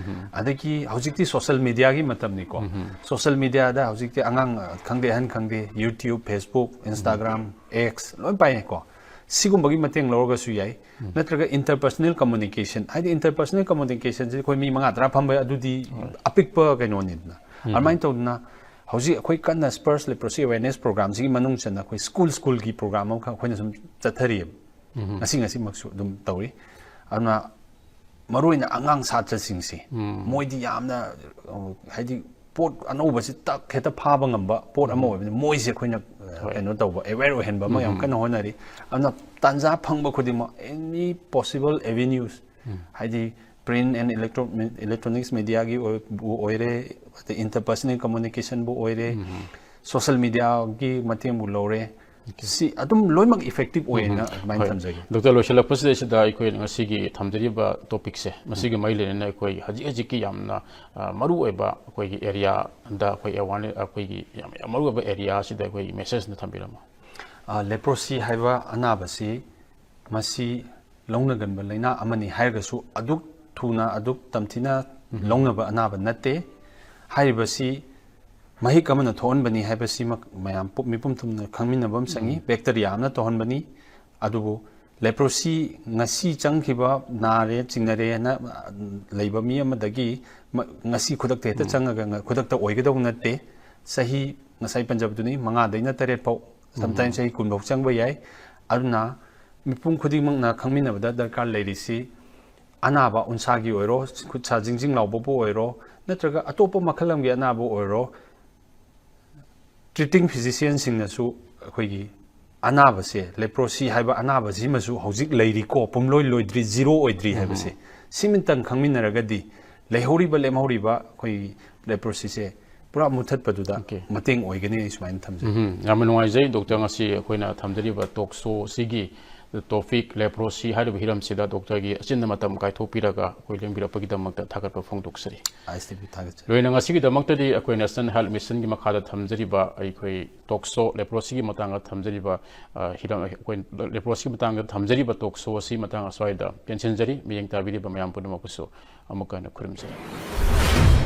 ꯑꯗꯒꯤ ꯍꯧꯖꯤꯛꯇꯤ social mediaꯒꯤ ꯃꯇꯝꯅꯤꯀꯣ꯫ Social mediaꯗ ꯍꯧꯖꯤꯛꯇꯤ ꯑꯉꯥꯡ, ꯑ, ꯈꯪꯗꯦ, ꯑꯍꯟ ꯈꯪꯗꯦ, YouTube, Facebook, Instagram, X ꯂꯣꯏ ꯄꯥꯏꯅꯩꯀꯣ꯫ ꯁꯤꯒꯨꯝꯕꯒꯤ ꯃꯇꯦꯡ ꯂꯧꯔꯒꯁꯨ ꯌꯥꯏ꯫ ꯅꯠꯇ꯭ꯔꯒ interpersonal communication, ꯍꯥꯏꯗꯤ interpersonal communicationꯁꯤ ꯑꯩꯈꯣꯏ ꯃꯤ ꯃꯉꯥ ꯇꯔꯥ ꯐꯝꯕ ꯑꯗꯨꯗꯤ ꯑꯄꯤꯛꯄ ꯀꯩꯅꯣꯅꯤꯗꯅ꯫ ꯑꯗꯨꯃꯥꯏꯅ ꯇꯧꯗꯅ ꯍꯧꯖꯤꯛ ꯑꯩꯈꯣꯏ ꯀꯟꯅ Sparsh Leprosy Awareness Programꯁꯤꯒꯤ ꯃꯅꯨꯡ ꯆꯟꯅ ꯑꯩꯈꯣꯏ school schoolꯒꯤ program ꯑꯃꯈꯛ ꯑꯩꯈꯣꯏꯅ ꯁꯨꯝ ꯆꯠꯊꯔꯤꯑꯕ꯫ ꯉꯁꯤ ꯉꯁꯤꯃꯛꯁꯨ ꯑꯗꯨꯝ ꯇꯧꯔꯤ꯫ ꯑꯗꯨꯅ ꯃꯔꯨꯑꯣꯏꯅ ꯑꯉꯥꯡ ꯁꯥꯇ꯭ꯔꯁꯤꯡꯁꯤ, ꯃꯣꯏꯗꯤ ꯌꯥꯝꯅ, ꯑ, ꯍꯥꯏꯗꯤ ꯄꯣꯠ ꯑꯅꯧꯕꯁꯤ ꯇꯛ ꯍꯦꯛꯇ ꯐꯥꯕ ꯉꯝꯕ ꯄꯣꯠ ꯑꯃ ꯑꯣꯏꯕꯅꯤꯅ, ꯃꯣꯏꯁꯦ ꯑꯩꯈꯣꯏꯅ, ꯑ, ꯍꯣꯏ꯫ ꯀꯩꯅꯣ ꯇꯧꯕ, aware ꯑꯣꯏꯍꯟꯕ ꯑꯃ ꯌꯥꯝ ꯀꯟꯅ ꯍꯣꯠꯅꯔꯤ꯫ ꯑꯗꯨꯅ ꯇꯥꯟꯖꯥ ꯐꯪꯕ ꯈꯨꯗꯤꯡꯃꯛ, any possible avenues, ꯍꯥꯏꯗꯤ print and electro electronics mediaꯒꯤ ꯑꯣꯏ- ꯕꯨ ꯑꯣꯏꯔꯦ, ꯑꯗꯩ interpersonal communicationꯕꯨ ꯑꯣꯏꯔꯦ, social mediaꯒꯤ ꯃꯇꯦꯡꯕꯨ ꯂꯧꯔꯦ, ꯁꯤ ꯑꯗꯨꯝ ꯂꯣꯏꯅꯃꯛ effective ꯑꯣꯏꯌꯦꯅ ꯑꯗꯨꯃꯥꯏꯅ ꯊꯝꯖꯒꯦ꯫ ꯗꯣꯛꯇꯔ, ꯂꯣꯏꯁꯤꯜꯂꯛꯄꯁꯤꯗꯩꯁꯤꯗ ꯑꯩꯈꯣꯏ ꯉꯁꯤꯒꯤ ꯊꯝꯖꯔꯤꯕ ꯇꯣꯄꯤꯛꯁꯦ, ꯃꯁꯤꯒꯤ ꯃꯔꯤ ꯂꯩꯅꯅ ꯑꯩꯈꯣꯏ ꯍꯧꯖꯤꯛ ꯍꯧꯖꯤꯛꯀꯤ ꯌꯥꯝꯅ ꯑ, ꯃꯔꯨꯑꯣꯏꯕ ꯑꯩꯈꯣꯏꯒꯤ ꯑꯦꯔꯤꯌꯥꯗ ꯑꯩꯈꯣꯏ ꯑꯦꯋꯥꯔꯅꯦꯁ, ꯑꯩꯈꯣꯏꯒꯤ ꯌꯥꯝ ꯌꯥꯝ ꯃꯔꯨꯑꯣꯏꯕ ꯑꯦꯔꯤꯌꯥꯁꯤꯗ ꯑꯩꯈꯣꯏꯒꯤ ꯃꯦꯁꯦꯖꯅ ꯊꯝꯕꯤꯔꯝꯃꯣ꯫ ꯂꯦꯄ꯭ꯔꯣꯁꯤ ꯍꯥꯏꯕ ꯑꯅꯥꯕꯁꯤ ꯃꯁꯤ ꯂꯧꯅꯒꯟꯕ ꯂꯥꯏꯅꯥ ꯑꯃꯅꯤ ꯍꯥꯏꯔꯒꯁꯨ, ꯑꯗꯨꯛ ꯊꯨꯅ ꯑꯗꯨꯛ ꯇꯝꯊꯤꯅ ꯂꯧꯅꯕ ꯑꯅꯥꯕ ꯅꯠꯇꯦ꯫ ꯍꯥꯏꯔꯤꯕꯁꯤ ꯃꯍꯤꯛ ꯑꯃꯅ ꯊꯣꯛꯍꯟꯕꯅꯤ ꯍꯥꯏꯕꯁꯤꯃꯛ ꯃꯌꯥꯝ ꯄꯨ- ꯃꯤꯄꯨꯝ ꯊꯨꯡꯅ ꯈꯪꯃꯤꯟꯅꯕ ꯑꯃ ꯆꯪꯏ꯫ ꯕꯦꯛꯇꯔꯤꯌꯥ ꯑꯃꯅ ꯇꯧꯍꯟꯕꯅꯤ꯫ ꯑꯗꯨꯕꯨ ꯂꯦꯄ꯭ꯔꯣꯁꯤ ꯉꯁꯤ ꯆꯪꯈꯤꯕ, ꯅꯥꯔꯦ ꯆꯤꯡꯅꯔꯦꯅ ꯂꯩꯕ ꯃꯤ ꯑꯃꯗꯒꯤ ꯃ- ꯉꯁꯤ ꯈꯨꯗꯛꯇ ꯍꯦꯛꯇ ꯆꯪꯉꯒ ꯉ- ꯈꯨꯗꯛꯇ ꯑꯣꯏꯒꯗꯧꯕ ꯅꯠꯇꯦ꯫ ꯆꯍꯤ ꯉꯁꯥꯏ ꯄꯟꯖꯕꯗꯨꯅꯤ, ꯃꯉꯥꯗꯩꯅ ꯇꯔꯦꯠ ꯐꯥꯎ, sometimes ꯆꯍꯤ ꯀꯨꯟ ꯐꯥꯎ ꯆꯪꯕ ꯌꯥꯏ꯫ ꯑꯗꯨꯅ ꯃꯤꯄꯨꯝ ꯈꯨꯗꯤꯡꯃꯛꯅ ꯈꯪꯃꯤꯟꯅꯕꯗ ꯗꯔꯀꯥꯔ ꯂꯩꯔꯤꯁꯤ, ꯑꯅꯥꯕ ꯎꯟꯁꯥꯒꯤ ꯑꯣꯏꯔꯣ, ꯈꯨꯠ ꯁꯥ ꯖꯤꯡ ꯖꯤꯡ ꯂꯥꯎꯕꯕꯨ ꯑꯣꯏꯔꯣ, ꯅꯠꯇ꯭ꯔꯒ ꯑꯇꯣꯞꯄ ꯃꯈꯜ ꯑꯃꯒꯤ ꯑꯅꯥꯕ ꯑꯣꯏꯔꯣ, treating physicianꯁꯤꯡꯅꯁꯨ ꯑꯩꯈꯣꯏꯒꯤ ꯑꯅꯥꯕꯁꯦ, ꯂꯦꯄ꯭ꯔꯣꯁꯤ ꯍꯥꯏꯕ ꯑꯅꯥꯕꯁꯤꯃꯁꯨ ꯍꯧꯖꯤꯛ ꯂꯩꯔꯤꯀꯣ, ꯄꯨꯝꯂꯣꯏ ꯂꯣꯏꯗ꯭ꯔꯤ, ꯖꯤꯔꯣ ꯑꯣꯏꯗ꯭ꯔꯤ ꯍꯥꯏꯕꯁꯦ ꯁꯤꯃꯇꯪ ꯈꯪꯃꯤꯟꯅꯔꯒꯗꯤ ꯂꯩꯍꯧꯔꯤꯕ ꯂꯦꯝꯍꯧꯔꯤꯕ ꯑꯩꯈꯣꯏꯒꯤ ꯂꯦꯄ꯭ꯔꯣꯁꯤꯁꯦ ꯄꯨꯔꯥ ꯃꯨꯠꯊꯠꯄꯗꯨꯗ Okay. ꯃꯇꯦꯡ ꯑꯣꯏꯒꯅꯤ, ꯑꯩ ꯁꯨꯃꯥꯏꯅ ꯊꯝꯖꯩ꯫ ꯎꯝ, ꯌꯥꯝꯅ ꯅꯨꯡꯉꯥꯏꯖꯩ ꯗꯣꯛꯇꯔ, ꯉꯁꯤ ꯑꯩꯈꯣꯏꯅ ꯊꯝꯖꯔꯤꯕ ꯇꯣꯛ ꯁꯣ ꯑꯁꯤꯒꯤ ꯇꯣꯄꯤꯛ ꯂꯦꯄ꯭ꯔꯣꯁꯤ ꯍꯥꯏꯔꯤꯕ ꯍꯤꯔꯝꯁꯤꯗ ꯗꯣꯛꯇꯔꯒꯤ ꯑꯆꯤꯟꯕ ꯃꯇꯝ ꯀꯥꯏꯊꯣꯛꯄꯤꯔꯒ ꯑꯩꯈꯣꯏ ꯂꯦꯡꯕꯤꯔꯛꯄꯒꯤ ꯗꯃꯛꯇ ꯊꯥꯒꯠꯄ ꯐꯣꯡꯗꯣꯛꯆꯔꯤ꯫ ꯑꯥꯏ ꯑꯦꯁ ꯇꯤ ꯚꯤ ꯊꯥꯒꯠꯆꯔꯤ꯫ ꯂꯣꯏꯅ ꯉꯁꯤꯒꯤꯗꯃꯛꯇꯗꯤ ꯑꯩꯈꯣꯏ National Health Missionꯒꯤ ꯃꯈꯥꯗ ꯊꯝꯖꯔꯤꯕ ꯑꯩꯈꯣꯏ ꯇꯣꯛ ꯁꯣ ꯂꯦꯄ꯭ꯔꯣꯁꯤꯒꯤ ꯃꯇꯥꯡꯗ ꯊꯝꯖꯔꯤꯕ, ꯑ, ꯍꯤꯔꯝ, ꯑꯩꯈꯣꯏ ꯂꯦꯄ꯭ꯔꯣꯁꯤꯒꯤ ꯃꯇꯥꯡꯗ ꯊꯝꯖꯔꯤꯕ ꯇꯣꯛ ꯁꯣ ꯑꯁꯤ ꯃꯇꯥꯡ ꯑꯁ꯭ꯋꯥꯏꯗ ꯇꯦꯟꯁꯤꯟꯖꯔꯤ꯫ ꯃꯤꯠꯌꯦꯡ ꯇꯥꯕꯤꯔꯤꯕ ꯃꯌꯥꯝ ꯄꯨꯝꯅꯃꯛꯄꯨꯁꯨ ꯑꯃꯨꯛꯀ ꯍꯟꯅ ꯈꯨꯔꯨꯝꯖꯔꯤ꯫